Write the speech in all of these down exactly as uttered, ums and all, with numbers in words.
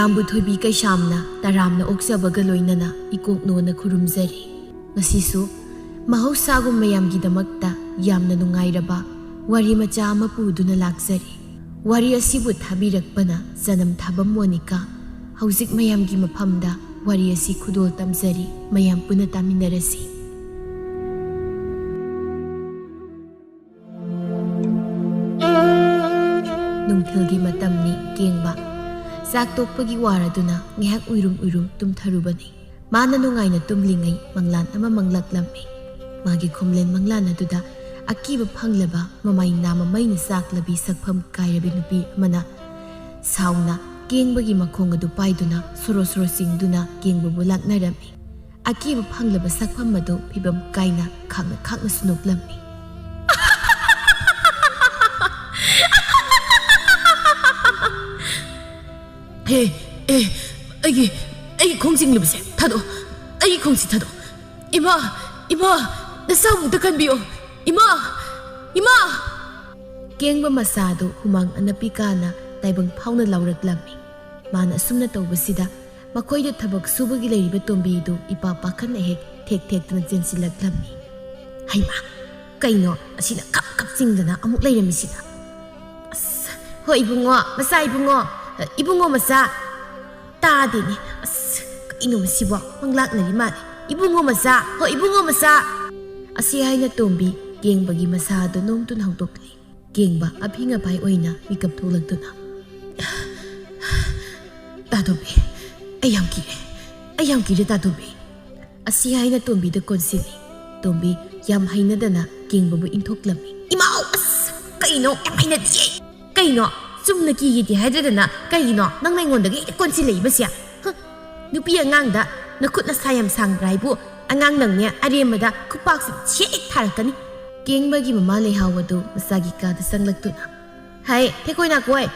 ꯌꯥꯝꯕꯨ ꯊꯣꯏꯕꯤ ꯀꯩꯁꯥꯝꯅ ꯇꯔꯥꯝꯅ ꯑꯣꯛꯆꯕꯒ ꯂꯣꯏꯅꯅ ꯏꯀꯣꯛꯅꯣꯅ ꯈꯨꯔꯨꯝꯖꯔꯤ꯫ ꯉꯁꯤꯁꯨ ꯃꯍꯧꯁꯥꯒꯨꯝ ꯃꯌꯥꯝꯒꯤꯗꯃꯛꯇ ꯌꯥꯝꯅ ꯅꯨꯡꯉꯥꯏꯔꯕ ꯋꯥꯔꯤ ꯃꯆꯥ ꯑꯃ ꯄꯨꯗꯨꯅ ꯂꯥꯛꯆꯔꯤ꯫ ꯋꯥꯔꯤ ꯑꯁꯤꯕꯨ ꯊꯥꯕꯤꯔꯛꯄꯅ ꯆꯅꯝ ꯊꯥꯕꯝ ꯃꯣꯅꯤꯀꯥ꯫ ꯍꯧꯖꯤꯛ ꯃꯌꯥꯝꯒꯤ ꯃꯐꯝꯗ ꯋꯥꯔꯤ ꯑꯁꯤ ꯈꯨꯗꯣꯜ ꯇꯝꯖꯔꯤ, ꯃꯌꯥꯝ ꯄꯨꯟꯅ ꯇꯥꯃꯤꯟꯅꯔꯁꯤ꯫ ꯅꯨꯡꯊꯤꯜꯒꯤ ꯃꯇꯝꯅꯤ꯫ ꯀꯦꯡꯕ ꯆꯥꯛ ꯇꯣꯛꯄꯒꯤ ꯋꯥꯔꯗꯨꯅ ꯉꯥꯏꯍꯥꯛ ꯎꯏꯔꯨꯝ ꯎꯏꯔꯨꯝ ꯇꯨꯝꯊꯔꯨꯕꯅꯤ꯫ ꯃꯥꯅ ꯅꯨꯡꯉꯥꯏꯅ ꯇꯨꯝꯂꯤꯉꯩ ꯃꯪꯂꯥꯟ ꯑꯃ ꯃꯪꯂꯛꯂꯝꯃꯤ꯫ ꯃꯥꯒꯤ ꯈꯣꯝꯂꯦꯟ ꯃꯪꯂꯥꯟ ꯑꯗꯨꯗ ꯑꯀꯤꯕ ꯐꯪꯂꯕ ꯃꯃꯥꯏ ꯅꯥꯝꯃ ꯃꯩꯅ ꯆꯥꯛꯂꯕꯤ ꯁꯛꯐꯝ ꯀꯥꯏꯔꯕꯤ ꯅꯨꯄꯤ ꯑꯃꯅ ꯁꯥꯎꯅ ꯀꯦꯡꯕꯒꯤ ꯃꯈꯣꯡ ꯑꯗꯨ ꯄꯥꯏꯗꯨꯅ ꯁꯣꯔꯣ ꯁꯣꯔꯣ ꯆꯤꯡꯗꯨꯅ ꯀꯦꯡꯕꯕꯨ ꯂꯥꯛꯅꯔꯝꯃꯤ꯫ ꯑꯀꯤꯕ ꯐꯪꯂꯕ ꯁꯛꯐꯝ ꯑꯗꯨ ꯐꯤꯕꯝ ꯀꯥꯏꯅ ꯈꯥꯛꯅ ꯈꯥꯛꯅꯁꯨ ꯅꯣꯛꯂꯝꯃꯤ꯫ "ꯍꯦ, ꯑꯦ, ꯑꯩꯒꯤ, ꯑꯩꯒꯤ ꯈꯣꯡ ꯆꯤꯡꯂꯤꯕꯁꯦ ꯊꯥꯗꯣꯛꯑꯣ꯫ ꯑꯩꯒꯤ ꯈꯣꯡꯁꯤ ꯊꯥꯗꯣꯛꯑꯣ꯫ ꯏꯃꯥ, ꯏꯃꯥ, ꯅꯁꯥ ꯑꯃꯨꯛꯇ ꯀꯟꯕꯤꯌꯣ꯫ ꯏꯃꯥ, ꯏꯃꯥ!" ꯀꯦꯡꯕ ꯃꯁꯥꯗꯨ ꯍꯨꯃꯥꯡ ꯑꯅꯞꯄꯤ ꯀꯥꯅ ꯇꯥꯏꯕꯪ ꯐꯥꯎꯅ ꯂꯥꯎꯔꯛꯂꯝꯃꯤ꯫ ꯃꯥꯅ ꯑꯁꯨꯝꯅ ꯇꯧꯕꯁꯤꯗ ꯃꯈꯣꯏꯗ ꯊꯕꯛ ꯁꯨꯕꯒꯤ ꯂꯩꯔꯤꯕ ꯇꯣꯝꯕꯤꯗꯨ ꯏꯄꯥ ꯄꯥꯈꯠꯅ ꯍꯦꯛ ꯊꯦꯛ ꯊꯦꯛꯇꯨꯅ ꯆꯦꯟꯁꯤꯜꯂꯛꯂꯝꯃꯤ꯫ "ꯍꯩꯃꯥ, ꯀꯩꯅꯣ ꯑꯁꯤꯅ ꯈꯞ ꯈꯞ ꯆꯤꯡꯗꯅ ꯑꯃꯨꯛ ꯂꯩꯔꯝꯃꯤꯁꯤꯅ?" "ꯑꯁ, ꯍꯣ ꯏꯕꯨꯡꯉꯣ, ꯃꯆꯥ ꯏꯕꯨꯡꯉꯣ, ꯏꯕꯨꯡꯉꯣ ꯃꯆꯥ, ꯇꯥꯗꯦꯅꯦ꯫ ꯑꯁ, ꯀꯩꯅꯣ ꯃꯁꯤꯕꯣ? ꯃꯪꯂꯥꯛꯅꯔꯤ ꯃꯥꯜꯂꯦ꯫ ꯏꯕꯨꯡꯉꯣ ꯃꯆꯥ, ꯍꯣ ꯏꯕꯨꯡꯉꯣ ꯃꯆꯥ!" ꯑꯁꯤ ꯍꯥꯏꯅ ꯇꯣꯝꯕꯤ ꯀꯦꯡꯕꯒꯤ ꯃꯁꯥ ꯑꯗꯨ ꯅꯣꯝꯗꯨꯅ ꯍꯧꯗꯣꯛꯂꯤ꯫ ꯀꯦꯡꯕ ꯑꯐꯤꯡ ꯑꯐꯥꯏ ꯑꯣꯏꯅ ꯃꯤꯀꯞ ꯊꯣꯛꯂꯛꯇꯨꯅ, "ꯇꯥ ꯇꯣꯝꯕꯤ, ꯑꯩ ꯌꯥꯝ ꯀꯤꯔꯦ, ꯑꯩ ꯌꯥꯝ ꯀꯤꯔꯦ ꯇꯥ ꯇꯣꯝꯕꯤ!" ꯑꯁꯤ ꯍꯥꯏꯅ ꯇꯣꯝꯕꯤꯗ ꯀꯣꯟꯁꯤꯜꯂꯤ꯫ ꯇꯣꯝꯕꯤ ꯌꯥꯝ ꯍꯩꯅꯗꯅ ꯀꯦꯡꯕꯕꯨ ꯏꯟꯊꯣꯛꯂꯝꯃꯤ꯫ "ꯏꯃꯥꯎ, ꯑꯁ, ꯀꯩꯅꯣ? ꯌꯥꯝ ꯍꯩꯅꯗꯤꯌꯦ꯫ ꯀꯩꯅꯣ? ꯆꯨꯝꯅ ꯀꯤꯒꯦꯗꯤ ꯍꯥꯏꯗ꯭ꯔꯗꯅ ꯀꯩꯒꯤꯅꯣ ꯅꯪꯅ ꯑꯩꯉꯣꯟꯗꯒ ꯍꯦꯛꯇ ꯀꯣꯟꯁꯤꯜꯂꯛꯏꯕꯁꯦ? ꯍ? ꯅꯨꯄꯤ ꯑꯉꯥꯡꯗ ꯅꯈꯨꯠ ꯅꯁꯥ ꯌꯥꯝ ꯁꯥꯡꯕ꯭ꯔꯥ ꯍꯥꯏꯕꯨ? ꯑꯉꯥꯡ ꯅꯪꯅꯦ ꯑꯔꯦꯝꯕꯗ ꯈꯨꯄꯥꯛꯁꯤ ꯊꯦꯛ ꯊꯥꯔꯛꯀꯅꯤ!" ꯀꯦꯡꯕꯒꯤ ꯃꯃꯥ ꯂꯩꯍꯥꯎ ꯑꯗꯨ ꯃꯆꯥꯒꯤ ꯀꯥꯗ ꯆꯪꯂꯛꯇꯨꯅ, "ꯍꯩ, ꯊꯦꯛꯀꯣꯏ ꯅꯥꯀꯣꯏ,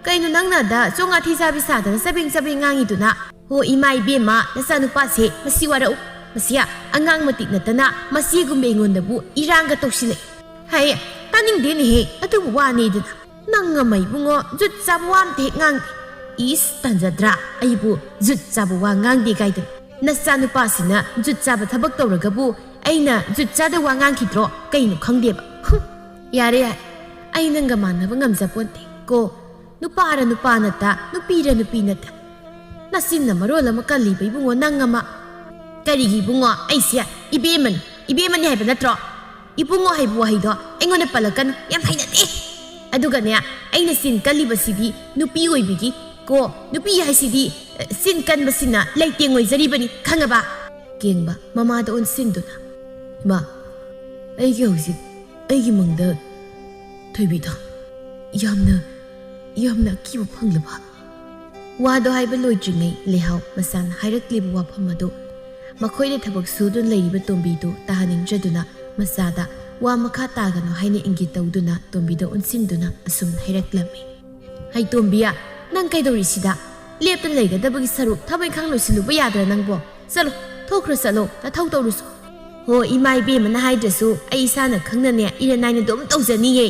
ꯀꯩꯅꯣ ꯅꯪꯅ ꯑꯗ ꯆꯣꯡꯉꯥ ꯊꯤ ꯆꯥꯕꯤ ꯁꯥꯗꯅ ꯆꯕꯦꯡ ꯆꯕꯦꯡ ꯉꯥꯡꯉꯤꯗꯨꯅ? ꯍꯣ ꯏꯃꯥ ꯏꯕꯦꯝꯃ, ꯅꯆꯥꯅꯨꯄꯥꯁꯦ ꯃꯁꯤ ꯋꯥꯔꯛꯎ꯫ ꯃꯁꯤ ꯑꯉꯥꯡ ꯃꯇꯤꯛ ꯅꯠꯇꯅ ꯃꯆꯦꯒꯨꯝꯕ ꯑꯩꯉꯣꯟꯗꯕꯨ ꯏꯔꯥꯡꯒ ꯇꯧꯁꯤꯜꯂꯛꯏ꯫ ꯍꯩ, ꯇꯥꯅꯤꯡꯗꯦꯅꯦꯍꯦ, ꯑꯗꯨꯕꯨ ꯋꯥꯅꯦꯗꯅ꯫ ꯅꯪ ꯑꯃ ꯏꯕꯨꯡꯉꯣ, ꯖꯨꯠ ꯆꯥꯕ ꯋꯥ ꯑꯝꯇ ꯍꯦꯛ ꯉꯥꯡꯗꯦ꯫ "ꯏꯁ, ꯇꯟꯖꯗ꯭ꯔꯥ? ꯑꯩꯕꯨ ꯖꯨꯠ ꯆꯥꯕ ꯋꯥ ꯉꯥꯡꯗꯦ ꯀꯥꯏꯗꯅ꯫ ꯅꯆꯥꯅꯨꯄꯥꯁꯤꯅ ꯖꯨꯠ ꯆꯥꯕ ꯊꯕꯛ ꯇꯧꯔꯒꯕꯨ ꯑꯩꯅ ꯖꯨꯠ ꯆꯥꯗ ꯋꯥ ꯉꯥꯡꯈꯤꯗ꯭ꯔꯣ? ꯀꯩꯅꯣ ꯈꯪꯗꯦꯕ꯫ ꯍꯨꯝ, ꯌꯥꯔꯦ, ꯌꯥꯔꯦ꯫ ꯑꯩ ꯅꯪꯒ ꯃꯥꯟꯅꯕ ꯉꯝꯖꯄꯣꯟꯇꯦ ꯀꯣ꯫ ꯅꯨꯄꯥꯔ ꯅꯨꯄꯥ ꯅꯠꯇ, ꯅꯨꯄꯤꯔ ꯅꯨꯄꯤ ꯅꯠꯇ꯫ ꯅꯆꯤꯟꯅ ꯃꯔꯣꯜ ꯑꯃ ꯀꯜꯂꯤꯕ ꯏꯕꯨꯡꯉꯣ, ꯅꯪ ꯑꯃ꯫ ꯀꯔꯤꯒꯤ ꯏꯕꯨꯡꯉꯣ? ꯑꯩꯁꯦ ꯏꯕꯦꯝꯃꯅꯤ, ꯏꯕꯦꯝꯃꯅꯤ ꯍꯥꯏꯕ ꯅꯠꯇ꯭ꯔꯣ? ꯏꯕꯨꯡꯉꯣ ꯍꯥꯏꯕ ꯋꯥꯍꯩꯗꯣ ꯑꯩꯉꯣꯟꯗ ꯄꯜꯂꯛꯀꯅꯨ, ꯌꯥꯝ ꯍꯩꯅꯗꯦ꯫ ꯑꯗꯨꯒꯅꯦ, ꯑꯩꯅ ꯆꯤꯟ ꯀꯜꯂꯤꯕꯁꯤꯗꯤ ꯅꯨꯄꯤ ꯑꯣꯏꯕꯒꯤ ꯀꯣ, ꯅꯨꯄꯤ ꯍꯥꯏꯁꯤꯗꯤ, ꯑ, ꯆꯤꯟ ꯀꯟꯕꯁꯤꯅ ꯂꯩꯇꯦꯡ ꯑꯣꯏꯖꯔꯤꯕꯅꯤ, ꯈꯪꯉꯕ?" ꯀꯦꯡꯕ ꯃꯃꯥꯗ ꯑꯣꯟꯁꯤꯟꯗꯨꯅ, "ꯏꯃꯥ, ꯑꯩꯒꯤ ꯍꯧꯖꯤꯛ ꯑꯩꯒꯤ ꯃꯪꯗ ꯊꯣꯏꯕꯤꯗꯣ ꯌꯥꯝꯅ, ꯌꯥꯝꯅ ꯑꯀꯤꯕ ꯐꯪꯂꯕ?" ꯋꯥꯗꯣ ꯍꯥꯏꯕ ꯂꯣꯏꯗ꯭ꯔꯤꯉꯩ ꯂꯩꯍꯥꯎ ꯃꯆꯥꯅ ꯍꯥꯏꯔꯛꯂꯤꯕ ꯋꯥꯐꯝ ꯑꯗꯨ ꯃꯈꯣꯏꯅ ꯊꯕꯛ ꯁꯨꯗꯨꯅ ꯂꯩꯔꯤꯕ ꯇꯣꯝꯕꯤꯗꯨ ꯇꯥꯍꯟꯅꯤꯡꯗ꯭ꯔꯗꯨꯅ ꯃꯆꯥꯗ ꯋꯥ ꯃꯈꯥ ꯇꯥꯒꯅꯨ ꯍꯥꯏꯅ ꯏꯪꯒꯤꯠ ꯇꯧꯗꯨꯅ ꯇꯣꯝꯕꯤꯗ ꯑꯣꯟꯁꯤꯟꯗꯨꯅ ꯑꯁꯨꯝꯅ ꯍꯥꯏꯔꯛꯂꯝꯃꯤ꯫ "ꯍꯩ ꯇꯣꯝꯕꯤꯌꯥ, ꯅꯪ ꯀꯩꯗꯧꯔꯤꯁꯤꯗ? ꯂꯦꯞꯇꯅ ꯂꯩꯒꯗꯕꯒꯤ ꯁꯔꯨꯛ ꯊꯕꯛ ꯏꯪꯈꯥꯡ ꯂꯣꯏꯁꯤꯜꯂꯨꯕ ꯌꯥꯗ꯭ꯔꯥ ꯅꯪꯕꯣ? ꯆꯠꯂꯣ, ꯊꯣꯛꯈ꯭ꯔꯣ, ꯆꯠꯂꯣ, ꯅꯊꯧ ꯇꯧꯔꯨꯁꯣ꯫" "ꯍꯣ, ꯏꯃꯥ ꯏꯕꯦꯝꯃꯅ ꯍꯥꯏꯗ꯭ꯔꯁꯨ ꯑꯩ ꯏꯁꯥꯅ ꯈꯪꯅꯅꯦ ꯏꯔꯟ ꯅꯥꯏꯅ ꯑꯗꯨꯝ ꯇꯧꯖꯅꯤꯌꯦ꯫"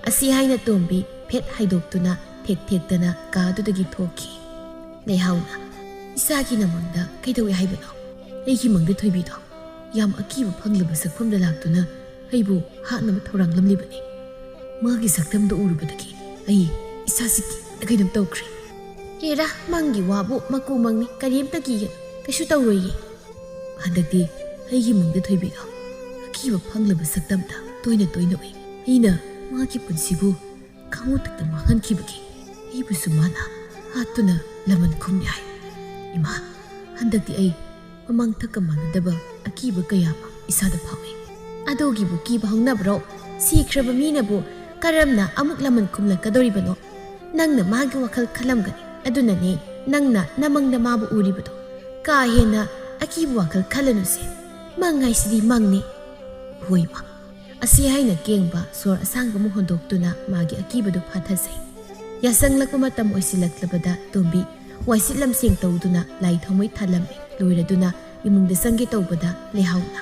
ꯑꯁꯤ ꯍꯥꯏꯅ ꯇꯣꯝꯕꯤ ꯐꯦꯠ ꯍꯥꯏꯗꯣꯛꯇꯨꯅ ꯊꯦꯛ ꯊꯦꯛꯇꯅ ꯀꯥꯗꯨꯗꯒꯤ ꯊꯣꯛꯈꯤ꯫ ꯂꯩꯍꯥꯎꯅ, "ꯏꯆꯥꯒꯤ ꯅꯃꯪꯗ ꯀꯩꯗꯧꯏ ꯍꯥꯏꯕꯅꯣ?" "ꯑꯩꯒꯤ ꯃꯪꯗ ꯊꯣꯏꯕꯤꯗꯣ ꯌꯥꯝ ꯑꯀꯤꯕ ꯐꯪꯂꯕ ꯁꯛꯐꯝꯗ ꯂꯥꯛꯇꯨꯅ ꯑꯩꯕꯨ ꯍꯥꯠꯅꯕ ꯊꯧꯔꯥꯡꯂꯝꯂꯤꯕꯅꯤ꯫ ꯃꯥꯒꯤ ꯁꯛꯇꯝꯗꯨ ꯎꯔꯨꯕꯗꯒꯤ ꯑꯩ ꯏꯁꯥꯁꯤ ꯀꯤꯕꯅ ꯀꯩꯅꯣꯝ ꯇꯧꯈ꯭ꯔꯦ꯫" "ꯍꯦꯔꯥ, ꯃꯪꯒꯤ ꯋꯥꯕꯨ ꯃꯀꯨ ꯃꯪꯅꯤ, ꯀꯔꯤꯝꯇ ꯀꯤꯒꯅꯨ, ꯀꯩꯁꯨ ꯇꯧꯔꯣꯏꯌꯦ꯫" "ꯍꯟꯗꯛꯇꯤ ꯑꯩꯒꯤ ꯃꯪꯗ ꯊꯣꯏꯕꯤꯗꯣ ꯑꯀꯤꯕ ꯐꯪꯂꯕ ꯁꯛꯇꯝꯗ ꯇꯣꯏꯅ ꯇꯣꯏꯅ ꯎꯏ꯫ ꯑꯩꯅ ꯃꯥꯒꯤ ꯄꯨꯟꯁꯤꯕꯨ ꯈꯥꯉꯨ ꯇꯛꯇ ꯃꯥꯡꯍꯟꯈꯤꯕꯒꯤ ꯑꯩꯕꯨꯁꯨ ꯃꯥꯅ ꯍꯥꯠꯇꯨꯅ ꯂꯃꯟ ꯈꯨꯝꯃꯤ ꯍꯥꯏ꯫ ꯏꯃꯥ, ꯍꯟꯗꯛꯇꯤ ꯑꯩ ꯃꯃꯥꯡꯊꯛꯀ ꯃꯥꯟꯅꯗꯕ ꯑꯀꯤꯕ ꯀꯌꯥ ꯑꯃ ꯏꯁꯥꯗ ꯐꯥꯎꯏ꯫" "ꯑꯗꯨꯒꯤꯕꯨ ꯀꯤꯕ ꯍꯧꯅꯕ꯭ꯔꯣ? ꯁꯤꯈ꯭ꯔꯕ ꯃꯤꯅꯕꯨ ꯀꯔꯝꯅ ꯑꯃꯨꯛ ꯂꯃꯟ ꯈꯨꯝꯂꯛꯀꯗꯧꯔꯤꯕꯅꯣ? ꯅꯪꯅ ꯃꯥꯒꯤ ꯋꯥꯈꯜ ꯈꯜꯂꯝꯒꯅꯤ꯫ ꯑꯗꯨꯅꯅꯦ ꯅꯪꯅ ꯅꯃꯪꯗ ꯃꯥꯕꯨ ꯎꯔꯤꯕꯗꯣ꯫ ꯀꯥ ꯍꯦꯟꯅ ꯑꯀꯤꯕ ꯋꯥꯈꯜ ꯈꯜꯂꯅꯨꯁꯦ꯫ ꯃꯪ ꯍꯥꯏꯁꯤꯗꯤ ꯃꯪꯅꯤ꯫" "ꯍꯣꯏ, ꯃꯥ꯫" ꯑꯁꯤ ꯍꯥꯏꯅ ꯀꯦꯡꯕ ꯁꯣꯔ ꯑꯁꯥꯡꯕ ꯑꯃ ꯍꯣꯟꯗꯣꯛꯇꯨꯅ ꯃꯥꯒꯤ ꯑꯀꯤꯕꯗꯨ ꯐꯥꯊꯖꯩ꯫ ꯌꯥꯁꯪꯂꯛꯄ ꯃꯇꯝ ꯑꯣꯏꯁꯤꯜꯂꯛꯂꯕꯗ ꯇꯣꯝꯕꯤ ꯋꯥꯏꯁꯤꯠ ꯂꯝꯁꯦꯡ ꯇꯧꯗꯨꯅ ꯂꯥꯏ ꯊꯥꯎꯃꯩ ꯊꯥꯜꯂꯝꯃꯤ꯫ ꯂꯣꯏꯔꯗꯨꯅ ꯏꯃꯨꯡꯗ ꯆꯪꯒꯦ ꯇꯧꯕꯗ ꯂꯩꯍꯥꯎꯅ,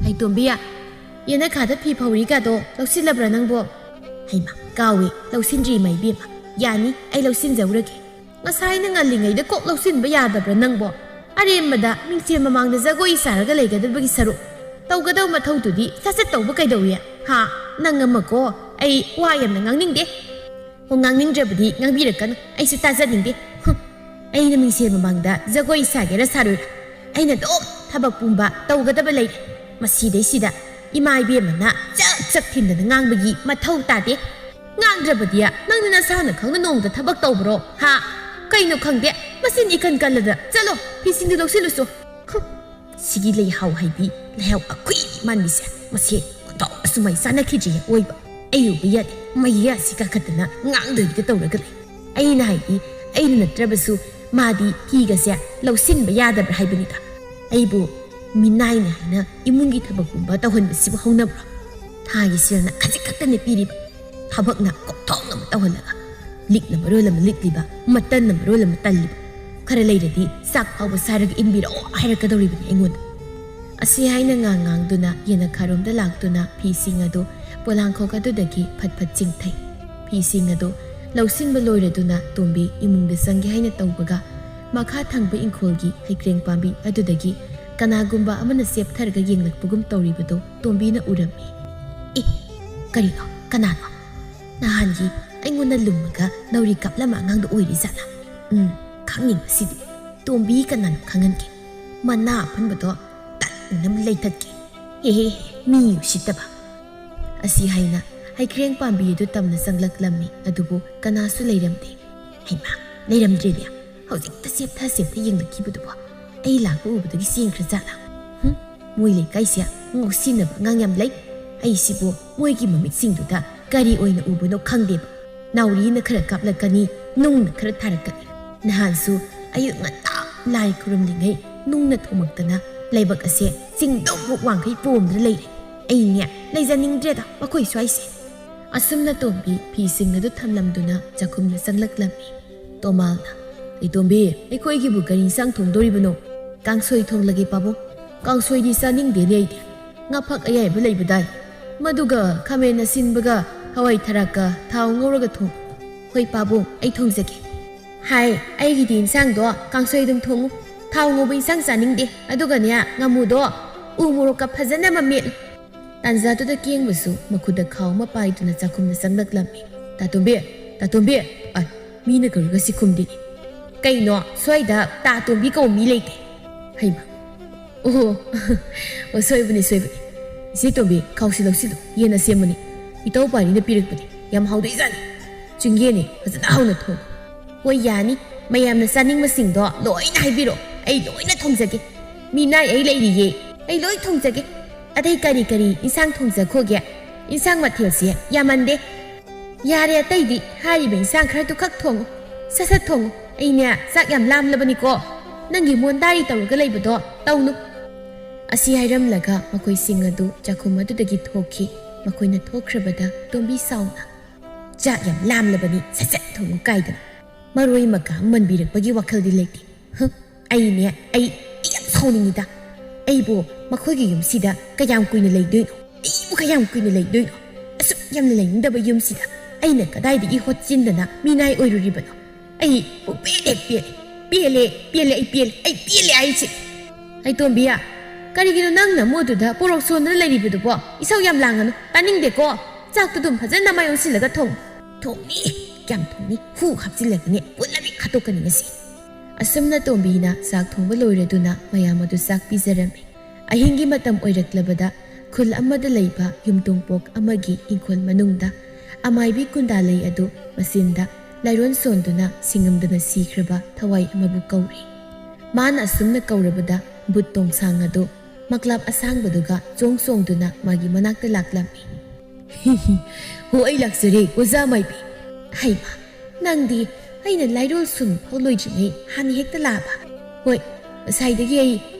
"ꯍꯩ ꯇꯣꯝꯕꯤ, ꯌꯦꯅꯈꯥꯗ ꯐꯤ ꯐꯧꯔꯤꯒꯗꯣ ꯂꯧꯁꯤꯜꯂꯕ꯭ꯔꯥ ꯅꯪꯕꯣ?" "ꯍꯩꯃ, ꯀꯥꯎꯏ, ꯂꯧꯁꯤꯟꯗ꯭ꯔꯤ ꯏꯃꯥ ꯏꯕꯦꯝꯃ꯫ "ꯌꯥꯅꯤ, ꯑꯩ ꯂꯧꯁꯤꯟꯖꯧꯔꯒꯦ꯫ ꯉꯁꯥꯏꯅ ꯉꯜꯂꯤꯉꯩꯗ ꯀꯣꯛ ꯂꯧꯁꯤꯟꯕ ꯌꯥꯗꯕ꯭ꯔꯥ ꯅꯪꯕꯣ? ꯑꯔꯦꯝꯕꯗ ꯃꯤꯡꯁꯦꯜ ꯃꯃꯥꯡꯗ ꯖꯒꯣꯏ ꯁꯥꯔꯒ ꯂꯩꯒꯗꯕꯒꯤ ꯁꯔꯨꯛ, ꯇꯧꯒꯗꯕ ꯃꯊꯧꯗꯨꯗꯤ ꯁꯠ ꯁꯠ ꯇꯧꯕ ꯀꯩꯗꯧꯏ? ꯍꯥ? ꯅꯪ ꯑꯃꯀꯣ, ꯑꯩ ꯋꯥ ꯌꯥꯝꯅ ꯉꯥꯡꯅꯤꯡꯗꯦ꯫ ꯑꯣ, ꯉꯥꯡꯅꯤꯡꯗ꯭ꯔꯕꯗꯤ ꯉꯥꯡꯕꯤꯔꯛꯀꯅꯨ, ꯑꯩꯁꯨ ꯇꯥꯖꯅꯤꯡꯗꯦ꯫ ꯍꯨꯝ, ꯑꯩꯅ ꯃꯤꯡꯁꯦꯜ ꯃꯃꯥꯡꯗ ꯖꯒꯣꯏ ꯁꯥꯒꯦꯔꯥ ꯁꯥꯔꯣꯏꯔꯥ, ꯑꯩꯅ ꯑꯗꯨꯝ ꯊꯕꯛ ꯄꯨꯝꯕ ꯇꯧꯒꯗꯕ ꯂꯩꯔꯦ꯫ ꯃꯁꯤꯗꯩꯁꯤꯗ ꯏꯃꯥ ꯏꯕꯦꯝꯃꯅ ꯆꯛ ꯆꯛ ꯊꯤꯟꯗꯅ ꯉꯥꯡꯕꯒꯤ ꯃꯊꯧ ꯇꯥꯗꯦ꯫ ꯉꯥꯡꯗ꯭ꯔꯕꯗꯤ ꯅꯪꯅ ꯅꯁꯥꯅ ꯈꯪꯅ ꯅꯣꯡꯃꯇ ꯊꯕꯛ ꯇꯧꯕ꯭ꯔꯣ? ꯍꯥ? ꯀꯩꯅꯣ ꯈꯪꯗꯦ, ꯃꯆꯤꯟ ꯏꯀꯟ ꯀꯜꯂꯗ꯫ ꯆꯠꯂꯣ, ꯐꯤꯁꯤꯡꯗꯨ ꯂꯧꯁꯤꯜꯂꯨꯁꯨ꯫ ꯍꯨꯝ, ꯁꯤꯒꯤ ꯂꯩꯍꯥꯎ ꯍꯥꯏꯗꯤ ꯂꯩꯍꯥꯎ ꯑꯈꯨꯏ ꯃꯥꯟꯕꯤꯁꯦ, ꯃꯁꯤ ꯑꯣꯟꯊꯣꯛꯅꯁꯨ ꯃꯩ ꯆꯥꯅꯈꯤꯗ꯭ꯔꯤ ꯑꯣꯏꯕ꯫ ꯑꯩ ꯎꯕ ꯌꯥꯗꯦ, ꯃꯌꯥꯁꯤ ꯀꯥꯈꯠꯇꯅ ꯉꯥꯡꯗꯣꯏꯗ ꯇꯧꯔꯒ ꯂꯩ꯫ ꯑꯩꯅ ꯍꯥꯏꯗꯤ, ꯑꯩꯅ ꯅꯠꯇ꯭ꯔꯕꯁꯨ ꯃꯥꯗꯤ ꯐꯤꯒꯁꯦ ꯂꯧꯁꯤꯟꯕ ꯌꯥꯗꯕ꯭ꯔꯥ ꯍꯥꯏꯕꯅꯤꯗ꯫ ꯑꯩꯕꯨ ꯃꯤꯅꯥꯏꯅꯤ ꯍꯥꯏꯅ ꯏꯃꯨꯡꯒꯤ ꯊꯕꯛꯀꯨꯝꯕ ꯇꯧꯍꯟꯕꯁꯤꯕꯨ ꯍꯧꯅꯕ꯭ꯔꯣ? ꯊꯥꯒꯤ ꯁꯦꯜꯅ ꯈꯖꯤꯛ ꯈꯛꯇꯅꯦ ꯄꯤꯔꯤꯕ꯫ ꯊꯕꯛꯅ ꯀꯣꯛꯊꯣꯛꯅꯕ ꯇꯧꯍꯜꯂꯒ, ꯂꯤꯛꯅ ꯃꯔꯣꯜ ꯑꯃ ꯂꯤꯛꯂꯤꯕ, ꯃꯇꯟꯅ ꯃꯔꯣꯜ ꯑꯃ ꯇꯜꯂꯤꯕ꯫ ꯈꯔ ꯂꯩꯔꯗꯤ ꯆꯥꯛ ꯐꯥꯎꯕ ꯆꯥꯔꯒ ꯏꯟꯕꯤꯔꯛꯑꯣ ꯍꯥꯏꯔꯛꯀꯗꯧꯔꯤꯕꯅꯤ ꯑꯩꯉꯣꯟꯗ꯫ ꯑꯁꯤ ꯍꯥꯏꯅ ꯉꯥꯡ ꯉꯥꯡꯗꯨꯅ ꯌꯦꯅꯈꯥꯔꯣꯝꯗ ꯂꯥꯛꯇꯨꯅ ꯐꯤꯁꯤꯡ ꯑꯗꯨ ꯄꯣꯂꯥꯡꯈꯣꯛ ꯑꯗꯨꯗꯒꯤ ꯐꯠ ꯐꯠ ꯆꯤꯡꯊꯩ꯫ ꯐꯤꯁꯤꯡ ꯑꯗꯨ ꯂꯧꯁꯤꯟꯕ ꯂꯣꯏꯔꯗꯨꯅ ꯇꯣꯝꯕꯤ ꯏꯃꯨꯡꯗ ꯆꯪꯒꯦ ꯍꯥꯏꯅ ꯇꯧꯕꯒ, ꯃꯈꯥ ꯊꯪꯕ ꯏꯪꯈꯣꯜꯒꯤ ꯍꯩꯀ꯭ꯔꯦꯡ ꯄꯥꯝꯕꯤ ꯑꯗꯨꯗꯒꯤ ꯀꯅꯥꯒꯨꯝꯕ ꯑꯃꯅ ꯆꯦꯞꯊꯔꯒ ꯌꯦꯡꯂꯛꯄꯒꯨꯝ ꯇꯧꯔꯤꯕꯗꯨ ꯇꯣꯝꯕꯤꯅ ꯎꯔꯝꯃꯤ꯫ "ꯑꯦ, ꯀꯔꯤꯅꯣ? ꯀꯅꯥꯅꯣ? ꯅꯍꯥꯟꯒꯤ ꯑꯩꯉꯣꯟꯗ ꯂꯨꯝꯃꯒ ꯅꯧꯔꯤ ꯀꯥꯞꯂꯝꯕ ꯑꯉꯥꯡꯗꯣ ꯑꯣꯏꯔꯤꯖꯥꯠꯂꯥ? ꯎꯝ, ꯈꯪꯅꯤꯡꯕꯁꯤꯗꯤ꯫ ꯇꯣꯝꯕꯤ ꯀꯅꯥꯅꯣ ꯈꯪꯍꯟꯒꯦ꯫ ꯃꯅꯥ ꯑꯐꯟꯕꯗꯣ ꯇꯠꯅꯅꯕ ꯂꯩꯊꯠꯀꯦ꯫ ꯍꯦ ꯍꯦ ꯍꯦ, ꯃꯤ ꯎꯁꯤꯠꯇꯕ!" ꯑꯁꯤ ꯍꯥꯏꯅ ꯍꯩꯈ꯭ꯔꯦꯡ ꯄꯥꯝꯕꯤ ꯑꯗꯨ ꯇꯝꯅ ꯆꯪꯂꯛꯂꯝꯃꯤ, ꯑꯗꯨꯕꯨ ꯀꯅꯥꯁꯨ ꯂꯩꯔꯝꯗꯦ꯫ "ꯍꯩꯃꯥ, ꯂꯩꯔꯝꯗ꯭ꯔꯦꯅꯦ꯫ ꯍꯧꯖꯤꯛꯇ ꯆꯦꯞꯊ ꯆꯦꯞꯊ ꯌꯦꯡꯂꯛꯈꯤꯕꯗꯨꯕꯣ꯫ ꯑꯩ ꯂꯥꯛꯄ ꯎꯕꯗꯒꯤ ꯆꯦꯟꯈ꯭ꯔꯖꯥꯠꯂꯥ? ꯍꯨꯝ, ꯃꯣꯏ ꯂꯩꯀꯥꯏꯁꯦ ꯉꯥꯎꯁꯤꯟꯅꯕ ꯑꯉꯥꯡ ꯌꯥꯝ ꯂꯩ꯫ ꯑꯩꯁꯤꯕꯨ ꯃꯣꯏꯒꯤ ꯃꯃꯤꯠꯁꯤꯡꯗꯨꯗ ꯀꯔꯤ ꯑꯣꯏꯅ ꯎꯕꯅꯣ ꯈꯪꯗꯦꯕ꯫ ꯅꯥꯎꯔꯤꯅ ꯈꯔ ꯀꯥꯞꯂꯛꯀꯅꯤ, ꯅꯨꯡꯅ ꯈꯔ ꯊꯥꯔꯛꯀꯅꯤ꯫ ꯅꯍꯥꯟꯁꯨ ꯑꯌꯨꯛ ꯉꯟꯇꯥ ꯂꯥꯏ ꯈꯨꯔꯨꯝꯂꯤꯉꯩ ꯅꯨꯡꯅ ꯊꯣꯝꯃꯛꯇꯅ ꯂꯩꯕꯛ ꯑꯁꯦ ꯆꯤꯡꯗꯨꯃꯨꯛ ꯋꯥꯡꯈꯩ ꯄꯣꯝꯗꯨꯅ ꯂꯩꯔꯦ꯫ ꯑꯩꯅꯦ, ꯂꯩꯖꯅꯤꯡꯗ꯭ꯔꯦꯗ ꯃꯈꯣꯏ ꯁ꯭ꯋꯥꯏꯁꯦ꯫" ꯑꯁꯨꯝꯅ ꯇꯣꯝꯕꯤ ꯐꯤꯁꯤꯡ ꯑꯗꯨ ꯊꯝꯂꯝꯗꯨꯅ ꯆꯥꯛꯈꯨꯝꯗ ꯆꯪꯂꯛꯂꯝꯃꯤ꯫ ꯇꯣꯃꯥꯜꯅ, "ꯑꯩ ꯇꯣꯝꯕꯤ, ꯑꯩꯈꯣꯏꯒꯤꯕꯨ ꯀꯔꯤ ꯏꯟꯁꯥꯡ ꯊꯣꯡꯗꯣꯔꯤꯕꯅꯣ?" "ꯀꯥꯡꯁꯣꯏ ꯊꯣꯡꯂꯒꯦ, ꯄꯥꯕꯨꯡ꯫ ꯀꯥꯡꯁꯣꯏꯗꯤ ꯆꯥꯅꯤꯡꯗꯦꯅꯦ ꯑꯩꯗꯤ꯫ ꯉꯥꯐꯛ ꯑꯌꯥꯏꯕ ꯂꯩꯕꯗꯥꯏ? ꯃꯗꯨꯒ ꯈꯥꯃꯦꯟ ꯑꯁꯤꯟꯕꯒ ꯍꯋꯥꯏ ꯊꯔꯥꯛꯀ ꯊꯥꯎ ꯉꯧꯔꯒ ꯊꯣꯡ꯫" "ꯍꯣꯏ ꯄꯥꯕꯨꯡ, ꯑꯩ ꯊꯣꯡꯖꯒꯦ꯫" "ꯍꯥꯏ, ꯑꯩꯒꯤꯗꯤ ꯏꯟꯁꯥꯡꯗꯣ ꯀꯥꯡꯁꯣꯏ ꯑꯗꯨꯝ ꯊꯣꯡꯉꯨ꯫ ꯊꯥꯎ ꯉꯧꯕ ꯏꯟꯁꯥꯡ ꯆꯥꯅꯤꯡꯗꯦ꯫ ꯑꯗꯨꯒꯅꯦ, ꯉꯥꯃꯨꯗꯣ ꯎ ꯃꯣꯔꯣꯛꯀ ꯐꯖꯅ ꯑꯃ ꯃꯦꯠꯂꯨ꯫" ꯇꯥꯟꯖꯥꯗꯨꯗ ꯀꯦꯡꯕꯁꯨ ꯃꯈꯨꯠꯇ ꯈꯥꯎ ꯑꯃ ꯄꯥꯏꯗꯨꯅ ꯆꯥꯛꯈꯨꯝꯗ ꯆꯪꯂꯛꯂꯝꯃꯤ꯫ "ꯇꯥꯇꯣꯝꯕꯤ, ꯇꯥꯇꯣꯝꯕꯤ!" ꯑ, ꯃꯤꯅ ꯀꯧꯔꯒ ꯁꯤ ꯈꯨꯝꯗꯦꯅꯦ꯫ "ꯀꯩꯅꯣ, ꯁ꯭ꯋꯥꯏꯗ ꯇꯥꯇꯣꯝꯕꯤ ꯀꯧꯕ ꯃꯤ ꯂꯩꯇꯦ?" ꯍꯩꯃ꯫ "ꯑꯣꯍꯣ, ꯑꯣ, ꯁꯣꯏꯕꯅꯤ, ꯁꯣꯏꯕꯅꯤ꯫ ꯏꯆꯦ ꯇꯣꯝꯕꯤ, ꯈꯥꯎꯁꯤ ꯂꯧꯁꯤꯜꯂꯨ, ꯌꯦꯟ ꯑꯁꯦꯝꯕꯅꯤ꯫ ꯏꯇꯧ ꯄꯥꯔꯤꯅ ꯄꯤꯔꯛꯄꯅꯤ, ꯌꯥꯝ ꯍꯥꯎꯗꯣꯏꯖꯥꯠꯅꯤ꯫ ꯆꯤꯡꯌꯦꯟꯅꯤ, ꯐꯖꯅ ꯍꯥꯎꯅ ꯊꯣꯡꯉꯨ꯫" "ꯍꯣꯏ, ꯌꯥꯅꯤ꯫ ꯃꯌꯥꯝꯅ ꯆꯥꯅꯤꯡꯕꯁꯤꯡꯗꯣ ꯂꯣꯏꯅ ꯍꯥꯏꯕꯤꯔꯣ, ꯑꯩ ꯂꯣꯏꯅ ꯊꯣꯡꯖꯒꯦ꯫ ꯃꯤꯅꯥꯏ ꯑꯩ ꯂꯩꯔꯤꯌꯦ, ꯑꯩ ꯂꯣꯏ ꯊꯣꯡꯖꯒꯦ꯫ ꯑꯇꯩ ꯀꯔꯤ ꯀꯔꯤ ꯏꯟꯁꯥꯡ ꯊꯣꯡꯖꯈꯣꯒꯦ? ꯏꯟꯁꯥꯡ ꯃꯊꯦꯜꯁꯦ ꯌꯥꯝꯃꯟꯗꯦ꯫" "ꯌꯥꯔꯦ ꯑꯇꯩꯗꯤ, ꯍꯥꯏꯔꯤꯕ ꯏꯟꯁꯥꯡ ꯈꯔꯗꯨ ꯈꯛ ꯊꯣꯡꯉꯨ꯫ ꯁꯠ ꯁꯠ ꯊꯣꯡꯉꯨ꯫ ꯑꯩꯅꯦ, ꯆꯥꯛ ꯌꯥꯝ ꯂꯥꯝꯂꯕꯅꯤꯀꯣ꯫ ꯅꯪꯒꯤ ꯃꯣꯟꯗꯥꯔꯤ ꯇꯧꯔꯒ ꯂꯩꯕꯗꯣ ꯇꯧꯅꯨ꯫" ꯑꯁꯤ ꯍꯥꯏꯔꯝꯂꯒ ꯃꯈꯣꯏꯁꯤꯡ ꯑꯗꯨ ꯆꯥꯛꯈꯨꯝ ꯑꯗꯨꯗꯒꯤ ꯊꯣꯛꯈꯤ꯫ ꯃꯈꯣꯏꯅ ꯊꯣꯛꯈ꯭ꯔꯕꯗ ꯇꯣꯝꯕꯤ ꯁꯥꯎꯅ, "ꯆꯥꯛ ꯌꯥꯝ ꯂꯥꯝꯂꯕꯅꯤ, ꯁꯠ ꯁꯠ ꯊꯣꯡꯉꯨ ꯀꯥꯏꯗꯅ꯫ ꯃꯔꯣꯏ ꯃꯀꯥ ꯃꯟꯕꯤꯔꯛꯄꯒꯤ ꯋꯥꯈꯜꯗꯤ ꯂꯩꯇꯦ꯫ ꯍ, ꯑꯩꯅꯦ, ꯑꯩ, ꯑꯩ ꯌꯥꯝ ꯁꯥꯎꯅꯤꯡꯉꯤꯗ꯫ ꯑꯩꯕꯨ ꯃꯈꯣꯏꯒꯤ ꯌꯨꯝꯁꯤꯗ ꯀꯌꯥꯝ ꯀꯨꯏꯅ ꯂꯩꯗꯣꯏꯅꯣ? ꯑꯩꯕꯨ ꯀꯌꯥꯝ ꯀꯨꯏꯅ ꯂꯩꯗꯣꯏꯅꯣ? ꯑꯁꯨꯛ ꯌꯥꯝꯅ ꯂꯩꯅꯤꯡꯗꯕ ꯌꯨꯝꯁꯤꯗ ꯑꯩꯅ ꯀꯗꯥꯏꯗꯒꯤ ꯍꯣꯠꯆꯤꯟꯗꯅ ꯃꯤꯅꯥꯏ ꯑꯣꯏꯔꯨꯔꯤꯕꯅꯣ? ꯑꯩ ꯄꯨꯡꯄꯦꯜ ꯍꯦꯛ ꯄꯦꯜꯂꯦ꯫ ꯄꯦꯜꯂꯦ, ꯄꯦꯜꯂꯦ, ꯑꯩ ꯄꯦꯜꯂꯦ, ꯑꯩ ꯄꯦꯜꯂꯦ ꯍꯥꯏꯁꯦ꯫" "ꯑꯩ ꯇꯣꯝꯕꯤꯌꯥ, ꯀꯔꯤꯒꯤꯅꯣ ꯅꯪꯅ ꯃꯣꯠꯇꯨꯗ ꯄꯣꯔꯣꯛ ꯁꯣꯟꯗꯨꯅ ꯂꯩꯔꯤꯕꯗꯨꯕꯣ? ꯏꯁꯧ ꯌꯥꯝ ꯂꯥꯡꯒꯅꯨ, ꯇꯥꯅꯤꯡꯗꯦꯀꯣ꯫ ꯆꯥꯛꯇꯨ ꯑꯗꯨꯝ ꯐꯖꯅ ꯃꯥꯏ ꯑꯣꯟꯁꯤꯜꯂꯒ ꯊꯣꯡꯉꯨ꯫" "ꯊꯣꯡꯅꯤ, ꯀꯌꯥꯝ ꯊꯣꯡꯅꯤ? ꯍꯨ ꯍꯥꯞꯆꯤꯜꯂꯒꯅꯦ, ꯄꯨꯜꯂꯕꯤ ꯈꯥꯠꯇꯣꯛꯀꯅꯤ ꯉꯁꯤ꯫" ꯑꯁꯨꯝꯅ ꯇꯣꯝꯕꯤꯅ ꯆꯥꯛ ꯊꯣꯡꯕ ꯂꯣꯏꯔꯗꯨꯅ ꯃꯌꯥꯝ ꯑꯗꯨ ꯆꯥꯛ ꯄꯤꯖꯔꯝꯃꯤ꯫ ꯑꯍꯤꯡꯒꯤ ꯃꯇꯝ ꯑꯣꯏꯔꯛꯂꯕꯗ ꯈꯨꯜ ꯑꯃꯗ ꯂꯩꯕ ꯌꯨꯝꯊꯣꯡꯄꯣꯛ ꯑꯃꯒꯤ ꯏꯪꯈꯣꯜ ꯃꯅꯨꯡꯗ ꯑꯃꯥꯏꯕꯤ ꯀꯨꯟꯗꯥꯂꯩ ꯑꯗꯨ ꯃꯆꯤꯟꯗ ꯂꯥꯏꯔꯣꯟ ꯁꯣꯟꯗꯨꯅ ꯁꯤꯡꯉꯝꯗꯅ ꯁꯤꯈ꯭ꯔꯕ ꯊꯋꯥꯏ ꯑꯃꯕꯨ ꯀꯧꯔꯤ꯫ ꯃꯥꯅ ꯑꯁꯨꯝꯅ ꯀꯧꯔꯕꯗ ꯕꯨꯠ ꯇꯣꯡꯁꯥꯡ ꯑꯗꯨ ꯃꯀ꯭ꯂꯥꯞ ꯑꯁꯥꯡꯕꯗꯨꯒ ꯆꯣꯡ ꯆꯣꯡꯗꯨꯅ ꯃꯥꯒꯤ ꯃꯅꯥꯛꯇ ꯂꯥꯛꯂꯝꯃꯤ꯫ "ꯍꯤ ꯍꯤ, ꯍꯣ, ꯑꯩ ꯂꯥꯛꯆꯔꯦ, ꯑꯣꯖꯥ ꯃꯥꯏꯕꯤ꯫" "ꯍꯩꯃꯥ, ꯅꯪꯗꯤ ꯑꯩꯅ ꯂꯥꯏꯔꯣꯜ ꯁꯨꯝ ꯐꯥꯎ ꯂꯣꯏꯗ꯭ꯔꯤꯉꯩ ꯍꯥꯟꯅ ꯍꯦꯛꯇ ꯂꯥꯛꯑꯕ?" "ꯍꯣꯏ, ꯉꯁꯥꯏꯗꯒꯤ ꯑꯩ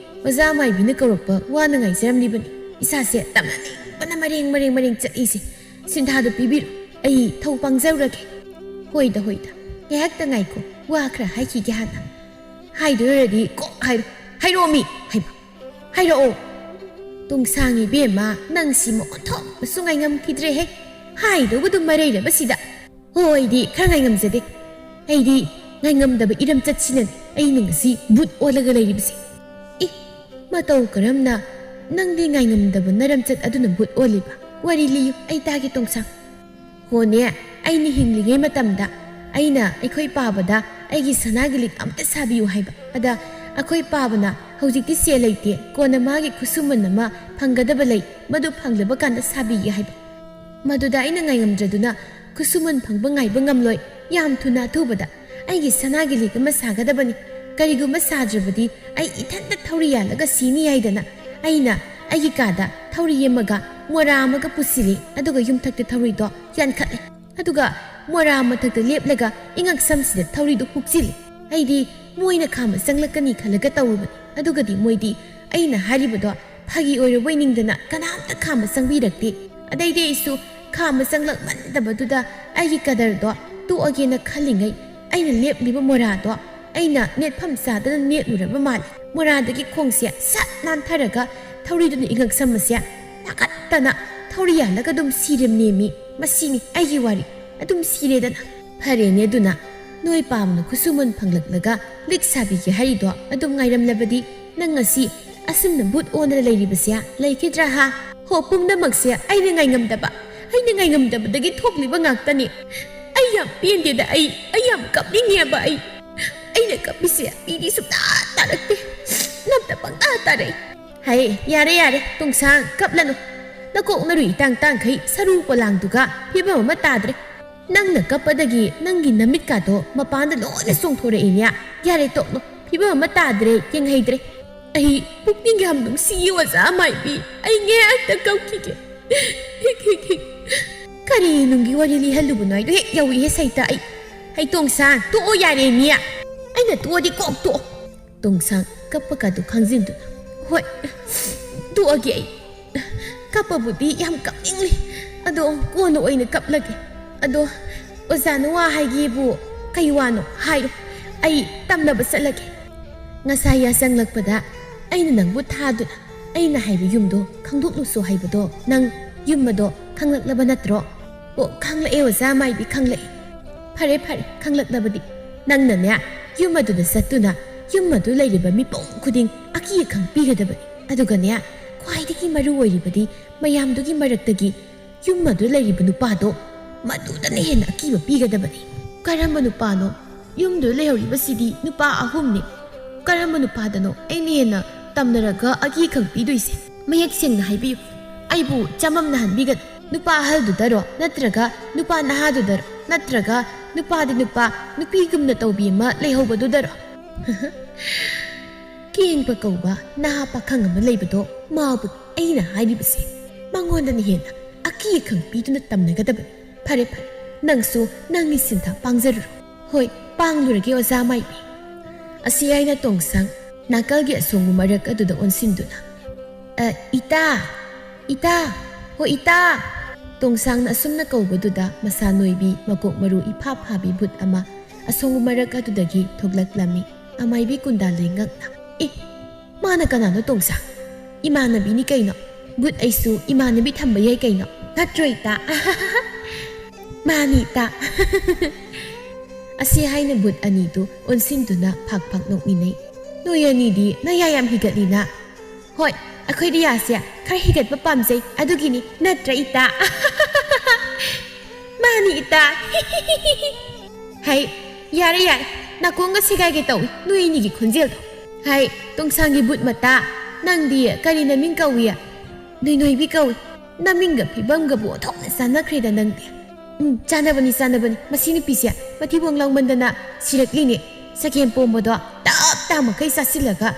ꯑꯣꯖꯥ ꯃꯥꯏꯕꯤꯅ ꯀꯧꯔꯛꯄ ꯋꯥꯅ ꯉꯥꯏꯖꯔꯝꯂꯤꯕꯅꯤ꯫ ꯏꯁꯥꯁꯦ ꯇꯝꯅꯅꯤꯡꯕꯅ ꯃꯔꯦꯡ ꯃꯔꯦꯡ ꯃꯔꯦꯡ ꯆꯠꯂꯤꯁꯦ꯫ ꯁꯤꯟꯊꯥꯗꯨ ꯄꯤꯕꯤꯔꯣ, ꯑꯩ ꯊꯧ ꯄꯥꯡꯖꯧꯔꯒꯦ꯫" "ꯍꯣꯏꯗ, ꯍꯣꯏꯗ, ꯉꯥꯏꯍꯥꯛꯇ ꯉꯥꯏꯈꯣ, ꯋꯥ ꯈꯔ ꯍꯥꯏꯈꯤꯒꯦ ꯍꯥꯟꯅ꯫" "ꯍꯥꯏꯗꯣꯏꯔꯗꯤ ꯀꯣꯛ ꯍꯥꯏꯔꯣ꯫" "ꯍꯥꯏꯔꯛꯑꯣꯃꯤ꯫" "ꯍꯩꯃꯥ, ꯍꯥꯏꯔꯛꯑꯣ꯫" "ꯇꯣꯡꯁꯥꯡ ꯏꯕꯦꯝꯃ, ꯅꯪꯁꯤ ꯃꯑꯣꯟꯊꯣꯛꯅꯁꯨ ꯉꯥꯏꯉꯝꯈꯤꯗ꯭ꯔꯦꯍꯦ꯫ ꯍꯥꯏꯗꯧꯕꯗꯨ ꯃꯔꯩꯔꯕꯁꯤꯗ꯫ ꯍꯣ, ꯑꯩꯗꯤ ꯈꯔ ꯉꯥꯏꯉꯝꯖꯗꯦ꯫ ꯑꯩꯗꯤ ꯉꯥꯏꯉꯝꯗꯕ ꯏꯔꯝꯆꯠꯁꯤꯅꯅꯦ ꯑꯩꯅ ꯉꯁꯤ ꯕꯨꯠ ꯑꯣꯜꯂꯒ ꯂꯩꯔꯤꯕꯁꯦ꯫ ꯏ, ꯃꯇꯧ ꯀꯔꯝꯅ ꯅꯪꯗꯤ ꯉꯥꯏꯉꯝꯗꯕ ꯅꯔꯝꯆꯠ ꯑꯗꯨꯅ ꯕꯨꯠ ꯑꯣꯜꯂꯤꯕ? ꯋꯥꯔꯤ ꯂꯤꯌꯨ, ꯑꯩ ꯇꯥꯒꯦ, ꯇꯣꯡꯁꯥꯡ꯫ ꯍꯣꯅꯦ, ꯑꯩꯅ ꯍꯤꯡꯂꯤꯉꯩ ꯃꯇꯝꯗ ꯑꯩꯅ ꯑꯩꯈꯣꯏ ꯄꯥꯕꯗ ꯑꯩꯒꯤ ꯁꯅꯥꯒꯤ ꯂꯤꯛ ꯑꯃꯇ ꯁꯥꯕꯤꯌꯨ ꯍꯥꯏꯕ꯫ ꯑꯗ ꯑꯩꯈꯣꯏ ꯄꯥꯕꯅ, "ꯍꯧꯖꯤꯛꯇꯤ ꯁꯦꯜ ꯂꯩꯇꯦ, ꯀꯣꯟꯅ ꯃꯥꯒꯤ ꯈꯨꯠꯁꯨꯃꯟ ꯑꯃ ꯐꯪꯒꯗꯕ ꯂꯩ, ꯃꯗꯨ ꯐꯪꯂꯕ ꯀꯥꯟꯗ ꯁꯥꯕꯤꯒꯦ" ꯍꯥꯏꯕ꯫ ꯃꯗꯨꯗ ꯑꯩꯅ ꯉꯥꯏꯉꯝꯗ꯭ꯔꯗꯨꯅ ꯈꯨꯠꯁꯨꯃꯟ ꯐꯪꯕ ꯉꯥꯏꯕ ꯉꯝꯂꯣꯏ, ꯌꯥꯝ ꯊꯨꯅ ꯑꯊꯨꯕꯗ ꯑꯩꯒꯤ ꯁꯅꯥꯒꯤ ꯂꯤꯛ ꯑꯃ ꯁꯥꯒꯗꯕꯅꯤ꯫ ꯀꯔꯤꯒꯨꯝꯕ ꯁꯥꯗ꯭ꯔꯕꯗꯤ ꯑꯩ ꯏꯊꯟꯇ ꯊꯧꯔꯤ ꯌꯥꯜꯂꯒ ꯁꯤꯅꯤ ꯍꯥꯏꯗꯅ ꯑꯩꯅ ꯑꯩꯒꯤ ꯀꯥꯗ ꯊꯧꯔꯤ ꯑꯃꯒ ꯃꯣꯔꯥ ꯑꯃꯒ ꯄꯨꯁꯤꯜꯂꯤ, ꯑꯗꯨꯒ ꯌꯨꯝꯊꯛꯇ ꯊꯧꯔꯤꯗꯣ ꯌꯥꯟꯈꯠꯂꯦ꯫ ꯑꯗꯨꯒ ꯃꯣꯔꯥ ꯃꯊꯛꯇ ꯂꯦꯞꯂꯒ ꯏꯉꯛꯁꯝꯁꯤꯗ ꯊꯧꯔꯤꯗꯨ ꯍꯨꯛꯆꯤꯜꯂꯤ꯫ ꯑꯩꯗꯤ ꯃꯣꯏꯅ ꯈꯥꯝꯕ ꯆꯪꯂꯛꯀꯅꯤ ꯈꯜꯂꯒ ꯇꯧꯔꯨꯕꯅꯤ꯫ ꯑꯗꯨꯒꯗꯤ ꯃꯣꯏꯗꯤ ꯑꯩꯅ ꯍꯥꯏꯔꯤꯕꯗꯣ ꯐꯥꯒꯤ ꯑꯣꯏꯔꯕꯣꯏ ꯅꯤꯡꯗꯅ ꯀꯅꯥꯝꯇ ꯈꯥꯝꯕ ꯆꯪꯕꯤꯔꯛꯇꯦ꯫ ꯑꯗꯩꯗꯤ ꯑꯩꯁꯨ ꯈꯥꯝꯕ ꯆꯪꯂꯛꯃꯟꯗꯕꯗꯨꯗ ꯑꯩꯒꯤ ꯀꯗꯔꯗꯣ ꯇꯣꯛꯑꯒꯦꯅ ꯈꯜꯂꯤꯉꯩ, ꯑꯩꯅ ꯂꯦꯞꯂꯤꯕ ꯃꯣꯔꯥꯗꯣ ꯑꯩꯅ ꯅꯦꯠꯐꯝ ꯆꯥꯗꯅ ꯅꯦꯠꯂꯨꯔꯕ ꯃꯥꯜꯂꯦ꯫ ꯃꯣꯔꯥꯗꯒꯤ ꯈꯣꯡꯁꯦ ꯁꯠ ꯅꯥꯟꯊꯔꯒ ꯊꯧꯔꯤꯗꯨꯅ ꯏꯉꯛꯁꯝ ꯑꯁꯦ ꯅꯥꯀꯠꯇꯅ ꯊꯧꯔꯤ ꯌꯥꯜꯂꯒ ꯑꯗꯨꯝ ꯁꯤꯔꯝꯅꯦꯃꯤ꯫ ꯃꯁꯤꯅꯤ ꯑꯩꯒꯤ ꯋꯥꯔꯤ꯫ ꯑꯗꯨꯝ ꯁꯤꯔꯦꯗꯅ꯫ ꯐꯔꯦꯅꯦ, ꯑꯗꯨꯅ ꯅꯣꯏ ꯄꯥꯝꯅ ꯈꯨꯠꯁꯨꯃꯟ ꯐꯪꯂꯛꯂꯒ ꯂꯤꯛ ꯁꯥꯕꯤꯒꯦ ꯍꯥꯏꯔꯤꯗꯣ ꯑꯗꯨꯝ ꯉꯥꯏꯔꯝꯂꯕꯗꯤ ꯅꯪ ꯉꯁꯤ ꯑꯁꯨꯝꯅ ꯕꯨꯠ ꯑꯣꯟꯗꯅ ꯂꯩꯔꯤꯕꯁꯦ ꯂꯩꯈꯤꯗ꯭ꯔꯥ ꯍꯥ? ꯍꯣ, ꯄꯨꯝꯅꯃꯛꯁꯦ ꯑꯩꯅ ꯉꯥꯏꯉꯝꯗꯕ, ꯑꯩꯅ ꯉꯥꯏꯉꯝꯗꯕꯗꯒꯤ ꯊꯣꯛꯂꯤꯕ ꯉꯥꯛꯇꯅꯤ꯫ ꯑꯩ ꯌꯥꯝ ꯄꯦꯟꯗꯦꯗ, ꯑꯩ, ꯑꯩ ꯌꯥꯝ ꯀꯞꯅꯤꯡꯉꯦꯕ꯫ ꯑꯩ, ꯑꯩꯅ ꯀꯞꯄꯤꯁꯦ ꯃꯤꯗꯤ ꯁꯨꯡꯇꯥ ꯇꯥꯔꯛꯇꯦ, ꯅꯝꯇ ꯄꯪꯇꯥ ꯇꯥꯔꯛꯏ꯫ ꯍꯩ, ꯌꯥꯔꯦ, ꯌꯥꯔꯦ, ꯇꯣꯡꯁꯥꯡ, ꯀꯞꯂꯅꯨ꯫ ꯅꯀꯣꯛ ꯅꯔꯨ ꯏꯇꯥꯡ ꯇꯥꯡꯈꯩ ꯁꯔꯨ ꯄꯣꯂꯥꯡꯗꯨꯒ ꯐꯤꯕꯝ ꯑꯃ ꯇꯥꯗ꯭ꯔꯦ꯫ ꯅꯪꯅ ꯀꯞꯄꯗꯒꯤ ꯅꯪꯒꯤ ꯅꯃꯤꯠꯀꯥꯗꯣ ꯃꯄꯥꯟꯗ ꯂꯣꯏꯅ ꯆꯣꯡꯊꯣꯔꯛꯏꯅꯦ꯫ ꯌꯥꯔꯦ, ꯇꯣꯛꯂꯣ, ꯐꯤꯕꯝ ꯑꯃ ꯇꯥꯗ꯭ꯔꯦ, ꯌꯦꯡꯍꯩꯗ꯭ꯔꯦ꯫ ꯑꯩ ꯄꯨꯛꯅꯤꯡ ꯌꯥꯝ ꯅꯨꯡꯁꯤꯌꯦ, ꯑꯣꯖꯥ ꯃꯥꯏꯕꯤ꯫ ꯑꯩ ꯉꯥꯏꯍꯥꯛꯇ ꯀꯞꯈꯤꯒꯦ꯫ ꯍꯤꯛ, ꯍꯤꯛ, ꯍꯤꯛ꯫ ꯀꯔꯤ ꯅꯨꯡꯒꯤ ꯋꯥꯔꯤ ꯂꯤꯍꯜꯂꯨꯕꯅꯣ ꯍꯥꯏꯗꯣ ꯍꯦꯛ ꯌꯧꯏꯍꯦ ꯁꯩꯇ꯫ ꯑꯩ, ꯑꯩ ꯇꯣꯡꯁꯥꯡ, ꯇꯣꯛꯑꯣ ꯌꯥꯔꯦ ꯃꯤ꯫ ꯑꯩꯅ ꯇꯣꯛꯑꯗꯤ ꯀꯣꯛ ꯇꯣꯛꯑꯣ꯫ ꯇꯣꯡꯁꯥꯡ ꯀꯞꯄꯀꯥꯗꯨ ꯈꯥꯡꯖꯤꯟꯗꯨꯅ, "ꯍꯣꯏ, ꯇꯣꯛꯑꯒꯦ ꯑꯩ꯫ ꯀꯞꯄꯕꯨꯗꯤ ꯌꯥꯝ ꯀꯞꯅꯤꯡꯂꯤ, ꯑꯗꯣ ꯀꯣꯟꯅ ꯑꯣꯏꯅ ꯀꯞꯂꯒꯦ꯫ ꯑꯗꯣ ꯑꯣꯖꯥꯅ ꯋꯥ ꯍꯥꯏꯒꯦꯕꯨ ꯀꯩ ꯋꯥꯅꯣ ꯍꯥꯏꯔꯣ, ꯑꯩ ꯇꯝꯅꯕ ꯆꯠꯂꯒꯦ꯫ ꯉꯁꯥꯏ ꯌꯥꯆꯪꯂꯛꯄꯗ ꯑꯩꯅ ꯅꯪꯕꯨ ꯊꯥꯗꯨꯅ ꯑꯩꯅ ꯍꯥꯏꯕ ꯌꯨꯝꯗꯣ ꯈꯪꯗꯣꯛꯂꯨꯁꯣ ꯍꯥꯏꯕꯗꯣ ꯅꯪ ꯌꯨꯝ ꯑꯗꯣ ꯈꯪꯂꯛꯂꯕ ꯅꯠꯇ꯭ꯔꯣ?" ꯑꯣ, ꯈꯪꯂꯛꯑꯦ ꯑꯣꯖꯥ ꯃꯥꯏꯕꯤ, ꯈꯪꯂꯛꯑꯦ꯫ ꯐꯔꯦ ꯐꯔꯦ, ꯈꯪꯂꯛꯂꯕꯗꯤ ꯅꯪꯅꯅꯦ, ꯌꯨꯝ ꯑꯗꯨꯗ ꯆꯠꯇꯨꯅ ꯌꯨꯝ ꯑꯗꯨ ꯂꯩꯔꯤꯕ ꯃꯤꯄꯨꯝ ꯈꯨꯗꯤꯡ ꯑꯀꯤ ꯑꯈꯪ ꯄꯤꯒꯗꯕꯅꯤ꯫ ꯑꯗꯨꯒꯅꯦ, ꯈ꯭ꯋꯥꯏꯗꯒꯤ ꯃꯔꯨ ꯑꯣꯏꯔꯤꯕꯗꯤ ꯃꯌꯥꯝꯗꯨꯒꯤ ꯃꯔꯛꯇꯒꯤ ꯌꯨꯝ ꯑꯗꯨ ꯂꯩꯔꯤꯕ ꯅꯨꯄꯥꯗꯣ, ꯃꯗꯨꯗꯅ ꯍꯦꯟꯅ ꯑꯀꯤꯕ ꯄꯤꯒꯗꯕꯅꯤ꯫ ꯀꯔꯝꯕ ꯅꯨꯄꯥꯅꯣ? ꯌꯨꯝꯗꯨ ꯂꯩꯍꯧꯔꯤꯕꯁꯤꯗꯤ ꯅꯨꯄꯥ ꯑꯍꯨꯝꯅꯤ꯫ ꯀꯔꯝꯕ ꯅꯨꯄꯥꯗꯅꯣ ꯑꯩꯅ ꯍꯦꯟꯅ ꯇꯝꯅꯔꯒ ꯑꯀꯤ ꯑꯈꯪ ꯄꯤꯗꯣꯏꯁꯦ? ꯃꯌꯦꯛ ꯁꯦꯡꯅ ꯍꯥꯏꯕꯤꯌꯨ꯫ ꯑꯩꯕꯨ ꯆꯃꯝꯅꯍꯟꯕꯤꯒꯅꯨ꯫ ꯅꯨꯄꯥ ꯑꯍꯜꯗꯨꯗꯔꯣ, ꯅꯠꯇ꯭ꯔꯒ ꯅꯨꯄꯥ ꯅꯍꯥꯗꯨꯗꯔꯣ, ꯅꯠꯇ꯭ꯔꯒ ꯅꯨꯄꯥꯗꯤ ꯅꯨꯄꯥ, ꯅꯨꯄꯤꯒꯨꯝꯅ ꯇꯧꯕꯤ ꯑꯃ ꯂꯩꯍꯧꯕꯗꯨꯗꯔꯣ? ꯀꯦꯡꯕ ꯀꯧꯕ ꯅꯍꯥ ꯄꯥꯈꯪ ꯑꯃ ꯂꯩꯕꯗꯣ, ꯃꯥꯕꯨ ꯑꯩꯅ ꯍꯥꯏꯔꯤꯕꯁꯦ꯫ ꯃꯉꯣꯟꯗꯅ ꯍꯦꯟꯅ ꯑꯀꯤ ꯑꯈꯪ ꯄꯤꯗꯨꯅ ꯇꯝꯅꯒꯗꯕꯅꯤ꯫ ꯐꯔꯦ ꯐꯔꯦ, ꯅꯪꯁꯨ ꯅꯪꯒꯤ ꯁꯤꯟꯊꯥ ꯄꯥꯡꯖꯔꯨꯔꯣ꯫ ꯍꯣꯏ, ꯄꯥꯡꯂꯨꯔꯒꯦ ꯑꯣꯖꯥ ꯃꯥꯏꯕꯤ꯫ ꯑꯁꯤ ꯍꯥꯏꯅ ꯇꯣꯡꯁꯥꯡ ꯅꯥꯀꯜꯒꯤ ꯑꯁꯣꯡꯕ ꯃꯔꯛ ꯑꯗꯨꯗ ꯑꯣꯟꯁꯤꯟꯗꯨꯅ, "ꯑ, ꯏꯇꯥ! ꯏꯇꯥ! ꯍꯣ ꯏꯇꯥ!" ꯇꯣꯡꯁꯥꯡꯅ ꯑꯁꯨꯝꯅ ꯀꯧꯕꯗꯨꯗ ꯃꯁꯥ ꯅꯣꯏꯕꯤ, ꯃꯀꯣꯛ ꯃꯔꯨ ꯏꯐꯥ ꯐꯥꯕꯤ ꯚꯨꯠ ꯑꯃ ꯑꯁꯣꯡꯕ ꯃꯔꯛ ꯑꯗꯨꯗꯒꯤ ꯊꯣꯛꯂꯛꯂꯝꯃꯤ꯫ ꯑꯃꯥꯏꯕꯤ ꯀꯨꯟꯗꯥ ꯂꯩꯉꯛꯅ, "ꯑꯦ, ꯃꯥꯅ ꯀꯅꯥꯅꯣ ꯇꯣꯡꯁꯥꯡ? ꯏꯃꯥꯟꯅꯕꯤꯅꯤ ꯀꯩꯅꯣ꯫ ꯚꯨꯠ ꯑꯩꯁꯨ ꯏꯃꯥꯟꯅꯕꯤ ꯊꯝꯕ ꯌꯥꯏ ꯀꯩꯅꯣ꯫ ꯅꯠꯇ꯭ꯔꯣ ꯏꯇꯥ?" "ꯃꯥꯅꯤ ꯏꯇꯥ!" ꯑꯁꯤ ꯍꯥꯏꯅ ꯚꯨꯠ ꯑꯅꯤꯗꯨ ꯑꯣꯟꯁꯤꯟꯗꯨꯅ ꯐꯥꯛ ꯐꯥꯛ ꯅꯣꯛꯃꯤꯟꯅꯩ꯫ "ꯅꯣꯏ ꯑꯅꯤꯗꯤ ꯅꯌꯥ ꯌꯥꯝ ꯍꯤꯒꯠꯂꯤꯅ?" "ꯍꯣꯏ, ꯑꯩꯈꯣꯏꯗꯤ ꯌꯥꯁꯦ ꯈꯔ ꯍꯤꯒꯠꯄ ꯄꯥꯝꯖꯩ, ꯑꯗꯨꯒꯤꯅꯤ, ꯅꯠꯇ꯭ꯔꯥ ꯏꯇꯥ?" "ꯃꯥꯅꯤ ꯏꯇꯥ!" "ꯍꯩ, ꯌꯥꯔꯦ ꯌꯥꯔꯦ, ꯅꯥꯀꯣꯡꯒ ꯁꯦꯒꯥꯏꯒꯦ ꯇꯧꯏ ꯅꯣꯏ ꯑꯅꯤꯒꯤ ꯈꯣꯟꯖꯦꯜꯗꯣ꯫ ꯍꯩ, ꯇꯣꯡꯁꯥꯡꯒꯤ ꯚꯨꯠ ꯃꯇꯥ, ꯅꯪꯗꯤ ꯀꯔꯤ ꯅꯃꯤꯡ ꯀꯧꯏ?" "ꯅꯣꯏ ꯅꯣꯏꯕꯤ ꯀꯧꯏ꯫ ꯅꯃꯤꯡꯒ ꯐꯤꯕꯝꯒꯕꯨ ꯑꯣꯟꯊꯣꯛꯅ ꯆꯥꯟꯅꯈ꯭ꯔꯦꯗ ꯅꯪꯗꯤ꯫" "ꯎꯝ, ꯆꯥꯟꯅꯕꯅꯤ, ꯆꯥꯟꯅꯕꯅꯤ꯫ ꯃꯁꯤ ꯅꯨꯄꯤꯁꯦ ꯃꯊꯤꯕꯣꯡ ꯂꯥꯎꯃꯟꯗꯅ ꯁꯤꯔꯛꯂꯤꯅꯦ꯫ ꯆꯒꯦꯝ ꯄꯣꯝꯕꯗꯣ ꯇꯞ ꯇꯥ ꯃꯈꯩ ꯆꯥꯁꯤꯜꯂꯒ,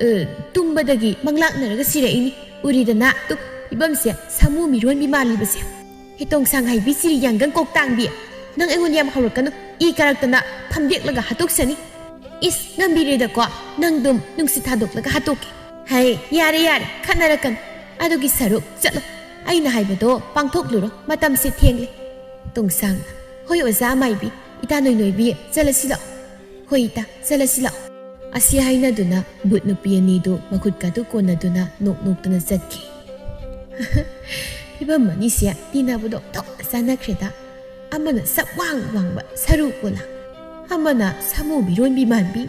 ꯑ, ꯇꯨꯝꯕꯗꯒꯤ ꯃꯪꯂꯥꯛꯅꯔꯒ ꯁꯤꯔꯛꯏꯅꯤ꯫ ꯎꯔꯤꯗꯅ ꯇꯨ, ꯐꯤꯕꯝꯁꯦ ꯁꯥꯃꯨ ꯃꯤꯔꯣꯟꯕꯤ ꯃꯥꯜꯂꯤꯕꯁꯦ꯫ ꯍꯦ, ꯇꯣꯡꯁꯥꯡ ꯍꯩꯕꯤ ꯁꯤꯔꯤ ꯌꯥꯡꯒꯪ ꯀꯣꯛ ꯇꯥꯡꯕꯤ, ꯅꯪ ꯑꯩꯉꯣꯟꯗ ꯌꯥꯝ ꯍꯧꯔꯛꯀꯅꯨ꯫ ꯏ ꯀꯥꯔꯛꯇꯅ ꯐꯝꯗꯦꯛꯂꯒ ꯍꯥꯠꯇꯣꯛꯆꯅꯤ꯫" "ꯏꯁ, ꯉꯝꯕꯤꯔꯦꯗꯀꯣ, ꯅꯪꯗꯨꯝ ꯅꯨꯡꯁꯤꯠ ꯊꯥꯗꯣꯛꯂꯒ ꯍꯥꯠꯇꯣꯛꯀꯦ꯫" "ꯍꯩ, ꯌꯥꯔꯦ ꯌꯥꯔꯦ, ꯈꯠꯅꯔꯛꯀꯅꯨ꯫ ꯑꯗꯨꯒꯤ ꯁꯔꯨꯛ ꯆꯠꯂꯣ, ꯑꯩꯅ ꯍꯥꯏꯕꯗꯣ ꯄꯥꯡꯊꯣꯛꯂꯨꯔꯣ, ꯃꯇꯝꯁꯦ ꯊꯦꯡꯂꯦ꯫" ꯇꯣꯡꯁꯥꯡꯅ, "ꯍꯣꯏ ꯑꯣꯖꯥ ꯑꯃꯥꯏꯕꯤ, ꯏꯇꯥ ꯅꯣꯏ ꯅꯣꯏꯕꯤ, ꯆꯠꯂꯁꯤ ꯂꯥꯛꯑꯣ꯫" "ꯍꯣꯏ ꯏꯇꯥ, ꯆꯠꯂꯁꯤ ꯂꯥꯛꯑꯣ꯫" ꯑꯁꯤ ꯍꯥꯏꯅꯗꯨꯅ ꯚꯨꯠ ꯅꯨꯄꯤ ꯑꯅꯤꯗꯨ ꯃꯈꯨꯠꯀꯗꯨ ꯀꯣꯟꯅꯗꯨꯅ ꯅꯣꯛ ꯅꯣꯛꯇꯨꯅ ꯆꯠꯈꯤ꯫ ꯐꯤꯕꯝ ꯑꯅꯤꯁꯦ ꯇꯤꯟꯅꯕꯗꯣ ꯊꯣꯛꯅ ꯆꯥꯟꯅꯈ꯭ꯔꯦꯗ꯫ ꯑꯃꯅ ꯁꯛ ꯋꯥꯡ ꯋꯥꯡꯕ ꯁꯔꯨ ꯀꯣꯂꯥ, ꯑꯃꯅ ꯁꯥꯃꯨ ꯃꯤꯔꯣꯟꯕꯤ ꯃꯥꯟꯕꯤ꯫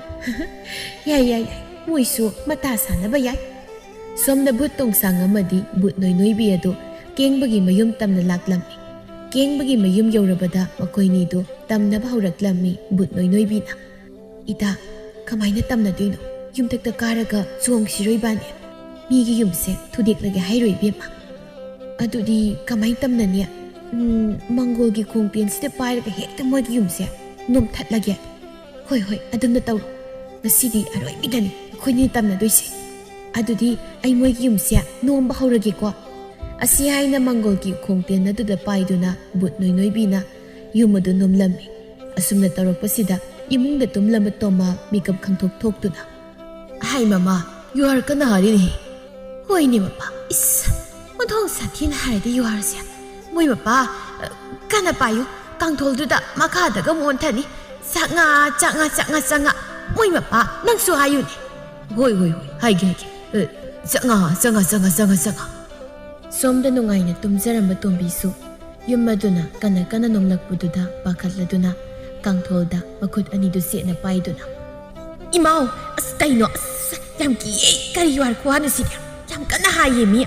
ꯌꯥꯏ, ꯌꯥꯏ, ꯌꯥꯏ, ꯃꯣꯏꯁꯨ ꯃꯇꯥ ꯁꯥꯟꯅꯕ ꯌꯥꯏ꯫ ꯁꯣꯝꯗ ꯚꯨꯠ ꯇꯣꯡꯁꯥꯡ ꯑꯃꯗꯤ ꯚꯨꯠ ꯅꯣꯏꯅꯣꯏꯕꯤ ꯑꯗꯨ ꯀꯦꯡꯕꯒꯤ ꯃꯌꯨꯝ ꯇꯝꯅ ꯂꯥꯛꯂꯝꯃꯤ꯫ ꯀꯦꯡꯕꯒꯤ ꯃꯌꯨꯝ ꯌꯧꯔꯕꯗ ꯃꯈꯣꯏꯅꯤꯗꯨ ꯇꯝꯅꯕ ꯍꯧꯔꯛꯂꯝꯃꯤ ꯚꯨꯠ ꯅꯣꯏꯅꯣꯏꯕꯤꯅ꯫ "ꯏꯇꯥ, ꯀꯃꯥꯏꯅ ꯇꯝꯅꯗꯣꯏꯅꯣ? ꯌꯨꯝꯊꯛꯇ ꯀꯥꯔꯒ ꯆꯣꯡꯁꯤꯔꯣ ꯏꯕꯥꯅꯤ? ꯃꯤꯒꯤ ꯌꯨꯝꯁꯦ ꯊꯨꯗꯦꯛꯂꯒꯦ ꯍꯥꯏꯔꯣ ꯏꯕꯦꯝꯃ?" "ꯑꯗꯨꯗꯤ ꯀꯃꯥꯏꯅ ꯇꯝꯅꯅꯤ?" "ꯎꯝ, ꯃꯪꯒꯣꯜꯒꯤ ꯈꯣꯡꯇꯦꯟꯁꯤꯗ ꯄꯥꯏꯔꯒ ꯍꯦꯛꯇ ꯃꯣꯏꯒꯤ ꯌꯨꯝꯁꯦ ꯅꯣꯝꯊꯠꯂꯒꯦ꯫" "ꯍꯣꯏ, ꯍꯣꯏ, ꯑꯗꯨꯝꯅ ꯇꯧꯔꯣ꯫ ꯉꯁꯤꯗꯤ ꯑꯔꯣꯏꯕꯤꯗꯅꯤ ꯑꯩꯈꯣꯏꯅꯤ ꯇꯝꯅꯗꯣꯏꯁꯦ꯫ ꯑꯗꯨꯗꯤ ꯑꯩ ꯃꯣꯏꯒꯤ ꯌꯨꯝꯁꯦ ꯅꯣꯝꯕ ꯍꯧꯔꯒꯦꯀꯣ꯫" ꯑꯁꯤ ꯍꯥꯏꯅ ꯃꯪꯒꯣꯜꯒꯤ ꯈꯣꯡꯇꯦꯟ ꯑꯗꯨꯗ ꯄꯥꯏꯗꯨꯅ ꯚꯨꯠ ꯅꯣꯏꯅꯣꯏꯕꯤꯅ ꯌꯨꯝ ꯑꯗꯨ ꯅꯣꯝꯂꯝꯃꯤ꯫ ꯑꯁꯨꯝꯅ ꯇꯧꯔꯛꯄꯁꯤꯗ ꯏꯃꯨꯡꯗ ꯇꯨꯝꯂꯝꯕ ꯇꯣꯃꯥ ꯃꯤꯀꯞ ꯈꯪꯊꯣꯛ ꯊꯣꯛꯇꯨꯅ, "ꯍꯥꯏ ꯃꯃꯥ, ꯌꯨꯍꯥꯔ ꯀꯟꯅ ꯍꯥꯔꯤꯅꯦꯍꯦ꯫" "ꯍꯣꯏꯅꯦ ꯃꯄꯥ, ꯏꯁ, ꯃꯊꯣꯡ ꯁꯥꯊꯤꯅ ꯍꯥꯏꯔꯗꯤ ꯌꯨꯍꯥꯔꯁꯦ꯫ ꯃꯣꯏ ꯃꯄꯥ, ꯑ, ꯀꯟꯅ ꯄꯥꯏꯌꯨ, ꯀꯥꯡꯊꯣꯜꯗꯨꯗ ꯃꯈꯥꯗꯒ ꯑꯃꯨꯛ ꯑꯣꯟꯊꯅꯤ꯫ ꯆꯥꯛꯉꯥ, ꯆꯥꯛꯉꯥ, ꯆꯥꯛꯉꯥ, ꯆꯥꯛꯉꯥ꯫ ꯃꯣꯏ ꯃꯄꯥ, ꯅꯪꯁꯨ ꯍꯥꯏꯌꯨꯅꯦ꯫" "ꯍꯣꯏ, ꯍꯣꯏ, ꯍꯣꯏ, ꯍꯥꯏꯒꯦ, ꯍꯥꯏꯒꯦ꯫ ꯑ, ꯆꯥꯛꯉꯥ, ꯆꯥꯛꯉꯥ, ꯆꯥꯛꯉꯥ, ꯆꯥꯛꯉꯥ, ꯆꯥꯛꯉꯥ꯫" ꯁꯣꯝꯗ ꯅꯨꯡꯉꯥꯏꯅ ꯇꯨꯝꯖꯔꯝꯕ ꯇꯣꯝꯕꯤꯁꯨ ꯌꯨꯝ ꯑꯗꯨꯅ ꯀꯟꯅ ꯀꯟꯅ ꯅꯣꯝꯂꯛꯄꯗꯨꯗ ꯄꯥꯈꯠꯂꯗꯨꯅ ꯀꯥꯡꯊꯣꯜꯗ ꯃꯈꯨꯠ ꯑꯅꯤꯗꯨ ꯆꯦꯠꯅ ꯄꯥꯏꯗꯨꯅ, "ꯏꯃꯥꯎ, ꯑꯁ ꯀꯩꯅꯣ, ꯑꯁ ꯌꯥꯝ ꯀꯤꯌꯦ, ꯀꯔꯤ ꯌꯨꯍꯥꯔ ꯈꯨꯍꯥꯅꯣ ꯁꯤꯗꯤ? ꯌꯥꯝ ꯀꯟꯅ ꯍꯥꯏꯌꯦ ꯃꯤ,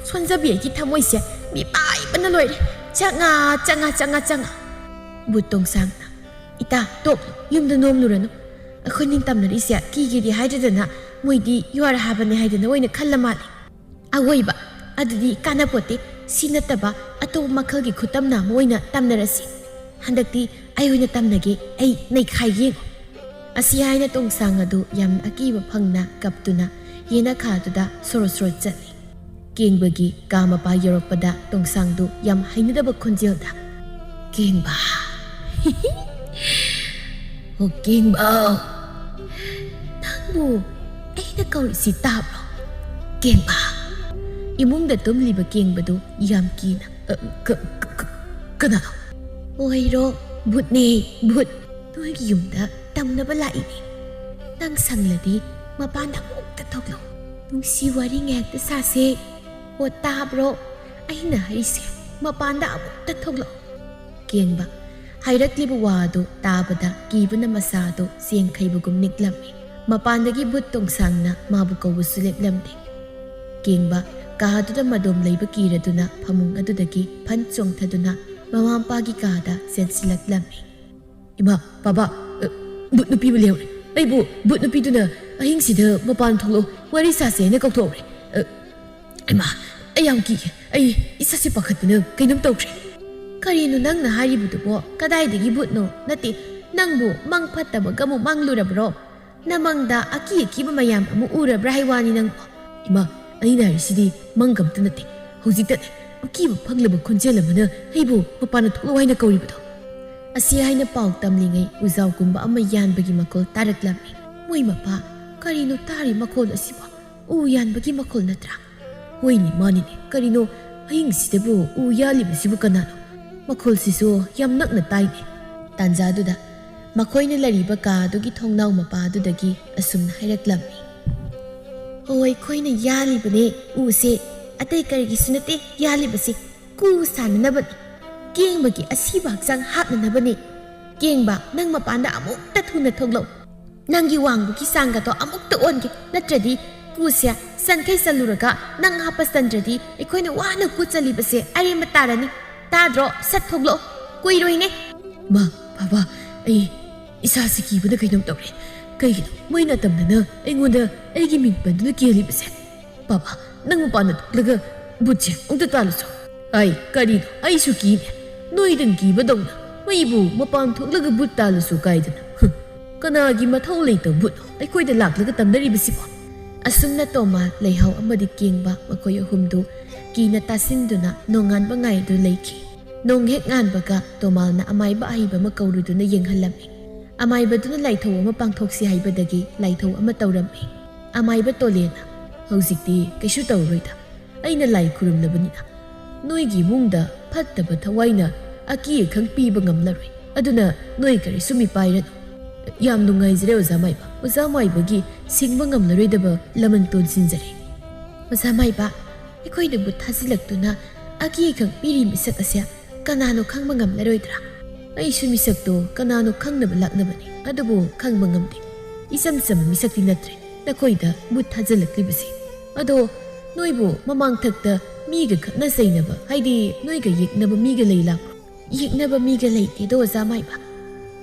ꯁꯣꯟꯖꯕꯤ ꯑꯩꯒꯤ ꯊꯃꯣꯏꯁꯦ ꯃꯤ ꯄꯥꯏꯕꯅ ꯂꯣꯏꯔꯦ, ꯆꯥꯛꯉꯥ, ꯆꯥꯛꯉꯥ, ꯆꯥꯛꯉꯥ, ꯆꯥꯛꯉꯥ꯫" ꯚꯨꯠ ꯇꯣꯡꯁꯥꯡꯅ, "ꯏꯇꯥ, ꯇꯣꯛꯂꯣ, ꯌꯨꯝꯗ ꯅꯣꯝꯂꯨꯔꯅꯨ꯫ ꯑꯩꯈꯣꯏꯅꯤ ꯇꯝꯅꯔꯤꯁꯦ ꯀꯤꯒꯦꯗꯤ ꯍꯥꯏꯗ꯭ꯔꯗꯅ ꯃꯣꯏꯗꯤ ꯌꯨꯍꯥꯔ ꯍꯥꯕꯅꯦ ꯍꯥꯏꯗꯅ ꯑꯣꯏꯅ ꯈꯜꯂ ꯃꯥꯜꯂꯦ꯫" "ꯑꯋꯣꯏꯕ, ꯑꯗꯨꯗꯤ ꯀꯥꯟꯅꯄꯣꯠꯇꯦ꯫ ꯁꯤ ꯅꯠꯇꯕ ꯑꯇꯣꯞꯄ ꯃꯈꯜꯒꯤ ꯈꯨꯇꯝꯅ ꯑꯃ ꯑꯣꯏꯅ ꯇꯝꯅꯔꯁꯤ꯫ ꯍꯟꯗꯛꯇꯤ ꯑꯩ ꯑꯣꯏꯅ ꯇꯝꯅꯒꯦ, ꯑꯩ ꯅꯩꯈꯥꯏ ꯌꯦꯡꯉꯣ꯫" ꯑꯁꯤ ꯍꯥꯏꯅ ꯇꯣꯡꯁꯥꯡ ꯑꯗꯨ ꯌꯥꯝꯅ ꯑꯀꯤꯕ ꯐꯪꯅ ꯀꯞꯇꯨꯅ ꯌꯦꯅꯈꯥꯗꯨꯗ ꯁꯣꯔꯣ ꯁꯣꯔꯣ ꯆꯠꯂꯤ꯫ ꯀꯦꯡꯕꯒꯤ ꯀꯥ ꯃꯄꯥ ꯌꯧꯔꯛꯄꯗ ꯇꯣꯡꯁꯥꯡꯗꯨ ꯌꯥꯝ ꯍꯩꯅꯗꯕ ꯈꯣꯟꯖꯦꯜꯗ, "ꯀꯦꯡꯕ, ꯑꯣ ꯀꯦꯡꯕ, ꯅꯪꯕꯨ ꯑꯩꯅ ꯀꯧꯔꯤꯁꯤ ꯇꯥꯕ꯭ꯔꯣ? ꯀꯦꯡꯕ!" ꯏꯃꯨꯡꯗ ꯇꯨꯝꯂꯤꯕ ꯀꯦꯡꯕꯗꯨ ꯌꯥꯝ ꯀꯤꯅ, "ꯑ, ꯀ-, ꯀ-, ꯀ-, ꯀꯅꯥꯅꯣ?" "ꯑꯣꯏꯔꯣ, ꯚꯨꯠꯅꯦ, ꯚꯨꯠ꯫ ꯅꯣꯏꯒꯤ ꯌꯨꯝꯗ ꯇꯝꯅꯕ ꯂꯥꯛꯏꯅꯦ꯫ ꯅꯪ ꯁꯪꯂꯗꯤ ꯃꯄꯥꯟꯗ ꯑꯃꯨꯛꯇ ꯊꯣꯛꯂꯛꯎ꯫ ꯅꯨꯡꯁꯤ ꯋꯥꯔꯤ ꯉꯥꯏꯍꯥꯛꯇ ꯁꯥꯁꯦ꯫ ꯑꯣ ꯇꯥꯕ꯭ꯔꯣ? "ꯑꯩꯅ ꯍꯥꯏꯁꯦ, ꯃꯄꯥꯟꯗ ꯑꯃꯨꯛꯇ ꯊꯣꯛꯂꯛꯑꯣ꯫" ꯀꯦꯡꯕ ꯍꯥꯏꯔꯛꯂꯤꯕ ꯋꯥ ꯑꯗꯨ ꯇꯥꯕꯗ ꯀꯤꯕꯅ ꯃꯁꯥꯗꯨ ꯆꯦꯡꯈꯩꯕꯒꯨꯝ ꯅꯤꯛꯂꯝꯃꯤ꯫ ꯃꯄꯥꯟꯗꯒꯤ ꯚꯨꯠ ꯇꯣꯡꯁꯥꯡꯅ ꯃꯥꯕꯨ ꯀꯧꯕꯁꯨ ꯂꯦꯞꯂꯝꯗꯦ꯫ ꯀꯦꯡꯕ ꯀꯥꯗꯨꯗ ꯃꯗꯣꯝ ꯂꯩꯕ ꯀꯤꯔꯗꯨꯅ ꯐꯃꯨꯡ ꯑꯗꯨꯗꯒꯤ ꯐꯟ ꯆꯣꯡꯊꯗꯨꯅ ꯃꯃꯥ ꯃꯄꯥꯒꯤ ꯀꯥꯗ ꯆꯦꯟꯁꯤꯜꯂꯛꯂꯝꯃꯤ꯫ "ꯏꯃꯥ, ꯕꯥꯕꯥ, ꯑ, ꯚꯨꯠ ꯅꯨꯄꯤꯕꯨ ꯂꯩꯍꯧꯔꯦ꯫ ꯑꯩꯕꯨ ꯚꯨꯠ ꯅꯨꯄꯤꯗꯨꯅ ꯑꯍꯤꯡꯁꯤꯗ ꯃꯄꯥꯟ ꯊꯣꯛꯂꯛꯑꯣ, ꯋꯥꯔꯤ ꯁꯥꯁꯦ ꯍꯥꯏꯅ ꯀꯧꯊꯣꯛꯍꯧꯔꯦ꯫ ꯑ, ꯏꯃꯥ, ꯑꯩ ꯌꯥꯝ ꯀꯤꯒꯦ꯫ ꯑꯩ ꯏꯁꯥꯁꯦ ꯄꯥꯈꯠꯄꯅ ꯀꯩꯅꯣꯝ ꯇꯧꯈ꯭ꯔꯦ꯫" "ꯀꯔꯤꯅꯣ ꯅꯪꯅ ꯍꯥꯏꯔꯤꯕꯗꯨꯕꯣ? ꯀꯗꯥꯏꯗꯒꯤ ꯚꯨꯠꯅꯣ? ꯅꯠꯇꯦ, ꯅꯪꯕꯨ ꯃꯪ ꯐꯠꯇꯕꯒ ꯑꯃꯨꯛ ꯃꯪꯂꯨꯔꯕ꯭ꯔꯣ? ꯅꯃꯪꯗ ꯑꯀꯤ ꯑꯀꯤꯕ ꯃꯌꯥꯝ ꯑꯃ ꯎꯔꯕ꯭ꯔꯥ ꯍꯥꯏ ꯋꯥꯅꯤ ꯅꯪꯕꯨ꯫" "ꯏꯃꯥ, ꯑꯩꯅ ꯍꯥꯏꯔꯤꯁꯤꯗꯤ ꯃꯪꯒ ꯑꯝꯇ ꯅꯠꯇꯦ꯫ ꯍꯧꯖꯤꯛꯇꯅꯦ ꯑꯀꯤꯕ ꯐꯪꯂꯕ ꯈꯣꯟꯖꯦꯜ ꯑꯃꯅ ꯑꯩꯕꯨ ꯃꯄꯥꯟꯗ ꯊꯣꯛꯂꯛꯑꯣ ꯍꯥꯏꯅ ꯀꯧꯔꯤꯕꯗꯣ꯫" ꯑꯁꯤ ꯍꯥꯏꯅ ꯄꯥꯎ ꯇꯝꯂꯤꯉꯩ ꯎꯖꯥꯎꯒꯨꯝꯕ ꯑꯃ ꯌꯥꯟꯕꯒꯤ ꯃꯈꯣꯜ ꯇꯥꯔꯛꯂꯝꯃꯤ꯫ "ꯃꯣꯏ ꯃꯄꯥ, ꯀꯔꯤꯅꯣ ꯇꯥꯔꯤ ꯃꯈꯣꯜ ꯑꯁꯤꯕꯣ? ꯎ ꯌꯥꯟꯕꯒꯤ ꯃꯈꯣꯜ ꯅꯠꯇ꯭ꯔꯥ? ꯍꯣꯏꯅꯦ, ꯃꯥꯅꯤꯅꯦ꯫ ꯀꯔꯤꯅꯣ ꯑꯍꯤꯡꯁꯤꯗꯕꯨ ꯎ ꯌꯥꯜꯂꯤꯕꯁꯤꯕꯨ ꯀꯅꯥꯅꯣ? ꯃꯈꯣꯜꯁꯤꯁꯨ ꯌꯥꯝ ꯅꯛꯅ ꯇꯥꯏꯅꯦ꯫" ꯇꯥꯟꯖꯥꯗꯨꯗ ꯃꯈꯣꯏꯅ ꯂꯩꯔꯤꯕ ꯀꯥ ꯑꯗꯨꯒꯤ ꯊꯣꯡꯅꯥꯎ ꯃꯄꯥ ꯑꯗꯨꯗꯒꯤ ꯑꯁꯨꯝꯅ ꯍꯥꯏꯔꯛꯂꯝꯃꯤ꯫ "ꯍꯣ, ꯑꯩꯈꯣꯏꯅ ꯌꯥꯜꯂꯤꯕꯅꯦ ꯎꯁꯦ꯫ ꯑꯇꯩ ꯀꯔꯤꯒꯤꯁꯨ ꯅꯠꯇꯦ ꯌꯥꯜꯂꯤꯕꯁꯦ꯫ ꯀꯨ ꯁꯥꯅꯅꯕꯅꯤ꯫ ꯀꯦꯡꯕꯒꯤ ꯑꯁꯤꯕ ꯍꯛꯆꯥꯡ ꯍꯥꯠꯅꯅꯕꯅꯤ꯫ ꯀꯦꯡꯕ, ꯅꯪ ꯃꯄꯥꯟꯗ ꯑꯃꯨꯛꯇ ꯊꯨꯅ ꯊꯣꯛꯂꯛꯎ꯫ ꯅꯪꯒꯤ ꯋꯥꯡꯕꯒꯤ ꯆꯥꯡꯒꯗꯣ ꯑꯃꯨꯛꯇ ꯑꯣꯟꯒꯦ꯫ ꯅꯠꯇ꯭ꯔꯗꯤ ꯀꯨꯁꯦ ꯆꯟꯈꯩ ꯆꯜꯂꯨꯔꯒ ꯅꯪ ꯍꯥꯞꯄ ꯆꯟꯗ꯭ꯔꯗꯤ ꯑꯩꯈꯣꯏꯅ ꯋꯥꯅ ꯀꯨ ꯆꯜꯂꯤꯕꯁꯦ ꯑꯔꯦꯝꯕ ꯇꯥꯔꯅꯤ꯫ ꯇꯥꯗ꯭ꯔꯣ? ꯁꯠ ꯊꯣꯛꯂꯛꯑꯣ꯫ ꯀꯨꯏꯔꯣꯏꯅꯦ꯫" "ꯃꯥ, ꯕꯥꯕꯥ, ꯑꯩ ꯏꯁꯥꯁꯤ ꯀꯤꯕꯅ ꯀꯩꯅꯣꯝ ꯇꯧꯔꯦ꯫ ꯀꯩꯒꯤꯅꯣ ꯃꯣꯏꯅ ꯑꯇꯝꯅꯅ ꯑꯩꯉꯣꯟꯗ ꯑꯩꯒꯤ ꯃꯤꯡ ꯄꯟꯗꯨꯅ ꯀꯤꯍꯜꯂꯤꯕꯁꯦ? ꯕꯥꯕꯥ, ꯅꯪ ꯃꯄꯥꯟꯗ ꯊꯣꯛꯂꯒ ꯚꯨꯠꯁꯦ ꯑꯃꯨꯛꯇ ꯇꯥꯜꯂꯨꯆꯣ꯫" "ꯑꯩ ꯀꯔꯤꯅꯣ? ꯑꯩꯁꯨ ꯀꯤꯅꯦ꯫ ꯅꯣꯏꯗꯪ ꯀꯤꯕꯗꯧꯅ ꯃꯩꯕꯨ ꯃꯄꯥꯟ ꯊꯣꯛꯂꯒ ꯚꯨꯠ ꯇꯥꯜꯂꯨꯆꯣ ꯀꯥꯏꯗꯅ? ꯍꯨꯝ, ꯀꯅꯥꯒꯤ ꯃꯊꯧ ꯂꯩꯇꯕ ꯚꯨꯠꯅꯣ ꯑꯩꯈꯣꯏꯗ ꯂꯥꯛꯂꯒ ꯇꯝꯅꯔꯤꯕꯁꯤꯕꯣ?" ꯑꯁꯨꯝꯅ ꯇꯣꯃꯥ, ꯂꯩꯍꯥꯎ ꯑꯃꯗꯤ ꯀꯦꯡꯕ ꯃꯈꯣꯏ ꯑꯍꯨꯝꯗꯨ ꯀꯤꯅ ꯇꯥꯁꯤꯟꯗꯨꯅ ꯅꯣꯡꯉꯥꯟꯕ ꯉꯥꯏꯗꯨꯅ ꯂꯩꯈꯤ꯫ ꯅꯣꯡ ꯍꯦꯛ ꯉꯥꯟꯕꯒ ꯇꯣꯃꯥꯜꯅ ꯑꯃꯥꯏꯕ ꯑꯍꯩꯕ ꯑꯃ ꯀꯧꯔꯨꯗꯨꯅ ꯌꯦꯡꯍꯜꯂꯝꯃꯤ꯫ ꯑꯃꯥꯏꯕꯗꯨꯅ ꯂꯥꯏꯊꯧ ꯑꯃ ꯄꯥꯡꯊꯣꯛꯁꯤ ꯍꯥꯏꯕꯗꯒꯤ ꯂꯥꯏꯊꯧ ꯑꯃ ꯇꯧꯔꯝꯃꯤ꯫ ꯑꯃꯥꯏꯕ ꯇꯣꯂꯦꯅ, "ꯍꯧꯖꯤꯛꯇꯤ ꯀꯩꯁꯨ ꯇꯧꯔꯣꯏꯗ꯫ ꯑꯩꯅ ꯂꯥꯏ ꯈꯨꯔꯨꯝꯂꯕꯅꯤꯅ꯫ ꯅꯣꯏꯒꯤ ꯏꯃꯨꯡꯗ ꯐꯠꯇꯕ ꯊꯋꯥꯏꯅ ꯑꯀꯤ ꯑꯈꯪ ꯄꯤꯕ ꯉꯝꯂꯔꯣꯏ꯫ ꯑꯗꯨꯅ ꯅꯣꯏ ꯀꯔꯤꯁꯨ ꯃꯤꯄꯥꯏꯔꯅꯨ꯫" "ꯌꯥꯝ ꯅꯨꯡꯉꯥꯏꯖꯔꯦ, ꯑꯣꯖꯥ ꯃꯥꯏꯕ꯫ ꯑꯣꯖꯥ ꯃꯥꯏꯕꯒꯤ ꯁꯤꯡꯕ ꯉꯝꯂꯔꯣꯏꯗꯕ ꯂꯃꯟ ꯇꯣꯟ ꯁꯤꯟꯖꯔꯦ꯫" "ꯑꯣꯖꯥ ꯃꯥꯏꯕ, ꯑꯩꯈꯣꯏꯗꯕꯨ ꯊꯥꯖꯤꯜꯂꯛꯇꯨꯅ ꯑꯀꯤ ꯑꯈꯪ ꯄꯤꯔꯤ ꯃꯤꯁꯛ ꯑꯁꯦ ꯀꯅꯥꯅꯣ ꯈꯪꯕ ꯉꯝꯂꯔꯣꯏꯗ꯭ꯔꯥ? ꯑꯩꯁꯨ ꯃꯤꯁꯛꯇꯣ ꯀꯅꯥꯅꯣ ꯈꯪꯅꯕ ꯂꯥꯛꯅꯕꯅꯤ, ꯑꯗꯨꯕꯨ ꯈꯪꯕ ꯉꯝꯗꯦ꯫ ꯏꯆꯝ ꯆꯝꯕ ꯃꯤꯁꯛꯇꯤ ꯅꯠꯇ꯭ꯔꯦ ꯅꯈꯣꯏꯗ ꯕꯨꯠ ꯊꯥꯖꯤꯜꯂꯛꯂꯤꯕꯁꯦ꯫ ꯑꯗꯣ ꯅꯣꯏꯕꯨ ꯃꯃꯥꯡꯊꯛꯇ ꯃꯤꯒ ꯈꯠꯅ ꯆꯩꯅꯕ, ꯍꯥꯏꯗꯤ ꯅꯣꯏꯒ ꯌꯦꯛꯅꯕ ꯃꯤꯒ ꯂꯩ ꯂꯥꯛꯄ꯭ꯔꯣ? ꯌꯦꯛꯅꯕ ꯃꯤꯒ ꯂꯩꯇꯦꯗꯣ, ꯑꯣꯖꯥ ꯃꯥꯏꯕ꯫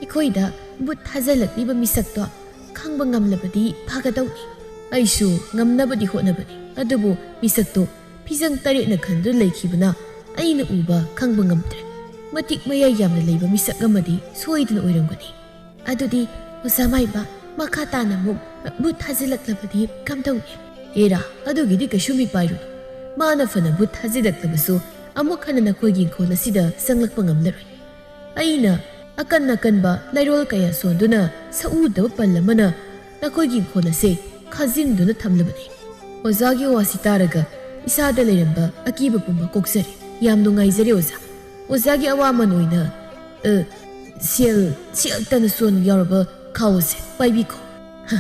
ꯑꯩꯈꯣꯏꯗ ꯕꯨꯠ ꯊꯥꯖꯤꯜꯂꯛꯂꯤꯕ ꯃꯤꯁꯛꯇꯣ ꯈꯪꯕ ꯉꯝꯂꯕꯗꯤ ꯐꯒꯗꯧꯅꯤ꯫ ꯑꯩꯁꯨ ꯉꯝꯅꯕꯗꯤ ꯍꯣꯠꯅꯕꯅꯤ, ꯑꯗꯨꯕꯨ ꯃꯤꯁꯛꯇꯣ ꯐꯤꯖꯪ ꯇꯔꯦꯠꯅ ꯈꯟꯗꯨꯅ ꯂꯩꯈꯤꯕꯅ ꯑꯩꯅ ꯎꯕ ꯈꯪꯕ ꯉꯝꯗ꯭ꯔꯦ꯫ ꯃꯇꯤꯛ ꯃꯌꯥꯏ ꯌꯥꯝꯅ ꯂꯩꯕ ꯃꯤꯁꯛ ꯑꯃꯗꯤ ꯁꯣꯏꯗꯅ ꯑꯣꯏꯔꯝꯒꯅꯤ꯫ ꯑꯗꯨꯗꯤ ꯑꯣꯖꯥ ꯃꯥꯏꯕ, ꯃꯈꯥ ꯇꯥꯅ ꯑꯃꯨꯛ ꯕꯨꯠ ꯊꯥꯖꯤꯜꯂꯛꯂꯕꯗꯤ ꯀꯝꯗꯧꯅꯤ? ꯑꯦꯔꯥ, ꯑꯗꯨꯒꯤꯗꯤ ꯀꯩꯁꯨ ꯃꯤꯄꯥꯏꯔꯨꯅꯨ꯫ ꯃꯥꯅ ꯐꯅ ꯕꯨꯠ ꯊꯥꯖꯤꯜꯂꯛꯂꯕꯁꯨ ꯑꯃꯨꯛ ꯍꯟꯅ ꯅꯈꯣꯏꯒꯤ ꯏꯪꯈꯣꯜ ꯑꯁꯤꯗ ꯆꯪꯂꯛꯄ ꯉꯝꯂꯔꯣꯏ꯫ ꯑꯩꯅ ꯑꯀꯟ ꯑꯀꯟꯕ ꯂꯩꯔꯣꯜ ꯀꯌꯥ ꯁꯣꯟꯗꯨꯅ ꯁꯛꯎꯗꯕ ꯄꯜ ꯑꯃꯅ ꯅꯈꯣꯏꯒꯤ ꯏꯪꯈꯣꯜ ꯑꯁꯦ ꯈꯥꯖꯤꯟꯗꯨꯅ ꯊꯝꯂꯕꯅꯤ꯫ ꯑꯣꯖꯥꯒꯤ ꯋꯥꯁꯤ ꯇꯥꯔꯒ ꯏꯁꯥꯗ ꯂꯩꯔꯝꯕ ꯑꯀꯤꯕ ꯄꯨꯝꯕ ꯀꯣꯛꯆꯔꯦ꯫ ꯌꯥꯝ ꯅꯨꯡꯉꯥꯏꯖꯔꯦ ꯑꯣꯖꯥ꯫ ꯑꯣꯖꯥꯒꯤ ꯑꯋꯥꯃꯟ ꯑꯣꯏꯅ, ꯑ, ꯁꯦꯜ, ꯁꯦꯜ ꯇꯅ ꯁꯣꯟ ꯌꯥꯎꯔꯕ ꯈꯥꯎ ꯑꯁꯦ ꯄꯥꯏꯕꯤꯈꯣ꯫ ꯍ,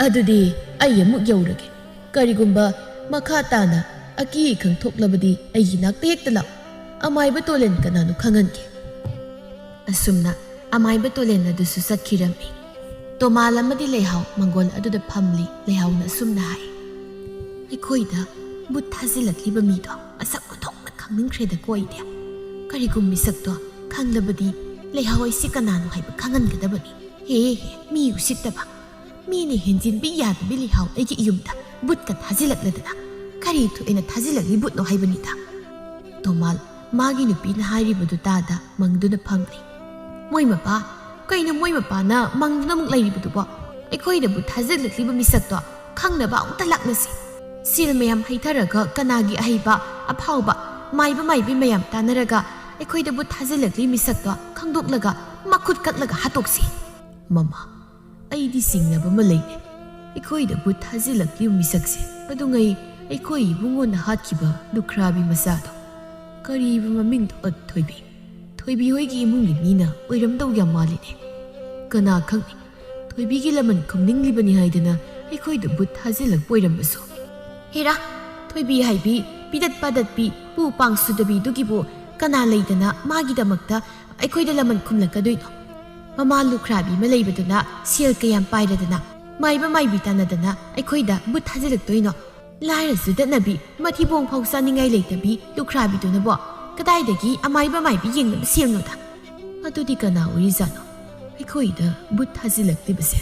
ꯑꯗꯨꯗꯤ ꯑꯩ ꯑꯃꯨꯛ ꯌꯧꯔꯒꯦ꯫ ꯀꯔꯤꯒꯨꯝꯕ ꯃꯈꯥ ꯇꯥꯅ ꯑꯀꯤ ꯑꯈꯪ ꯊꯣꯛꯂꯕꯗꯤ ꯑꯩꯒꯤ ꯅꯥꯛꯇ ꯍꯦꯛꯇ ꯂꯥꯛꯎ꯫ ꯑꯃꯥꯏꯕ ꯇꯣꯂꯦꯟ ꯀꯅꯥꯅꯣ ꯈꯪꯍꯟꯒꯦ꯫ ꯑꯁꯨꯝꯅ ꯑꯃꯥꯏꯕ ꯇꯣꯂꯦꯟ ꯑꯗꯨꯁꯨ ꯆꯠꯈꯤꯔꯝꯃꯤ꯫ ꯇꯣꯃꯥꯜ ꯑꯃꯗꯤ ꯂꯩꯍꯥꯎ ꯃꯪꯒꯣꯜ ꯑꯗꯨꯗ ꯐꯝꯂꯤ꯫ ꯂꯩꯍꯥꯎꯅ ꯑꯁꯨꯝꯅ ꯍꯥꯏ, "ꯑꯩꯈꯣꯏꯗ ꯕꯨꯠ ꯊꯥꯖꯤꯜꯂꯛꯂꯤꯕ ꯃꯤꯗꯣ ꯃꯁꯛ ꯑꯣꯟꯊꯣꯛꯅ ꯈꯪꯅꯤꯡꯈ꯭ꯔꯦꯗꯀꯣ ꯑꯩꯗꯤ꯫ ꯀꯔꯤꯒꯨꯝ ꯃꯤꯁꯛꯇꯣ ꯈꯪꯂꯕꯗꯤ ꯂꯩꯍꯥꯎ ꯑꯩꯁꯤ ꯀꯅꯥꯅꯣ ꯍꯥꯏꯕ ꯈꯪꯍꯟꯒꯗꯕꯅꯤ꯫ ꯍꯦ ꯍꯦ, ꯃꯤ ꯎꯁꯤꯠꯇꯕ! ꯃꯤꯅ ꯍꯦꯟꯖꯤꯟꯕꯤ ꯌꯥꯗꯕꯤ ꯂꯩꯍꯥꯎ ꯑꯩꯒꯤ ꯏꯌꯨꯝꯗ ꯕꯨꯠꯀ ꯊꯥꯖꯤꯜꯂꯛꯂꯗꯅ꯫ ꯀꯔꯤ ꯊꯣꯛꯑꯦꯅ ꯊꯥꯖꯤꯜꯂꯛꯂꯤ ꯕꯨꯠꯅꯣ ꯍꯥꯏꯕꯅꯤꯗ?" ꯇꯣꯃꯥꯜ ꯃꯥꯒꯤ ꯅꯨꯄꯤꯅ ꯍꯥꯏꯔꯤꯕꯗꯨ ꯇꯥꯗ ꯃꯪꯗꯨꯅ ꯐꯝꯂꯤ꯫ "ꯃꯣꯏ ꯃꯄꯥ? ꯀꯩꯅꯣ ꯃꯣꯏ ꯃꯄꯥꯅ ꯃꯪꯗꯨꯅ ꯑꯃꯨꯛ ꯂꯩꯔꯤꯕꯗꯨꯕꯣ? ꯑꯩꯈꯣꯏꯗꯕꯨ ꯊꯥꯖꯤꯜꯂꯛꯂꯤꯕ ꯃꯤꯁꯛꯇꯣ ꯈꯪꯅꯕ ꯑꯃꯨꯛꯇ ꯂꯥꯛꯅꯁꯤ꯫ ꯁꯦꯜ ꯃꯌꯥꯝ ꯍꯩꯊꯔꯒ ꯀꯅꯥꯒꯤ ꯑꯍꯩꯕ, ꯑꯐꯥꯎꯕ, ꯃꯥꯏꯕ ꯃꯥꯏꯕꯤ ꯃꯌꯥꯝ ꯇꯥꯟꯅꯔꯒ ꯑꯩꯈꯣꯏꯗꯕꯨ ꯊꯥꯖꯤꯜꯂꯛꯂꯤ ꯃꯤꯁꯛꯇꯣ ꯈꯪꯗꯣꯛꯂꯒ ꯃꯈꯨꯠ ꯀꯛꯂꯒ ꯍꯥꯠꯇꯣꯛꯁꯤ꯫" "ꯃꯃꯥ, ꯑꯩꯗꯤ ꯆꯤꯡꯅꯕ ꯑꯃ ꯂꯩꯔꯦ꯫ ꯑꯩꯈꯣꯏꯗ ꯕꯨꯠ ꯊꯥꯖꯤꯜꯂꯛꯂꯤꯕ ꯃꯤꯁꯛꯁꯦ ꯑꯗꯨꯉꯩ ꯑꯩꯈꯣꯏ ꯏꯕꯨꯡꯉꯣꯅ ꯍꯥꯠꯈꯤꯕ ꯂꯨꯈ꯭ꯔꯥꯕꯤ ꯃꯆꯥꯗꯣ꯫ ꯀꯔꯤꯕ ꯃꯃꯤꯡꯗꯣ? ꯑ, ꯊꯣꯏꯕꯤ꯫ ꯊꯣꯏꯕꯤ ꯍꯣꯏꯒꯤ ꯏꯃꯨꯡꯒꯤ ꯃꯤꯅ ꯑꯣꯏꯔꯝꯗꯧ ꯌꯥꯝ ꯃꯥꯜꯂꯤꯅꯦ꯫ ꯀꯅꯥ ꯈꯪꯅꯤ? ꯊꯣꯏꯕꯤꯒꯤ ꯂꯃꯟ ꯈꯨꯝꯅꯤꯡꯂꯤꯕꯅꯤ ꯍꯥꯏꯗꯅ ꯑꯩꯈꯣꯏꯗ ꯕꯨꯠ ꯊꯥꯖꯤꯜꯂꯛꯄ ꯑꯣꯏꯔꯝꯕꯁꯨ꯫" "ꯍꯦꯔꯥ, ꯊꯣꯏꯕꯤ ꯍꯥꯏꯕꯤ ꯄꯤꯗꯠ ꯄꯥꯗꯠꯄꯤ, ꯄꯨ ꯄꯥꯡ ꯁꯨꯗꯕꯤꯗꯨꯒꯤꯕꯨ ꯀꯅꯥ ꯂꯩꯗꯅ ꯃꯥꯒꯤꯗꯃꯛꯇ ꯑꯩꯈꯣꯏꯗ ꯂꯃꯟ ꯈꯨꯝꯂꯛꯀꯗꯣꯏꯅꯣ? ꯃꯃꯥ ꯂꯨꯈ꯭ꯔꯥꯕꯤ ꯑꯃ ꯂꯩꯕꯗꯨꯅ ꯁꯦꯜ ꯀꯌꯥꯝ ꯄꯥꯏꯔꯗꯅ, ꯃꯥꯏꯕ ꯃꯥꯏꯕꯤ ꯇꯥꯟꯅꯗꯅ ꯑꯩꯈꯣꯏꯗ ꯕꯨꯠ ꯊꯥꯖꯤꯜꯂꯛꯇꯣꯏꯅꯣ? ꯂꯥꯏꯔ ꯆꯨꯗꯠꯅꯕꯤ, ꯃꯊꯤꯕꯣꯡ ꯐꯥꯎ ꯆꯥꯅꯤꯡꯉꯥꯏ ꯂꯩꯇꯕꯤ ꯂꯨꯈ꯭ꯔꯥꯕꯤꯗꯨꯅꯕꯣ ꯀꯗꯥꯏꯗꯒꯤ ꯑꯃꯥꯏꯕ ꯃꯥꯏꯕꯤ ꯌꯦꯡꯅꯕ ꯁꯦꯜꯅꯣꯗ? ꯑꯗꯨꯗꯤ ꯀꯅꯥ ꯑꯣꯏꯔꯤꯖꯥꯠꯅꯣ ꯑꯩꯈꯣꯏꯗ ꯕꯨꯠ ꯊꯥꯖꯤꯜꯂꯛꯂꯤꯕꯁꯦ?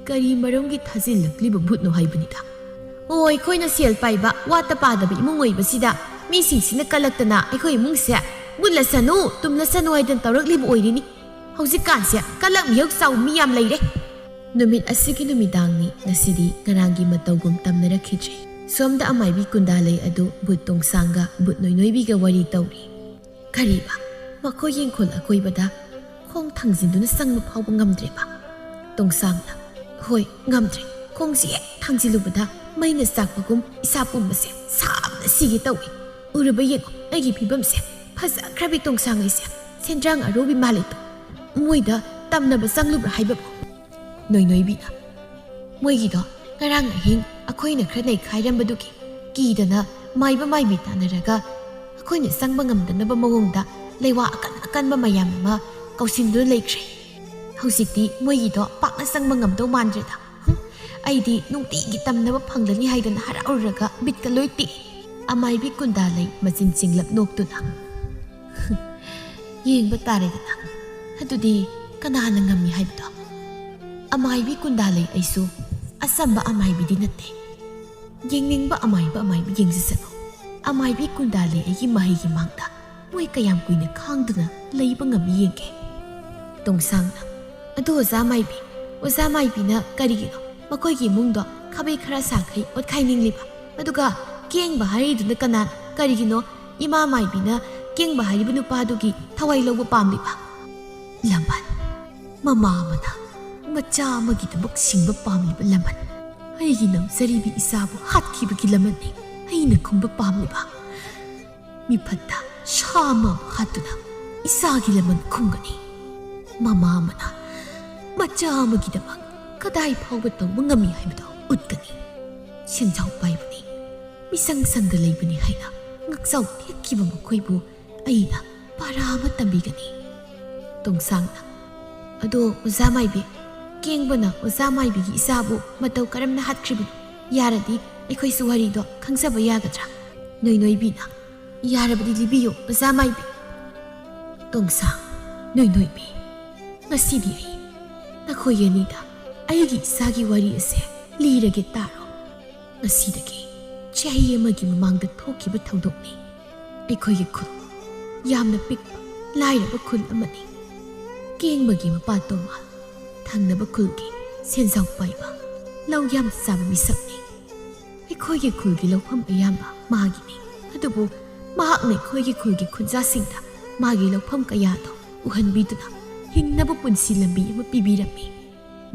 ꯀꯔꯤ ꯃꯔꯝꯒꯤ ꯊꯥꯖꯤꯜꯂꯛꯂꯤꯕ ꯕꯨꯠꯅꯣ ꯍꯥꯏꯕꯅꯤꯗ? ꯑꯣ, ꯑꯩꯈꯣꯏꯅ ꯁꯦꯜ ꯄꯥꯏꯕ, ꯋꯥꯠꯇ ꯄꯥꯗꯕ ꯏꯃꯨꯡ ꯑꯣꯏꯕꯁꯤꯗ ꯃꯤꯁꯤꯡꯁꯤꯅ ꯀꯜꯂꯛꯇꯅ ꯑꯩꯈꯣꯏ ꯏꯃꯨꯡꯁꯦ ꯕꯨꯠꯂꯁꯅꯨ, ꯇꯨꯝꯂꯁꯅꯨ ꯍꯥꯏꯗꯅ ꯇꯧꯔꯛꯂꯤꯕ ꯑꯣꯏꯔꯤꯅꯤ꯫ ꯍꯧꯖꯤꯛꯀꯥꯟꯁꯦ ꯀꯜꯂꯛ ꯃꯤꯍꯧ ꯆꯥꯎꯕ ꯃꯤ ꯌꯥꯝ ꯂꯩꯔꯦ꯫ ꯅꯨꯃꯤꯠ ꯑꯁꯤꯒꯤ ꯅꯨꯃꯤꯗꯥꯡꯅꯤ꯫ ꯉꯁꯤꯗꯤ ꯉꯔꯥꯡꯒꯤ ꯃꯇꯧꯒꯨꯝ ꯇꯝꯅꯔꯛꯈꯤꯗ꯭ꯔꯦ꯫ ꯁꯣꯝꯗ ꯑꯃꯥꯏꯕꯤ ꯀꯨꯟꯗꯥꯂꯩ ꯑꯗꯨ ꯕꯨꯠ ꯇꯣꯡꯁꯥꯡꯒ ꯕꯨꯠ ꯅꯣꯏꯅꯣꯏꯕꯤꯒ ꯋꯥꯔꯤ ꯇꯧꯔꯤ꯫ ꯀꯔꯤꯕ? ꯃꯈꯣꯏ ꯌꯦꯡꯈꯣꯜ ꯑꯀꯣꯏꯕꯗ ꯈꯣꯡ ꯊꯥꯡꯖꯤꯟꯗꯨꯅ ꯆꯪꯕ ꯐꯥꯎꯕ ꯉꯝꯗ꯭ꯔꯦꯕ? ꯇꯣꯡꯁꯥꯡꯅ, ꯍꯣꯏ, ꯉꯝꯗ꯭ꯔꯦ꯫ ꯈꯣꯡꯁꯤ ꯍꯦꯛ ꯊꯥꯡꯖꯤꯜꯂꯨꯕꯗ ꯃꯩꯅ ꯆꯥꯛꯄꯒꯨꯝ ꯏꯁꯥ ꯄꯨꯝꯕꯁꯦ ꯁꯥꯕꯅ ꯁꯤꯒꯦ ꯇꯧꯏ꯫ ꯎꯔꯕ ꯌꯦꯡꯉꯣ, ꯑꯩꯒꯤ ꯐꯤꯕꯝꯁꯦ꯫ ꯐꯖꯈ꯭ꯔꯕꯤ ꯇꯣꯡꯁꯥꯡ ꯑꯩꯁꯦ ꯁꯦꯟꯗ꯭ꯔꯥꯡ ꯑꯔꯣꯕꯤ ꯃꯥꯜꯂꯦ ꯇꯣ꯫ ꯃꯣꯏꯗ ꯇꯝꯅꯕ ꯆꯪꯂꯨꯕ꯭ꯔꯥ ꯍꯥꯏꯕꯕꯨ? ꯅꯣꯏꯅꯣꯏꯕꯤꯅ, ꯃꯣꯏꯒꯤꯗꯣ ꯉꯔꯥꯡ ꯑꯍꯤꯡ ꯑꯩꯈꯣꯏꯅ ꯈꯔ ꯅꯩꯈꯥꯏꯔꯝꯕꯗꯨꯒꯤ ꯀꯤꯗꯅ ꯃꯥꯏꯕ ꯃꯥꯏꯕꯤ ꯇꯥꯟꯅꯔꯒ ꯑꯩꯈꯣꯏꯅ ꯆꯪꯕ ꯉꯝꯗꯅꯕ ꯃꯑꯣꯡꯗ ꯂꯩꯋꯥ ꯑꯀꯟ ꯑꯀꯟꯕ ꯃꯌꯥꯝ ꯑꯃ ꯀꯧꯁꯤꯟꯗꯨꯅ ꯂꯩꯈ꯭ꯔꯦ꯫ ꯍꯧꯖꯤꯛꯇꯤ ꯃꯣꯏꯒꯤꯗꯣ ꯄꯥꯛꯅ ꯆꯪꯕ ꯉꯝꯗꯧ ꯃꯥꯟꯗ꯭ꯔꯦꯗ꯫ ꯍꯨꯝ, ꯑꯩꯗꯤ ꯅꯨꯡꯇꯤꯒꯤ ꯇꯝꯅꯕ ꯐꯪꯂꯅꯤ ꯍꯥꯏꯗꯅ ꯍꯔꯥꯎꯔꯨꯔꯒ ꯕꯤꯠꯀ ꯂꯣꯏ ꯇꯦꯛꯏ꯫ ꯑꯃꯥꯏꯕꯤ ꯀꯨꯟꯗꯥꯂꯩ ꯃꯆꯤꯟ ꯆꯤꯡꯂꯞ ꯅꯣꯛꯇꯨꯅ, ꯌꯦꯡꯕ ꯇꯥꯔꯦꯗꯅ꯫ ꯑꯗꯨꯗꯤ ꯀꯅꯥꯅ ꯉꯝꯃꯤ ꯍꯥꯏꯕꯗꯣ? ꯑꯃꯥꯏꯕꯤ ꯀꯨꯟꯗꯥꯂꯩ ꯑꯩꯁꯨ ꯑꯆꯝꯕ ꯑꯃꯥꯏꯕꯤꯗꯤ ꯅꯠꯇꯦ꯫ ꯌꯦꯡꯅꯤꯡꯕ ꯑꯃꯥꯏꯕ ꯑꯃꯥꯏꯕꯤ ꯌꯦꯡꯖꯁꯅꯨ꯫ ꯑꯃꯥꯏꯕꯤ ꯀꯨꯟꯗꯥꯂꯩ ꯑꯩꯒꯤ ꯃꯍꯩꯒꯤ ꯃꯥꯡꯗ ꯃꯣꯏ ꯀꯌꯥꯝ ꯀꯨꯏꯅ ꯈꯥꯡꯗꯨꯅ ꯂꯩꯕ ꯉꯝꯃꯤ ꯌꯦꯡꯒꯦ꯫ ꯇꯣꯡꯁꯥꯡꯅ, ꯑꯗꯨ ꯑꯣꯖꯥ ꯃꯥꯏꯕꯤ, ꯑꯣꯖꯥ ꯃꯥꯏꯕꯤꯅ ꯀꯔꯤꯒꯤꯅꯣ ꯃꯈꯣꯏꯒꯤ ꯏꯃꯨꯡꯗꯣ ꯈꯥꯕꯩ ꯈꯔ ꯁꯥꯈꯩ ꯑꯣꯠꯈꯥꯏꯅꯤꯡꯂꯤꯕ? ꯑꯗꯨꯒ ꯀꯦꯡꯕ ꯍꯥꯏꯔꯤꯗꯨꯅ ꯀꯅꯥꯅꯣ? ꯀꯔꯤꯒꯤꯅꯣ ꯏꯃꯥ ꯃꯥꯏꯕꯤꯅ ꯀꯦꯡꯕ ꯍꯥꯏꯔꯤꯕ ꯅꯨꯄꯥꯗꯨꯒꯤ ꯊꯋꯥꯏ ꯂꯧꯕ ꯄꯥꯝꯂꯤꯕ? ꯂꯃꯟ, ꯃꯃꯥ ꯑꯃꯅ ꯃꯆꯥ ꯑꯃꯒꯤꯗꯃꯛ ꯁꯤꯡꯕ ꯄꯥꯝꯂꯤꯕ ꯂꯃꯟ꯫ ꯑꯩꯒꯤ ꯅꯝꯖꯔꯤꯕꯤ ꯏꯆꯥꯕꯨ ꯍꯥꯠꯈꯤꯕꯒꯤ ꯂꯃꯟꯅꯤ ꯑꯩꯅ ꯈꯨꯝꯕ ꯄꯥꯝꯂꯤꯕ꯫ ꯃꯤꯐꯠꯇ ꯁꯥ ꯑꯃꯕꯨ ꯍꯥꯠꯇꯨꯅ ꯏꯆꯥꯒꯤ ꯂꯃꯟ ꯈꯨꯝꯒꯅꯤ꯫ ꯃꯃꯥ ꯑꯃꯅ ꯃꯆꯥ ꯑꯃꯒꯤꯗꯃꯛ ꯀꯗꯥꯏ ꯐꯥꯎꯕ ꯇꯧꯕ ꯉꯝꯃꯤ ꯍꯥꯏꯕꯗꯨ ꯎꯠꯀꯅꯤ꯫ ꯁꯦꯟꯖꯥꯎ ꯄꯥꯏꯕꯅꯤ꯫ ꯃꯤꯁꯪ ꯁꯪꯗ ꯂꯩꯕꯅꯤ ꯍꯥꯏꯅ ꯉꯛꯆꯥꯎ ꯊꯦꯛꯈꯤꯕ ꯃꯈꯣꯏꯕꯨ ꯑꯩꯅ ꯄꯥꯔꯥ ꯑꯃ ꯇꯝꯕꯤꯒꯅꯤ꯫ ꯇꯣꯡꯁꯥꯡꯅ, "ꯑꯗꯣ ꯑꯣꯖꯥ ꯃꯥꯏꯕꯤ, ꯀꯦꯡꯕꯅ ꯑꯣꯖꯥ ꯃꯥꯏꯕꯤꯒꯤ ꯏꯆꯥꯕꯨ ꯃꯇꯧ ꯀꯔꯝꯅ ꯍꯥꯠꯈ꯭ꯔꯤꯕꯅꯣ? ꯌꯥꯔꯗꯤ ꯑꯩꯈꯣꯏꯁꯨ ꯋꯥꯔꯤꯗꯣ ꯈꯪꯖꯕ ꯌꯥꯒꯗ꯭ꯔꯥ?" ꯅꯣꯏ ꯅꯣꯏꯕꯤꯅ, "ꯌꯥꯔꯕꯗꯤ ꯂꯤꯕꯤꯌꯨ ꯑꯣꯖꯥ ꯃꯥꯏꯕꯤ꯫" ꯇꯣꯡꯁꯥꯡ, ꯅꯣꯏ ꯅꯣꯏꯕꯤ, ꯉꯁꯤꯗꯤ ꯑꯩ ꯅꯈꯣꯏ ꯑꯅꯤꯗ ꯑꯩꯒꯤ ꯏꯆꯥꯒꯤ ꯋꯥꯔꯤ ꯑꯁꯦ ꯂꯤꯔꯒꯦ ꯇꯥꯔꯣ꯫ ꯉꯁꯤꯗꯒꯤ ꯆꯍꯤ ꯑꯃꯒꯤ ꯃꯃꯥꯡꯗ ꯊꯣꯛꯈꯤꯕ ꯊꯧꯗꯣꯛꯅꯤ꯫ ꯑꯩꯈꯣꯏꯒꯤ ꯈꯨꯜ ꯌꯥꯝꯅ ꯄꯤꯛꯄ ꯂꯥꯏꯔꯕ ꯈꯨꯜ ꯑꯃꯅꯤ꯫ ꯀꯦꯡꯕꯒꯤ ꯃꯄꯥ ꯇꯣꯃꯥꯜ ꯊꯪꯅꯕ ꯈꯨꯜꯒꯤ ꯁꯦꯟꯖꯥꯎ ꯄꯥꯏꯕ, ꯂꯧ ꯌꯥꯝ ꯆꯥꯕ ꯃꯤꯁꯛꯅꯤ꯫ ꯑꯩꯈꯣꯏꯒꯤ ꯈꯨꯜꯒꯤ ꯂꯧꯐꯝ ꯑꯌꯥꯝꯕ ꯃꯥꯒꯤꯅꯤ꯫ ꯑꯗꯨꯕꯨ ꯃꯍꯥꯛꯅ ꯑꯩꯈꯣꯏꯒꯤ ꯈꯨꯜꯒꯤ ꯈꯨꯟꯖꯥꯁꯤꯡꯗ ꯃꯥꯒꯤ ꯂꯧꯐꯝ ꯀꯌꯥꯗꯣ ꯎꯍꯟꯕꯤꯗꯨꯅ ꯍꯤꯡꯅꯕ ꯄꯨꯟꯁꯤ ꯂꯝꯕꯤ ꯑꯃ ꯄꯤꯕꯤꯔꯝꯃꯤ꯫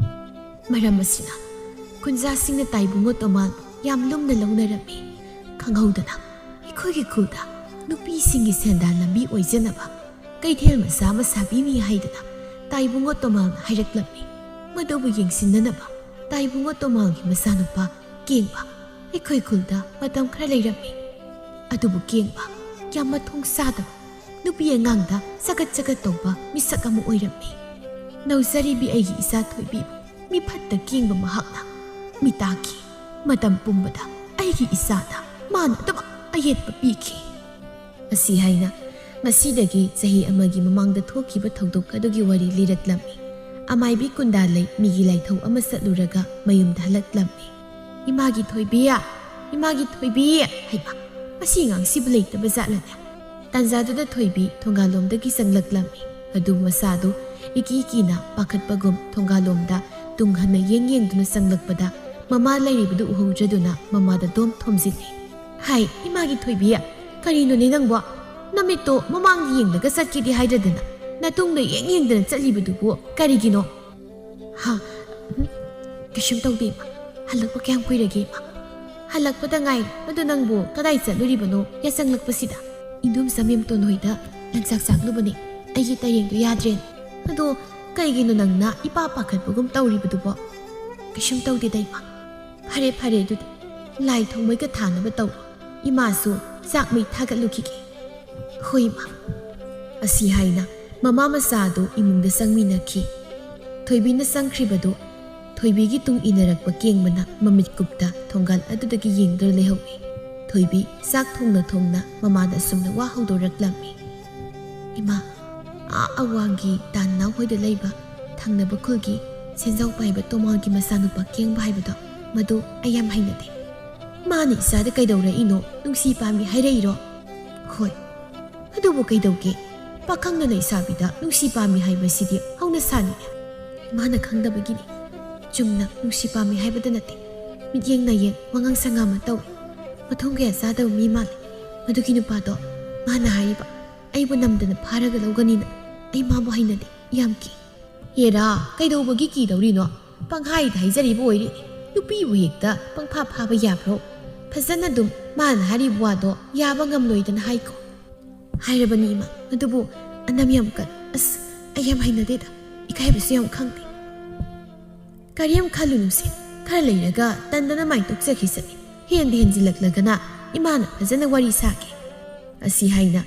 ꯃꯔꯝ ꯑꯁꯤꯅ ꯈꯨꯟꯖꯥꯁꯤꯡꯅ ꯇꯥꯏꯕꯨꯡꯉꯣ ꯇꯣꯃꯥꯜꯕꯨ ꯌꯥꯝ ꯂꯨꯝꯅ ꯂꯧꯅꯔꯝꯃꯤ꯫ ꯈꯪꯍꯧꯗꯅ ꯑꯩꯈꯣꯏꯒꯤ ꯈꯨꯜꯗ ꯅꯨꯄꯤꯁꯤꯡꯒꯤ ꯁꯦꯟꯗꯥꯟ ꯂꯝꯕꯤ ꯑꯣꯏꯖꯅꯕ ꯀꯩꯊꯦꯜ ꯃꯆꯥ ꯑꯃ ꯁꯥꯕꯤꯅꯤ ꯍꯥꯏꯗꯨꯅ ꯇꯥꯏꯕꯨꯡꯉꯣ ꯇꯣꯃꯥꯜꯅ ꯍꯥꯏꯔꯛꯂꯝꯃꯤ꯫ ꯃꯗꯨꯕꯨ ꯌꯦꯡꯁꯤꯟꯅꯅꯕ ꯇꯥꯏꯕꯨꯡꯉꯣ ꯇꯣꯃꯥꯜꯒꯤ ꯃꯆꯥꯅꯨꯄꯥ ꯀꯦꯡꯕ ꯑꯩꯈꯣꯏ ꯈꯨꯜꯗ ꯃꯇꯝ ꯈꯔ ꯂꯩꯔꯝꯃꯤ꯫ ꯑꯗꯨꯕꯨ ꯀꯦꯡꯕ ꯌꯥꯝ ꯃꯊꯣꯡ ꯆꯥꯗꯕ, ꯅꯨꯄꯤ ꯑꯉꯥꯡꯗ ꯆꯒꯠ ꯆꯒꯠ ꯇꯧꯕ ꯃꯤꯁꯛ ꯑꯃ ꯑꯣꯏꯔꯝꯃꯤ꯫ ꯅꯧꯖꯔꯤꯕꯤ ꯑꯩꯒꯤ ꯏꯆꯥ ꯊꯣꯏꯕꯤꯕꯨ ꯃꯤꯐꯠꯇ ꯀꯦꯡꯕ ꯃꯍꯥꯛꯅ ꯃꯤꯇꯥꯈꯤ꯫ ꯃꯇꯝ ꯄꯨꯝꯕꯗ ꯑꯩꯒꯤ ꯏꯆꯥꯗ ꯃꯥꯅ ꯑꯗꯨꯃꯛ ꯑꯌꯦꯠꯄ ꯄꯤꯈꯤ꯫ ꯑꯁꯤ ꯍꯥꯏꯅ ꯉꯁꯤꯗꯒꯤ ꯆꯍꯤ ꯑꯃꯒꯤ ꯃꯃꯥꯡꯗ ꯊꯣꯛꯈꯤꯕ ꯊꯧꯗꯣꯛ ꯑꯗꯨꯒꯤ ꯋꯥꯔꯤ ꯂꯤꯔꯛꯂꯝꯃꯤ꯫ ꯑꯃꯥꯏꯕꯤ ꯀꯨꯟꯗꯥꯂꯩ ꯃꯤꯒꯤ ꯂꯥꯏꯊꯧ ꯑꯃ ꯆꯠꯂꯨꯔꯒ ꯃꯌꯨꯝꯗ ꯍꯜꯂꯛꯂꯝꯃꯤ꯫ "ꯏꯃꯥꯒꯤ ꯊꯣꯏꯕꯤ, ꯏꯃꯥꯒꯤ ꯊꯣꯏꯕꯤ!" ꯍꯩꯃꯥ, ꯃꯁꯤ ꯑꯉꯥꯡꯁꯤꯕꯨ ꯂꯩꯇꯕ ꯖꯥꯠꯂꯅꯦ? ꯇꯥꯟꯖꯥꯗꯨꯗ ꯊꯣꯏꯕꯤ ꯊꯣꯡꯒꯥꯜꯂꯣꯝꯗꯒꯤ ꯆꯪꯂꯛꯂꯝꯃꯤ꯫ ꯑꯗꯨ ꯃꯁꯥꯗꯨ ꯏꯀꯤ ꯀꯤꯅ ꯄꯥꯈꯠꯄꯒꯨꯝ ꯊꯣꯡꯒꯥꯜꯂꯣꯝꯗ ꯇꯨꯡ ꯍꯟꯅ ꯌꯦꯡ ꯌꯦꯡꯗꯨꯅ ꯆꯪꯂꯛꯄꯗ ꯃꯃꯥ ꯂꯩꯔꯤꯕꯗꯨ ꯎꯍꯧꯗ꯭ꯔꯗꯨꯅ ꯃꯃꯥꯗ ꯗꯣꯝ ꯊꯣꯝꯖꯤꯜꯂꯤ꯫ "ꯍꯥꯏ, ꯏꯃꯥꯒꯤ ꯊꯣꯏꯕꯤ, ꯀꯔꯤꯅꯣꯅꯦ ꯅꯪꯕꯣ? ꯅꯃꯤꯠꯇꯣ ꯃꯃꯥꯡꯗ ꯌꯦꯡꯂꯒ ꯆꯠꯀꯦꯗꯤ ꯍꯥꯏꯗ꯭ꯔꯗꯅ ꯅꯇꯨꯡꯗ ꯌꯦꯡ ꯌꯦꯡꯗꯅ ꯆꯠꯂꯤꯕꯗꯨꯕꯨ ꯀꯔꯤꯒꯤꯅꯣ?" "ꯍꯥ, ꯎꯝ, ꯀꯩꯁꯨꯝ ꯇꯧꯗꯦ, ꯏꯃꯥ꯫ ꯍꯜꯂꯛꯄ ꯀꯌꯥꯝ ꯀꯨꯏꯔꯒꯦ, ꯏꯃꯥ?" "ꯍꯜꯂꯛꯄꯗ ꯉꯥꯏꯔꯤ꯫ ꯑꯗꯨ ꯅꯪꯕꯨ ꯀꯗꯥꯏ ꯆꯠꯂꯨꯔꯤꯕꯅꯣ ꯌꯥꯆꯪꯂꯛꯄꯁꯤꯗ?" "ꯏꯟꯗꯣꯝꯆꯥ ꯃꯦꯝꯇꯣꯟ ꯍꯣꯏꯗ ꯂꯪꯆꯥꯛ ꯆꯥꯛꯂꯨꯕꯅꯦ꯫ ꯑꯩꯒꯤ ꯇꯔꯦꯡꯗꯣ ꯌꯥꯗ꯭ꯔꯦꯅ꯫ ꯑꯗꯣ ꯀꯩꯒꯤꯅꯣ ꯅꯪꯅ ꯏꯄꯥ ꯄꯥꯈꯠꯄꯒꯨꯝ ꯇꯧꯔꯤꯕꯗꯨꯕꯣ?" "ꯀꯩꯁꯨꯝ ꯇꯧꯗꯦꯗ, ꯏꯃꯥ꯫ ꯐꯔꯦ, ꯐꯔꯦ ꯑꯗꯨꯗꯤ꯫ ꯂꯥꯏ ꯊꯥꯎꯃꯩꯒ ꯊꯥꯅꯕ ꯇꯧꯔꯣ꯫ ꯏꯃꯥꯁꯨ ꯆꯥꯛ ꯃꯩ ꯊꯥꯒꯠꯂꯨꯈꯤꯒꯦ꯫ ꯍꯣꯏ, ꯏꯃꯥ꯫ ꯑꯁꯤ ꯍꯥꯏꯅ ꯃꯃꯥ ꯃꯆꯥꯗꯨ ꯏꯃꯨꯡꯗ ꯆꯪꯃꯤꯟꯅꯈꯤ꯫ ꯊꯣꯏꯕꯤꯅ ꯆꯪꯈ꯭ꯔꯤꯕꯗꯨ ꯊꯣꯏꯕꯤꯒꯤ ꯇꯨꯡ ꯏꯟꯅꯔꯛꯄ ꯀꯦꯡꯕꯅ ꯃꯃꯤꯠ ꯀꯨꯞꯇ ꯊꯣꯡꯒꯥꯜ ꯑꯗꯨꯗꯒꯤ ꯌꯦꯡꯗꯨꯅ ꯂꯩꯍꯧꯏ꯫ ꯊꯣꯏꯕꯤ ꯆꯥꯛ ꯊꯣꯡꯅ ꯊꯣꯡꯅ ꯃꯃꯥꯗ ꯑꯁꯨꯝꯅ ꯋꯥ ꯍꯧꯗꯣꯔꯛꯂꯝꯃꯤ꯫ "ꯏꯃꯥ, ꯑꯥ ꯑꯋꯥꯡꯒꯤ ꯇꯥꯟꯅꯥꯎ ꯍꯣꯏꯗ ꯂꯩꯕ ꯊꯪꯅꯕ ꯈꯨꯜꯒꯤ ꯁꯦꯟꯖꯥꯎ ꯄꯥꯏꯕ ꯇꯣꯃꯥꯒꯤ ꯃꯆꯥꯅꯨꯄꯥ ꯀꯦꯡꯕ ꯍꯥꯏꯕꯗꯣ, ꯃꯗꯨ ꯑꯩ ꯌꯥꯝ ꯍꯩꯅꯗꯦ꯫ ꯃꯥꯅ ꯏꯆꯥꯗ ꯀꯩꯗꯧꯔꯛꯏꯅꯣ? ꯅꯨꯡꯁꯤ ꯄꯥꯝꯃꯤ ꯍꯥꯏꯔꯛꯏꯔꯣ?" "ꯍꯣꯏ꯫ ꯑꯗꯨꯕꯨ ꯀꯩꯗꯧꯒꯦ? ꯄꯥꯈꯪꯅ ꯂꯩꯁꯥꯕꯤꯗ ꯅꯨꯡꯁꯤ ꯄꯥꯝꯃꯤ ꯍꯥꯏꯕꯁꯤꯗꯤ ꯍꯧꯅ ꯁꯥꯅꯤꯅꯦ꯫ ꯃꯥꯅ ꯈꯪꯗꯕꯒꯤꯅꯤ꯫ ꯆꯨꯝꯅ ꯅꯨꯡꯁꯤ ꯄꯥꯝꯃꯤ ꯍꯥꯏꯕꯗ ꯅꯠꯇꯦ꯫ ꯃꯤꯠꯌꯦꯡ ꯅꯥꯌꯦꯡ, ꯋꯥꯉꯥꯡ ꯁꯉꯥꯡ ꯑꯃ ꯇꯧꯏ꯫ ꯃꯊꯣꯡ ꯀꯌꯥ ꯆꯥꯗꯕ ꯃꯤ ꯃꯥꯜꯂꯤ꯫ ꯃꯗꯨꯒꯤ ꯅꯨꯄꯥꯗꯣ ꯃꯥꯅ ꯍꯥꯏꯔꯤꯕ ꯑꯩꯕꯨ ꯅꯝꯗꯅ ꯐꯥꯔꯒ ꯂꯧꯒꯅꯤꯅ꯫ ꯑꯩ ꯃꯥꯕꯨ ꯍꯩꯅꯗꯦ, ꯌꯥꯝ ꯀꯤ꯫" "ꯍꯦꯔꯥ, ꯀꯩꯗꯧꯕꯒꯤ ꯀꯤꯗꯧꯔꯤꯅꯣ? ꯄꯪꯍꯥꯏꯗ ꯍꯥꯏꯖꯔꯤꯕ ꯑꯣꯏꯔꯦ꯫ ꯅꯨꯄꯤꯕꯨ ꯍꯦꯛꯇ ꯄꯪꯐꯥ ꯐꯥꯕ ꯌꯥꯕ꯭ꯔꯣ? ꯐꯖꯅ ꯑꯗꯨꯝ ꯃꯥꯅ ꯍꯥꯏꯔꯤꯕ ꯋꯥꯗꯣ ꯌꯥꯕ ꯉꯝꯂꯣꯏꯗꯅ ꯍꯥꯏꯀꯣ꯫" "ꯍꯥꯏꯔꯕꯅꯤ ꯏꯃꯥ, ꯑꯗꯨꯕꯨ ꯑꯅꯝ ꯌꯥꯝ ꯀꯜ꯫ ꯑꯁ, ꯑꯩ ꯌꯥꯝ ꯍꯩꯅꯗꯦꯗ꯫ ꯏꯀꯥꯏꯕꯁꯨ ꯌꯥꯝ ꯈꯪꯗꯦ꯫" "ꯀꯔꯤꯝ ꯈꯜꯂꯨꯅꯨꯁꯦ, ꯈꯔ ꯂꯩꯔꯒ ꯇꯟꯗꯅ ꯃꯥꯏ ꯇꯣꯛꯆꯈꯤꯁꯅꯤ꯫ ꯍꯦꯟꯗꯤ ꯍꯦꯟꯖꯤꯜꯂꯛꯂꯒꯅ ꯏꯃꯥꯅ ꯐꯖꯅ ꯋꯥꯔꯤ ꯁꯥꯒꯦ꯫" ꯑꯁꯤ ꯍꯥꯏꯅ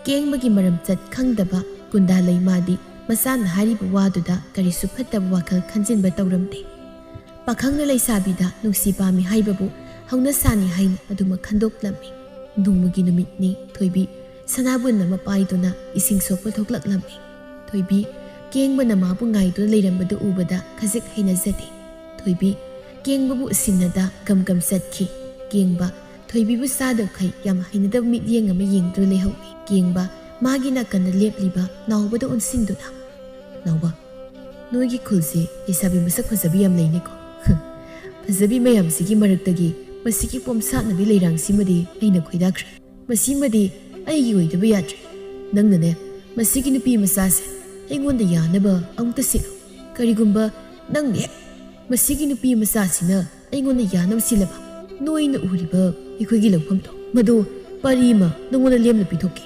ꯀꯦꯡꯕꯒꯤ ꯃꯔꯝꯆꯠ ꯈꯪꯗꯕ ꯒꯨꯟꯗꯥ ꯂꯩꯃꯥꯗꯤ ꯃꯆꯥꯅ ꯍꯥꯏꯔꯤꯕ ꯋꯥꯗꯨꯗ ꯀꯔꯤꯁꯨ ꯐꯠꯇꯕ ꯋꯥꯈꯜ ꯈꯟꯖꯤꯟꯕ ꯇꯧꯔꯝꯗꯦ꯫ ꯄꯥꯈꯪꯅ ꯂꯩꯁꯥꯕꯤꯗ ꯅꯨꯡꯁꯤ ꯄꯥꯝꯃꯤ ꯍꯥꯏꯕꯕꯨ ꯍꯧꯅ ꯁꯥꯅꯤ ꯍꯥꯏꯅ ꯑꯗꯨꯃꯛ ꯈꯟꯗꯣꯛꯂꯝꯃꯤ꯫ ꯅꯣꯡꯃꯒꯤ ꯅꯨꯃꯤꯠꯅꯤ꯫ ꯊꯣꯏꯕꯤ ꯁꯅꯥꯕꯨꯟ ꯑꯃ ꯄꯥꯏꯗꯨꯅ ꯏꯁꯤꯡ ꯁꯣꯛꯄ ꯊꯣꯛꯂꯛꯂꯝꯃꯤ꯫ ꯊꯣꯏꯕꯤ ꯀꯦꯡꯕꯅ ꯃꯥꯕꯨ ꯉꯥꯏꯗꯨꯅ ꯂꯩꯔꯝꯕꯗꯨ ꯎꯕꯗ ꯈꯖꯤꯛ ꯍꯩꯅꯖꯗꯦ꯫ ꯊꯣꯏꯕꯤ ꯀꯦꯡꯕꯕꯨ ꯎꯁꯤꯟꯅꯗ ꯒꯝ ꯒꯝ ꯆꯠꯈꯤ꯫ ꯀꯦꯡꯕ ꯊꯣꯏꯕꯤꯕꯨ ꯆꯥꯗꯧꯈꯩ ꯌꯥꯝ ꯍꯩꯅꯗꯕ ꯃꯤꯠꯌꯦꯡ ꯑꯃ ꯌꯦꯡꯗꯨꯅ ꯂꯩꯍꯧꯏ꯫ ꯀꯦꯡꯕ ꯃꯥꯒꯤ ꯅꯥꯀꯟꯗ ꯂꯦꯞꯂꯤꯕ ꯅꯥꯎꯕꯗ ꯑꯣꯟꯁꯤꯟꯗꯨꯅ, "ꯅꯥꯎꯕ, ꯅꯣꯏꯒꯤ ꯈꯨꯜꯁꯦ ꯂꯩꯁꯥꯕꯤ ꯃꯁꯛ ꯐꯖꯕꯤ ꯌꯥꯝ ꯂꯩꯅꯦꯀꯣ꯫ ꯐꯖꯕꯤ ꯃꯌꯥꯝꯁꯤꯒꯤ ꯃꯔꯛꯇꯒꯤ ꯃꯁꯤꯒꯤ ꯄꯣꯝꯁꯥꯠꯅꯕꯤ ꯂꯩꯔꯥꯡꯁꯤꯃꯗꯤ ꯑꯩꯅ ꯈꯣꯏꯗꯥꯈ꯭ꯔꯦ꯫ ꯃꯁꯤꯃꯗꯤ ꯑꯩꯒꯤ ꯑꯣꯏꯗꯕ ꯌꯥꯗ꯭ꯔꯦ꯫ ꯅꯪꯅꯅꯦ, ꯃꯁꯤꯒꯤ ꯅꯨꯄꯤ ꯃꯆꯥꯁꯦ ꯑꯩꯉꯣꯟꯗ ꯌꯥꯅꯕ ꯑꯃꯨꯛꯇ ꯁꯤꯜꯂꯨ꯫ ꯀꯔꯤꯒꯨꯝꯕ ꯅꯪꯅ ꯍꯦꯛ ꯃꯁꯤꯒꯤ ꯅꯨꯄꯤ ꯃꯆꯥꯁꯤꯅ ꯑꯩꯉꯣꯟꯗ ꯌꯥꯅꯕ ꯁꯤꯜꯂꯕ, ꯅꯣꯏꯅ ꯎꯔꯤꯕ ꯑꯩꯈꯣꯏꯒꯤ ꯂꯧꯐꯝꯗꯣ, ꯃꯗꯨ ꯄꯔꯤ ꯑꯃ ꯅꯉꯣꯟꯗ ꯂꯦꯝꯅ ꯄꯤꯊꯣꯛꯀꯦ꯫"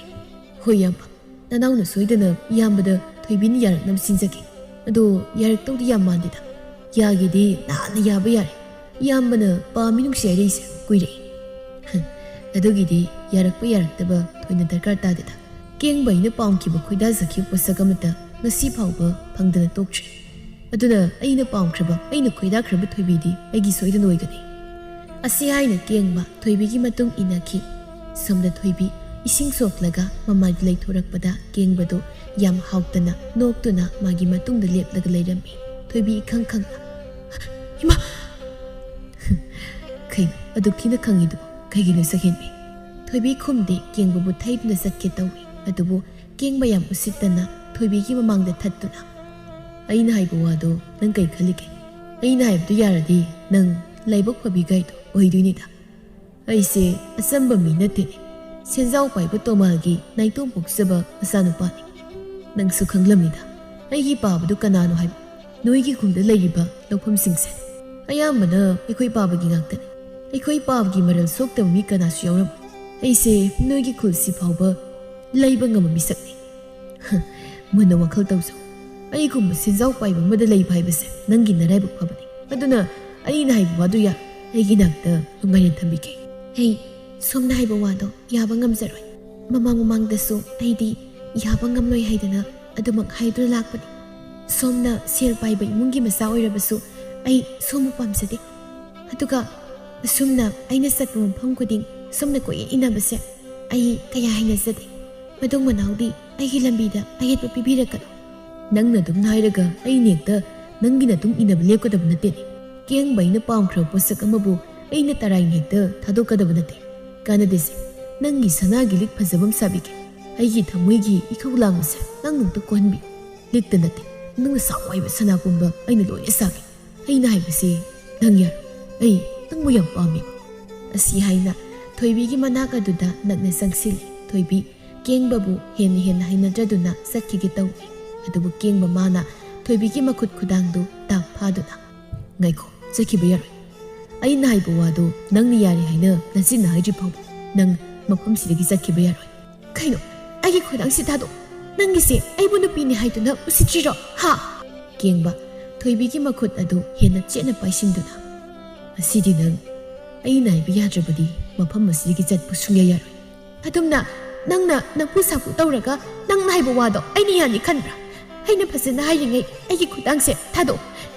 "ꯍꯣꯏ, ꯏꯌꯥꯝꯕ꯫ ꯅꯅꯥꯎꯅ ꯁꯣꯏꯗꯅ ꯏꯌꯥꯝꯕꯗ ꯊꯣꯏꯕꯤꯅ ꯌꯥꯔꯛꯅꯕ ꯁꯤꯟꯖꯒꯦ꯫ ꯑꯗꯣ ꯌꯥꯔꯛꯇꯧꯗꯤ ꯌꯥꯝ ꯃꯥꯟꯗꯦꯗ꯫ ꯌꯥꯒꯦꯗꯤ ꯅꯍꯥꯟꯅ ꯌꯥꯕ ꯌꯥꯔꯦ꯫ ꯏꯌꯥꯝꯕꯅ ꯄꯥꯝꯃꯤ ꯅꯨꯡꯁꯤ ꯍꯥꯏꯔꯛꯏꯁꯦ ꯀꯨꯏꯔꯦ꯫ ꯍꯝ, ꯑꯗꯨꯒꯤꯗꯤ ꯌꯥꯔꯛꯄ ꯌꯥꯔꯛꯇꯕ ꯊꯣꯏꯅ ꯗꯔꯀꯥꯔ ꯇꯥꯗꯦꯗ꯫ ꯀꯦꯡꯕ ꯑꯩꯅ ꯄꯥꯝꯈꯤꯕ ꯈꯣꯏꯗꯥꯖꯈꯤꯕ ꯄꯣꯠꯁꯛ ꯑꯃꯠꯇ ꯉꯁꯤ ꯐꯥꯎꯕ ꯐꯪꯗꯅ ꯇꯣꯛꯇ꯭ꯔꯤ꯫ ꯑꯗꯨꯅ ꯑꯩꯅ ꯄꯥꯝꯈ꯭ꯔꯕ, ꯑꯩꯅ ꯈꯣꯏꯗꯥꯈ꯭ꯔꯕ ꯊꯣꯏꯕꯤꯗꯤ ꯑꯩꯒꯤ ꯁꯣꯏꯗꯅ ꯑꯣꯏꯒꯅꯤ꯫ ꯑꯁꯤ ꯍꯥꯏꯅ ꯀꯦꯡꯕ ꯊꯣꯏꯕꯤꯒꯤ ꯃꯇꯨꯡ ꯏꯟꯅꯈꯤ꯫ ꯁꯣꯝꯗ ꯊꯣꯏꯕꯤ ꯏꯁꯤꯡ ꯁꯣꯛꯂꯒ ꯃꯃꯥꯏꯗ ꯂꯩꯊꯣꯔꯛꯄꯗ ꯀꯦꯡꯕꯗꯨ ꯌꯥꯝ ꯍꯥꯎꯇꯅ ꯅꯣꯛꯇꯨꯅ ꯃꯥꯒꯤ ꯃꯇꯨꯡꯗ ꯂꯦꯞꯂꯒ ꯂꯩꯔꯝꯃꯤ꯫ ꯊꯣꯏꯕꯤ ꯏꯈꯪ ꯈꯪꯅ, "ꯏꯃꯥ!" "ꯀꯩꯅꯣ ꯑꯗꯨꯛ ꯊꯤꯅ ꯈꯪꯉꯤꯗꯨꯕꯨ? ꯀꯩꯒꯤꯅꯣ ꯁꯛꯍꯦꯟꯕꯤ?" ꯊꯣꯏꯕꯤ ꯈꯨꯝꯗꯦ, ꯀꯦꯡꯕꯕꯨ ꯊꯩꯗꯨꯅ ꯆꯠꯀꯦ ꯇꯧꯏ꯫ ꯑꯗꯨꯕꯨ ꯀꯦꯡꯕ ꯌꯥꯝ ꯎꯁꯤꯠꯇꯅ ꯊꯣꯏꯕꯤꯒꯤ ꯃꯃꯥꯡꯗ ꯊꯠꯇꯨꯅ, "ꯑꯩꯅ ꯍꯥꯏꯕ ꯋꯥꯗꯣ ꯅꯪ ꯀꯩ ꯈꯜꯂꯤꯒꯦ? ꯑꯩꯅ ꯍꯥꯏꯕꯗꯨ ꯌꯥꯔꯗꯤ ꯅꯪ ꯂꯥꯏꯕꯛ ꯐꯕꯤ ꯒꯥꯏꯗꯣ ꯑꯣꯏꯗꯣꯏꯅꯤꯗ꯫ ꯑꯩꯁꯦ ꯑꯆꯝꯕ ꯃꯤ ꯅꯠꯇꯦꯅꯦ꯫ ꯁꯦꯟꯖꯥꯎ ꯄꯥꯏꯕ ꯇꯣꯃꯥꯒꯤ ꯅꯥꯏꯇꯣꯝ ꯄꯣꯛꯆꯕ ꯃꯆꯥꯅꯨꯄꯥꯅꯤ꯫ ꯅꯪꯁꯨ ꯈꯪꯂꯝꯅꯤꯗ ꯑꯩꯒꯤ ꯄꯥꯕꯗꯨ ꯀꯅꯥꯅꯣ ꯍꯥꯏꯕ꯫ ꯅꯣꯏꯒꯤ ꯈꯨꯜꯗ ꯂꯩꯔꯤꯕ ꯂꯧꯐꯝꯁꯤꯡꯁꯦ ꯑꯌꯥꯝꯕꯅ ꯑꯩꯈꯣꯏ ꯄꯥꯕꯒꯤ ꯉꯥꯛꯇꯅꯤ꯫ ꯑꯩꯈꯣꯏ ꯄꯥꯕꯒꯤ ꯃꯔꯜ ꯁꯣꯛꯇꯕ ꯃꯤ ꯀꯅꯥꯁꯨ ꯌꯥꯎꯔꯝꯃꯣꯏ꯫ ꯑꯩꯁꯦ ꯅꯣꯏꯒꯤ ꯈꯨꯜꯁꯤ ꯐꯥꯎꯕ ꯂꯩꯕ ꯉꯝꯕ ꯃꯤꯁꯛꯅꯤ꯫" "ꯍ, ꯃꯨꯟꯅ ꯋꯥꯈꯜ ꯇꯧꯖꯧ꯫ ꯑꯩꯒꯨꯝꯕ ꯁꯦꯟꯖꯥꯎ ꯄꯥꯏꯕ ꯑꯃꯗ ꯂꯩꯕ ꯍꯥꯏꯕꯁꯦ ꯅꯪꯒꯤ ꯅꯔꯥꯏꯕꯛ ꯐꯕꯅꯤ꯫ ꯑꯗꯨꯅ ꯑꯩꯅ ꯍꯥꯏꯕ ꯋꯥꯗꯨ ꯌꯥ, ꯑꯩꯒꯤ ꯅꯥꯛꯇ ꯅꯨꯡꯉꯥꯏꯅ ꯊꯝꯕꯤꯒꯦ꯫" "ꯑꯩ ꯁꯣꯝꯅ ꯍꯥꯏꯕ ꯋꯥꯗꯣ ꯌꯥꯕ ꯉꯝꯖꯔꯣꯏ꯫ ꯃꯃꯥꯡ ꯃꯃꯥꯡꯗꯁꯨ ꯑꯩꯗꯤ ꯌꯥꯕ ꯉꯝꯂꯣꯏ ꯍꯥꯏꯗꯅ ꯑꯗꯨꯃꯛ ꯍꯥꯏꯗꯨꯅ ꯂꯥꯛꯄꯅꯤ꯫ ꯁꯣꯝꯅ ꯁꯦꯜ ꯄꯥꯏꯕ ꯏꯃꯨꯡꯒꯤ ꯃꯆꯥ ꯑꯣꯏꯔꯕꯁꯨ ꯑꯩ ꯁꯣꯝꯕꯨ ꯄꯥꯝꯖꯗꯦ꯫ ꯑꯗꯨꯒ ꯑꯁꯨꯝꯅ ꯑꯩꯅ ꯆꯠꯄ ꯃꯐꯝ ꯈꯨꯗꯤꯡ ꯁꯣꯝꯅ ꯀꯣꯏꯏꯟ ꯏꯟꯅꯕꯁꯦ ꯑꯩ ꯀꯌꯥ ꯍꯩꯅꯖꯗꯦ꯫ ꯃꯇꯨꯡ ꯃꯅꯥꯎꯗꯤ ꯑꯩꯒꯤ ꯂꯝꯕꯤꯗ ꯑꯌꯦꯠꯄ ꯄꯤꯕꯤꯔꯛꯀꯅꯨ꯫" "ꯅꯪꯅ ꯑꯗꯨꯝ ꯍꯥꯏꯔꯒ ꯑꯩꯅ ꯍꯦꯛꯇ ꯅꯪꯒꯤ ꯅꯇꯨꯡ ꯏꯟꯅꯕ ꯂꯦꯞꯀꯗꯕ ꯅꯠꯇꯦꯅꯦ꯫ ꯀꯦꯡꯕ ꯑꯩꯅ ꯄꯥꯝꯈ꯭ꯔꯕ ꯄꯣꯠꯁꯛ ꯑꯃꯕꯨ ꯑꯩꯅ ꯇꯔꯥꯏꯅ ꯍꯦꯛꯇ ꯊꯥꯗꯣꯛꯀꯗꯕ ꯅꯠꯇꯦ꯫ ꯀꯥꯟꯅꯗꯦꯁꯦ, ꯅꯪꯒꯤ ꯁꯅꯥꯒꯤ ꯂꯤꯛ ꯐꯖꯕ ꯑꯃ ꯁꯥꯕꯤꯒꯦ꯫ ꯑꯩꯒꯤ ꯊꯃꯣꯏꯒꯤ ꯏꯈꯧ ꯂꯥꯡꯕꯁꯦ ꯅꯪ ꯅꯨꯡꯇ ꯀꯣꯟꯍꯟꯕꯤ꯫ ꯂꯤꯛꯇ ꯅꯠꯇꯦ, ꯅꯪꯅ ꯁꯥꯎ ꯍꯥꯏꯕ ꯁꯅꯥ ꯄꯨꯝꯕ ꯑꯩꯅ ꯂꯣꯏꯅ ꯁꯥꯒꯦ꯫ ꯑꯩꯅ ꯍꯥꯏꯕꯁꯤ ꯅꯪ ꯌꯥꯔꯣ꯫ ꯑꯩ ꯅꯪꯕꯨ ꯌꯥꯝ ꯄꯥꯝꯃꯦ꯫" ꯑꯁꯤ ꯍꯥꯏꯅ ꯊꯣꯏꯕꯤꯒꯤ ꯃꯅꯥꯛ ꯑꯗꯨꯗ ꯅꯛꯅ ꯆꯪꯁꯤꯜꯂꯤ꯫ ꯊꯣꯏꯕꯤ ꯀꯦꯡꯕꯕꯨ ꯍꯦꯟꯅ ꯍꯦꯟꯅ ꯍꯩꯅꯗ꯭ꯔꯗꯨꯅ ꯆꯠꯈꯤꯒꯦ ꯇꯧꯏ꯫ ꯑꯗꯨꯕꯨ ꯀꯦꯡꯕ ꯃꯥꯅ ꯊꯣꯏꯕꯤꯒꯤ ꯃꯈꯨꯠ ꯈꯨꯗꯥꯡꯗꯨ ꯇꯥꯞ ꯐꯥꯗꯨꯅ, "ꯉꯥꯏꯈꯣ, ꯆꯠꯈꯤꯕ ꯌꯥꯔꯣꯏ꯫ ꯑꯩꯅ ꯍꯥꯏꯕ ꯋꯥꯗꯨ ꯅꯪꯅ ꯌꯥꯔꯦ ꯍꯥꯏꯅ ꯅꯆꯤꯟꯅ ꯍꯥꯏꯗ꯭ꯔꯤ ꯐꯥꯎꯕ ꯅꯪ ꯃꯐꯝꯁꯤꯗꯒꯤ ꯆꯠꯈꯤꯕ ꯌꯥꯔꯣꯏ꯫" "ꯀꯩꯅꯣ? ꯑꯩꯒꯤ ꯈꯨꯗꯥꯡꯁꯤ ꯊꯥꯗꯣꯛ꯫ ꯅꯪꯒꯤꯁꯦ ꯑꯩꯕꯨ ꯅꯨꯄꯤꯅꯤ ꯍꯥꯏꯗꯨꯅ ꯎꯁꯤꯠꯇ꯭ꯔꯤꯔꯣ? ꯍꯥ?" ꯀꯦꯡꯕ ꯊꯣꯏꯕꯤꯒꯤ ꯃꯈꯨꯠ ꯑꯗꯨ ꯍꯦꯟꯅ ꯆꯦꯠꯅ ꯄꯥꯏꯁꯤꯟꯗꯨꯅ, "ꯉꯁꯤꯗꯤ ꯅꯪ ꯑꯩꯅ ꯍꯥꯏꯕ ꯌꯥꯗ꯭ꯔꯕꯗꯤ ꯃꯐꯝ ꯑꯁꯤꯗꯒꯤ ꯆꯠꯄ ꯁꯨꯡꯌꯥ ꯌꯥꯔꯣꯏ꯫ ꯑꯗꯨꯝꯅ ꯅꯪꯅ ꯅꯝꯐꯨ ꯁꯥꯐꯨ ꯇꯧꯔꯒ ꯅꯪꯅ ꯍꯥꯏꯕ ꯋꯥꯗꯣ ꯑꯩꯅ ꯌꯥꯅꯤ ꯈꯟꯕ꯭ꯔꯥ? ꯑꯩꯅ ꯐꯖꯅ ꯍꯥꯏꯔꯤꯉꯩ ꯑꯩꯒꯤ ꯈꯨꯗꯥꯡꯁꯦ ꯊꯥꯗꯣꯛꯑꯣ꯫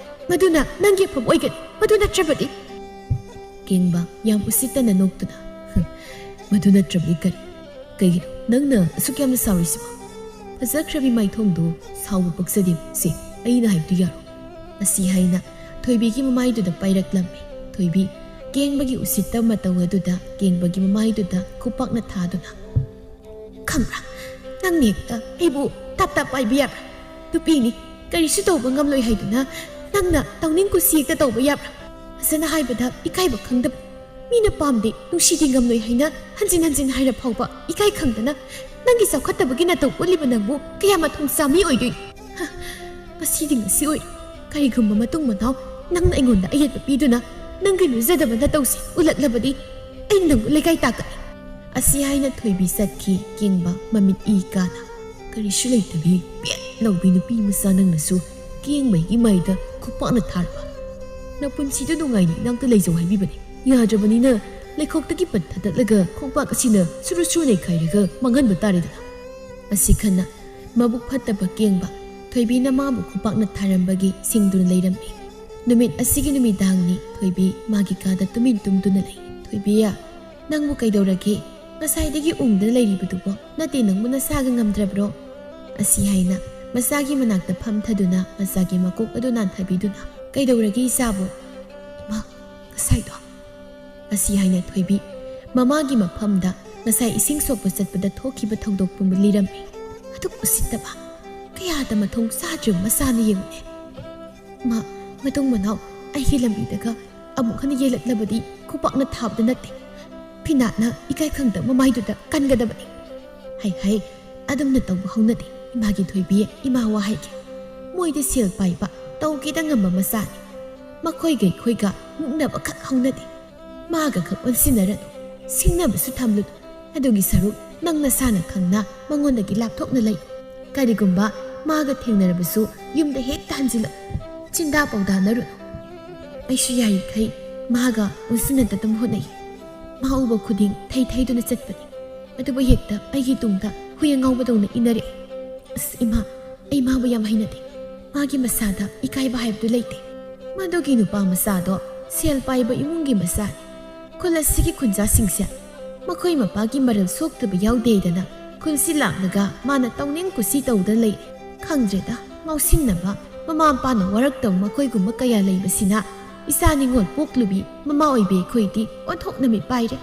ꯃꯗꯨꯅ ꯅꯪꯒꯤ ꯑꯐꯕ ꯑꯣꯏꯒꯅꯤ꯫ ꯃꯗꯨ ꯅꯠꯇ꯭ꯔꯕꯗꯤ?" ꯀꯦꯡꯕ ꯌꯥꯝ ꯎꯁꯤꯠꯇꯅ ꯅꯣꯛꯇꯨꯅ, "ꯍꯨꯝ, ꯃꯗꯨ ꯅꯠꯇ꯭ꯔꯕꯗꯤ ꯀꯔꯤ? ꯀꯩꯒꯤꯅꯣ ꯅꯪꯅ ꯑꯁꯨꯛ ꯌꯥꯝꯅ ꯁꯥꯎꯔꯤꯁꯤꯕꯣ? ꯐꯖꯈ꯭ꯔꯕꯤ ꯃꯥꯏꯊꯣꯡꯗꯨ ꯁꯥꯎꯕ ꯄꯛꯆꯗꯦ꯫ ꯁꯤ ꯑꯩꯅ ꯍꯥꯏꯕꯗꯨ ꯌꯥꯔꯣ꯫" ꯑꯁꯤ ꯍꯥꯏꯅ ꯊꯣꯏꯕꯤꯒꯤ ꯃꯃꯥꯏꯗꯨꯗ ꯄꯥꯏꯔꯛꯂꯝꯃꯤ꯫ ꯊꯣꯏꯕꯤ ꯀꯦꯡꯕꯒꯤ ꯎꯁꯤꯠꯇ ꯃꯇꯧ ꯑꯗꯨꯗ ꯀꯦꯡꯕꯒꯤ ꯃꯃꯥꯏꯗꯨꯗ ꯈꯨꯄꯥꯛꯅ ꯊꯥꯗꯨꯅ, "ꯈꯪꯕ꯭ꯔꯥ? ꯅꯪꯅ ꯍꯦꯛꯇ ꯑꯩꯕꯨ ꯇꯥꯞ ꯇꯥꯞ ꯄꯥꯏꯕ ꯌꯥꯕ꯭ꯔꯥ? ꯅꯨꯄꯤꯅꯤ, ꯀꯔꯤꯁꯨ ꯇꯧꯕ ꯉꯝꯂꯣꯏ ꯍꯥꯏꯗꯨꯅ ꯅꯪꯅ ꯇꯧꯅꯤꯡ ꯀꯨꯁꯤ ꯍꯦꯛꯇ ꯇꯧꯕ ꯌꯥꯕ꯭ꯔꯥ? ꯐꯖꯅ ꯍꯥꯏꯕꯗ ꯏꯀꯥꯏꯕ ꯈꯪꯗꯕ, ꯃꯤꯅ ꯄꯥꯝꯗꯦ, ꯅꯨꯡꯁꯤꯗꯦ, ꯉꯝꯂꯣꯏ ꯍꯥꯏꯅ ꯍꯟꯖꯤꯟ ꯍꯟꯖꯤꯟ ꯍꯥꯏꯔ ꯐꯥꯎꯕ ꯏꯀꯥꯏ ꯈꯪꯗꯅ ꯅꯪꯒꯤ ꯆꯥꯎꯈꯠꯇꯕꯒꯤ ꯅꯇꯧ ꯎꯠꯂꯤꯕ ꯅꯪꯕꯨ ꯀꯌꯥ ꯃꯊꯣꯡ ꯆꯥ ꯃꯤ ꯑꯣꯏꯗꯣꯏꯅꯣ? ꯍ, ꯉꯁꯤꯗꯤ ꯉꯁꯤ ꯑꯣꯏꯔꯦ꯫ ꯀꯔꯤꯒꯨꯝꯕ ꯃꯇꯨꯡ ꯃꯅꯥꯎ ꯅꯪꯅ ꯑꯩꯉꯣꯟꯗ ꯑꯌꯦꯠꯄ ꯄꯤꯗꯨꯅ ꯅꯪꯒꯤ ꯂꯨꯖꯗꯕ ꯅꯇꯧꯁꯦ ꯎꯠꯂꯛꯂꯕꯗꯤ ꯑꯩ ꯅꯪꯕꯨ ꯂꯩꯀꯥꯏ ꯇꯥꯛꯀꯅꯤ꯫" ꯑꯁꯤ ꯍꯥꯏꯅ ꯊꯣꯏꯕꯤ ꯆꯠꯈꯤ꯫ ꯀꯦꯡꯕ ꯃꯃꯤꯠ ꯏ ꯀꯥꯅ, "ꯀꯔꯤꯁꯨ ꯂꯩꯇꯕꯤ ꯄꯦꯠ ꯂꯧꯕꯤ ꯅꯨꯄꯤ ꯃꯆꯥ ꯅꯪꯅꯁꯨ ꯀꯦꯡꯕꯒꯤ ꯃꯥꯏꯗ ꯈꯨꯄꯥꯛꯅ ꯊꯥꯔꯕ? ꯅꯄꯨꯟꯁꯤꯗꯨ ꯅꯨꯡꯉꯥꯏꯅ ꯏꯅꯥꯛꯇ ꯂꯩꯖꯧ ꯍꯥꯏꯕꯤꯕꯅꯤ꯫ ꯌꯥꯗ꯭ꯔꯕꯅꯤꯅ ꯂꯩꯈꯣꯛꯇꯒꯤ ꯄꯠ ꯊꯥꯗꯠꯂꯒ ꯈꯣꯡꯄꯥꯛ ꯑꯁꯤꯅ ꯁꯨꯔꯨ ꯁꯨꯔꯨ ꯅꯩꯈꯥꯏꯔꯒ ꯃꯥꯡꯍꯟꯕ ꯇꯥꯔꯦꯗꯅ꯫" ꯑꯁꯤ ꯈꯟꯅ ꯃꯕꯨꯛ ꯐꯠꯇꯕ ꯀꯦꯡꯕ ꯊꯣꯏꯕꯤꯅ ꯃꯥꯕꯨ ꯈꯨꯄꯥꯛꯅ ꯊꯥꯔꯝꯕꯒꯤ ꯁꯤꯡꯗꯨꯅ ꯂꯩꯔꯝꯃꯤ꯫ ꯅꯨꯃꯤꯠ ꯑꯁꯤꯒꯤ ꯅꯨꯃꯤꯗꯥꯡꯅꯤ ꯊꯣꯏꯕꯤ ꯃꯥꯒꯤ ꯀꯥꯗ ꯇꯨꯃꯤꯟ ꯇꯨꯝꯗꯨꯅ ꯂꯩ꯫ "ꯊꯣꯏꯕꯤ, ꯅꯪꯕꯨ ꯀꯩꯗꯧꯔꯒꯦ? ꯉꯁꯥꯏꯗꯒꯤ ꯎꯪꯗꯨꯅ ꯂꯩꯔꯤꯕꯗꯨꯕꯣ? ꯅꯠꯇꯦ, ꯅꯪꯕꯨ ꯅꯁꯥꯒ ꯉꯝꯗ꯭ꯔꯕ꯭ꯔꯣ?" ꯑꯁꯤ ꯍꯥꯏꯅ ꯃꯆꯥꯒꯤ ꯃꯅꯥꯛꯇ ꯐꯝꯊꯗꯨꯅ ꯃꯆꯥꯒꯤ ꯃꯀꯣꯛ ꯑꯗꯨ ꯅꯥꯟꯊꯕꯤꯗꯨꯅ, "ꯀꯩꯗꯧꯔꯒꯦ ꯏꯆꯥꯕꯨ?" "ꯏꯃꯥ, ꯉꯁꯥꯏꯗꯣ꯫" ꯑꯁꯤ ꯍꯥꯏꯅ ꯊꯣꯏꯕꯤ ꯃꯃꯥꯒꯤ ꯃꯐꯝꯗ ꯉꯁꯥꯏ ꯏꯁꯤꯡ ꯁꯣꯛꯄ ꯆꯠꯄꯗ ꯊꯣꯛꯈꯤꯕ ꯊꯧꯗꯣꯛ ꯄꯨꯝꯕ ꯂꯤꯔꯝꯃꯤ꯫ ꯑꯗꯨꯛ ꯎꯁꯤꯠꯇꯕ, ꯀꯌꯥꯗ ꯃꯊꯣꯡ ꯆꯥꯗ꯭ꯔꯤꯕ ꯃꯆꯥꯅ ꯌꯦꯡꯉꯨꯅꯦ꯫ ꯃꯥ ꯃꯇꯨꯡ ꯃꯅꯥꯎ ꯑꯩꯒꯤ ꯂꯝꯕꯤꯗꯒ ꯑꯃꯨꯛ ꯍꯟꯅ ꯌꯦꯜꯂꯛꯂꯕꯗꯤ ꯈꯨꯄꯥꯛꯅ ꯊꯥꯕꯗ ꯅꯠꯇꯦ, ꯐꯤꯅꯥꯠꯅ ꯏꯀꯥꯏ ꯈꯪꯗ ꯃꯃꯥꯏꯗꯨꯗ ꯀꯟꯒꯗꯕꯅꯤ꯫ ꯍꯥꯏ ꯍꯥꯏ, ꯑꯗꯨꯝꯅ ꯇꯧꯕ ꯍꯧꯅꯗꯦ꯫ ꯏꯃꯥꯒꯤ ꯊꯣꯏꯕꯤ, ꯏꯃꯥ ꯋꯥ ꯍꯥꯏꯒꯦ꯫ ꯃꯣꯏꯗꯤ ꯁꯦꯜ ꯄꯥꯏꯕ, ꯇꯧꯒꯦꯗ ꯉꯝꯕ ꯃꯆꯥꯅꯤ꯫ ꯃꯈꯣꯏꯒ ꯑꯩꯈꯣꯏꯒ ꯃꯨꯛꯅꯕ ꯈꯛ ꯍꯧꯅꯗꯦ꯫ ꯃꯥꯒ ꯈꯛ ꯑꯣꯟꯁꯤꯟꯅꯔꯅꯨ, ꯁꯤꯡꯅꯕꯁꯨ ꯊꯝꯂꯨꯅꯨ꯫ ꯑꯗꯨꯒꯤ ꯁꯔꯨꯛ ꯅꯪ ꯅꯁꯥꯅ ꯈꯪꯅ ꯃꯉꯣꯟꯗꯒꯤ ꯂꯥꯞꯊꯣꯛꯅ ꯂꯩ꯫ ꯀꯔꯤꯒꯨꯝꯕ ꯃꯥꯒ ꯊꯦꯡꯅꯔꯕꯁꯨ ꯌꯨꯝꯗ ꯍꯦꯛꯇ ꯍꯟꯖꯤꯜꯂꯛꯎ꯫ ꯆꯤꯟꯗꯥ ꯄꯥꯎꯗꯥꯅꯔꯨꯅꯨ꯫ ꯑꯩꯁꯨ ꯌꯥꯔꯤꯈꯩ ꯃꯥꯒ ꯎꯟꯁꯤꯟꯅꯗꯅꯕ ꯍꯣꯠꯅꯩ꯫ ꯃꯥ ꯎꯕ ꯈꯨꯗꯤꯡ ꯊꯩ ꯊꯩꯗꯨꯅ ꯆꯠꯄꯅꯤ꯫ ꯑꯗꯨꯕꯨ ꯍꯦꯛꯇ ꯑꯩꯒꯤ ꯇꯨꯡꯗ ꯍꯨꯏ ꯑꯉꯥꯎꯕꯗꯧꯅ ꯏꯟꯅꯔꯛꯏ꯫ ꯑꯁ ꯏꯃꯥ, ꯑꯩ ꯃꯥꯕꯨ ꯌꯥꯝ ꯍꯩꯅꯗꯦ꯫ ꯃꯥꯒꯤ ꯃꯁꯥꯗ ꯏꯀꯥꯏꯕ ꯍꯥꯏꯕꯗꯨ ꯂꯩꯇꯦ꯫ ꯃꯗꯨꯒꯤ ꯅꯨꯄꯥ ꯃꯆꯥꯗꯣ ꯁꯦꯜ ꯄꯥꯏꯕ ꯏꯃꯨꯡꯒꯤ ꯃꯆꯥꯅꯤ꯫ ꯈꯨꯜ ꯑꯁꯤꯒꯤ ꯈꯨꯟꯖꯥꯁꯤꯡꯁꯦ ꯃꯈꯣꯏ ꯃꯄꯥꯒꯤ ꯃꯔꯜ ꯁꯣꯛꯇꯕ ꯌꯥꯎꯗꯦꯗꯅ ꯈꯨꯜꯁꯤ ꯂꯥꯛꯂꯒ ꯃꯥꯅ ꯇꯧꯅꯤꯡ ꯀꯨꯁꯤ ꯇꯧꯗ ꯂꯩ꯫ ꯈꯪꯗ꯭ꯔꯦꯗ, ꯉꯥꯎꯁꯤꯟꯅꯕ, ꯃꯃꯥ ꯃꯄꯥꯅ ꯋꯥꯔꯛꯇꯕ ꯃꯈꯣꯏꯒꯨꯝꯕ ꯀꯌꯥ ꯂꯩꯕꯁꯤꯅ ꯏꯆꯥ ꯅꯤꯉꯣꯜ ꯄꯣꯛꯂꯨꯕꯤ ꯃꯃꯥ ꯑꯣꯏꯕꯤ ꯑꯩꯈꯣꯏꯗꯤ ꯑꯣꯟꯊꯣꯛꯅ ꯃꯤꯠ ꯄꯥꯏꯔꯦ꯫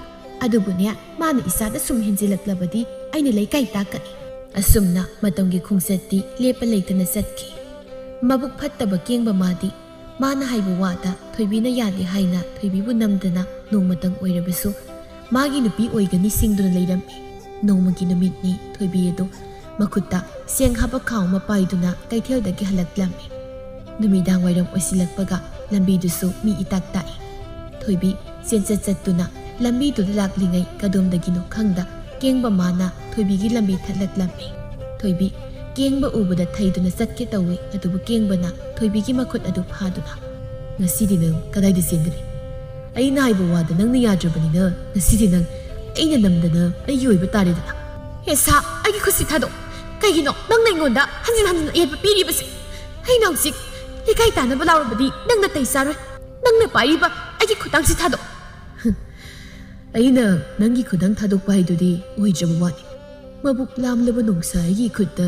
ꯑꯗꯨꯕꯨꯅꯦ, ꯃꯥꯅ ꯏꯆꯥꯗ ꯁꯨꯝ ꯍꯦꯟꯖꯤꯜꯂꯛꯂꯕꯗꯤ ꯑꯩꯅ ꯂꯩꯀꯥꯏ ꯇꯥꯛꯀꯅꯤ꯫ ꯑꯁꯨꯝꯅ ꯃꯇꯝꯒꯤ ꯈꯣꯡꯆꯠꯇꯤ ꯂꯦꯞꯄ ꯂꯩꯇꯅ ꯆꯠꯈꯤ꯫ ꯃꯕꯨꯛ ꯐꯠꯇꯕ ꯀꯦꯡꯕ ꯃꯥꯗꯤ ꯃꯥꯅ ꯍꯥꯏꯕ ꯋꯥꯗ ꯊꯣꯏꯕꯤꯅ ꯌꯥꯗꯦ ꯍꯥꯏꯅ ꯊꯣꯏꯕꯤꯕꯨ ꯅꯝꯗꯅ ꯅꯣꯡꯃꯇꯪ ꯑꯣꯏꯔꯕꯁꯨ ꯃꯥꯒꯤ ꯅꯨꯄꯤ ꯑꯣꯏꯒꯅꯤ ꯁꯤꯡꯗꯨꯅ ꯂꯩꯔꯝꯃꯤ꯫ ꯅꯣꯡꯃꯒꯤ ꯅꯨꯃꯤꯠꯅꯤ꯫ ꯊꯣꯏꯕꯤ ꯑꯗꯨ ꯃꯈꯨꯠꯇ ꯆꯦꯡ ꯍꯥꯞꯄ ꯈꯥꯎ ꯑꯃ ꯄꯥꯏꯗꯨꯅ ꯀꯩꯊꯦꯜꯗꯒꯤ ꯍꯜꯂꯛꯂꯝꯃꯤ꯫ ꯅꯨꯃꯤꯗꯥꯡ ꯋꯥꯏꯔꯝ ꯑꯣꯏꯁꯤꯜꯂꯛꯄꯒ ꯂꯝꯕꯤꯗꯨꯁꯨ ꯃꯤ ꯏꯇꯥꯛ ꯇꯥꯛꯏ꯫ ꯊꯣꯏꯕꯤ ꯆꯦꯟꯆꯠ ꯆꯠꯇꯨꯅ ꯂꯝꯕꯤꯗꯨꯗ ꯂꯥꯛꯂꯤꯉꯩ ꯀꯗꯣꯝꯗꯒꯤꯅꯣ ꯈꯪꯗ ꯀꯦꯡꯕ ꯃꯥꯅ ꯊꯣꯏꯕꯤꯒꯤ ꯂꯝꯕꯤ ꯊꯠꯂꯛꯂꯝꯃꯤ꯫ ꯊꯣꯏꯕꯤ ꯀꯦꯡꯕ ꯎꯕꯗ ꯊꯩꯗꯨꯅ ꯆꯠꯀꯦ ꯇꯧꯏ, ꯑꯗꯨꯕꯨ ꯀꯦꯡꯕꯅ ꯊꯣꯏꯕꯤꯒꯤ ꯃꯈꯨꯠ ꯑꯗꯨ ꯐꯥꯗꯨꯅ, "ꯉꯁꯤꯗꯤ ꯅꯪ ꯀꯗꯥꯏꯗ ꯆꯦꯟꯒꯅꯤ? ꯑꯩꯅ ꯍꯥꯏꯕ ꯋꯥꯗ ꯅꯪꯅ ꯌꯥꯗ꯭ꯔꯕꯅꯤꯅ ꯉꯁꯤꯗꯤ ꯅꯪ ꯑꯩꯅ ꯅꯝꯗꯅ ꯑꯩꯒꯤ ꯑꯣꯏꯕ ꯇꯥꯔꯦꯗꯅ꯫" "ꯍꯦ ꯁꯥ, ꯑꯩꯒꯤ ꯈꯨꯠꯁꯤ ꯊꯥꯗꯣꯛ꯫ ꯀꯩꯒꯤꯅꯣ ꯅꯪꯅ ꯑꯩꯉꯣꯟꯗ ꯍꯟꯖꯤꯟ ꯍꯟꯖꯤꯟ ꯑꯌꯦꯠꯄ ꯄꯤꯔꯤꯕꯁꯦ? ꯑꯩꯅ ꯍꯧꯖꯤꯛ ꯂꯩꯀꯥꯏ ꯇꯥꯟꯅꯕ ꯂꯥꯎꯔꯕꯗꯤ ꯅꯪꯅ ꯇꯩ ꯆꯥꯔꯣꯏ꯫ ꯅꯪꯅ ꯄꯥꯏꯔꯤꯕ ꯑꯩꯒꯤ ꯈꯨꯗꯥꯡꯁꯤ ꯊꯥꯗꯣꯛ꯫" "ꯑꯩꯅ ꯅꯪꯒꯤ ꯈꯨꯗꯥꯡ ꯊꯥꯗꯣꯛꯄ ꯍꯥꯏꯗꯨꯗꯤ ꯑꯣꯏꯗ꯭ꯔꯕ ꯋꯥꯅꯤ꯫ ꯃꯕꯨꯛ ꯂꯥꯝꯂꯕ ꯅꯣꯡꯁꯥ ꯑꯩꯒꯤ ꯈꯨꯠꯇ,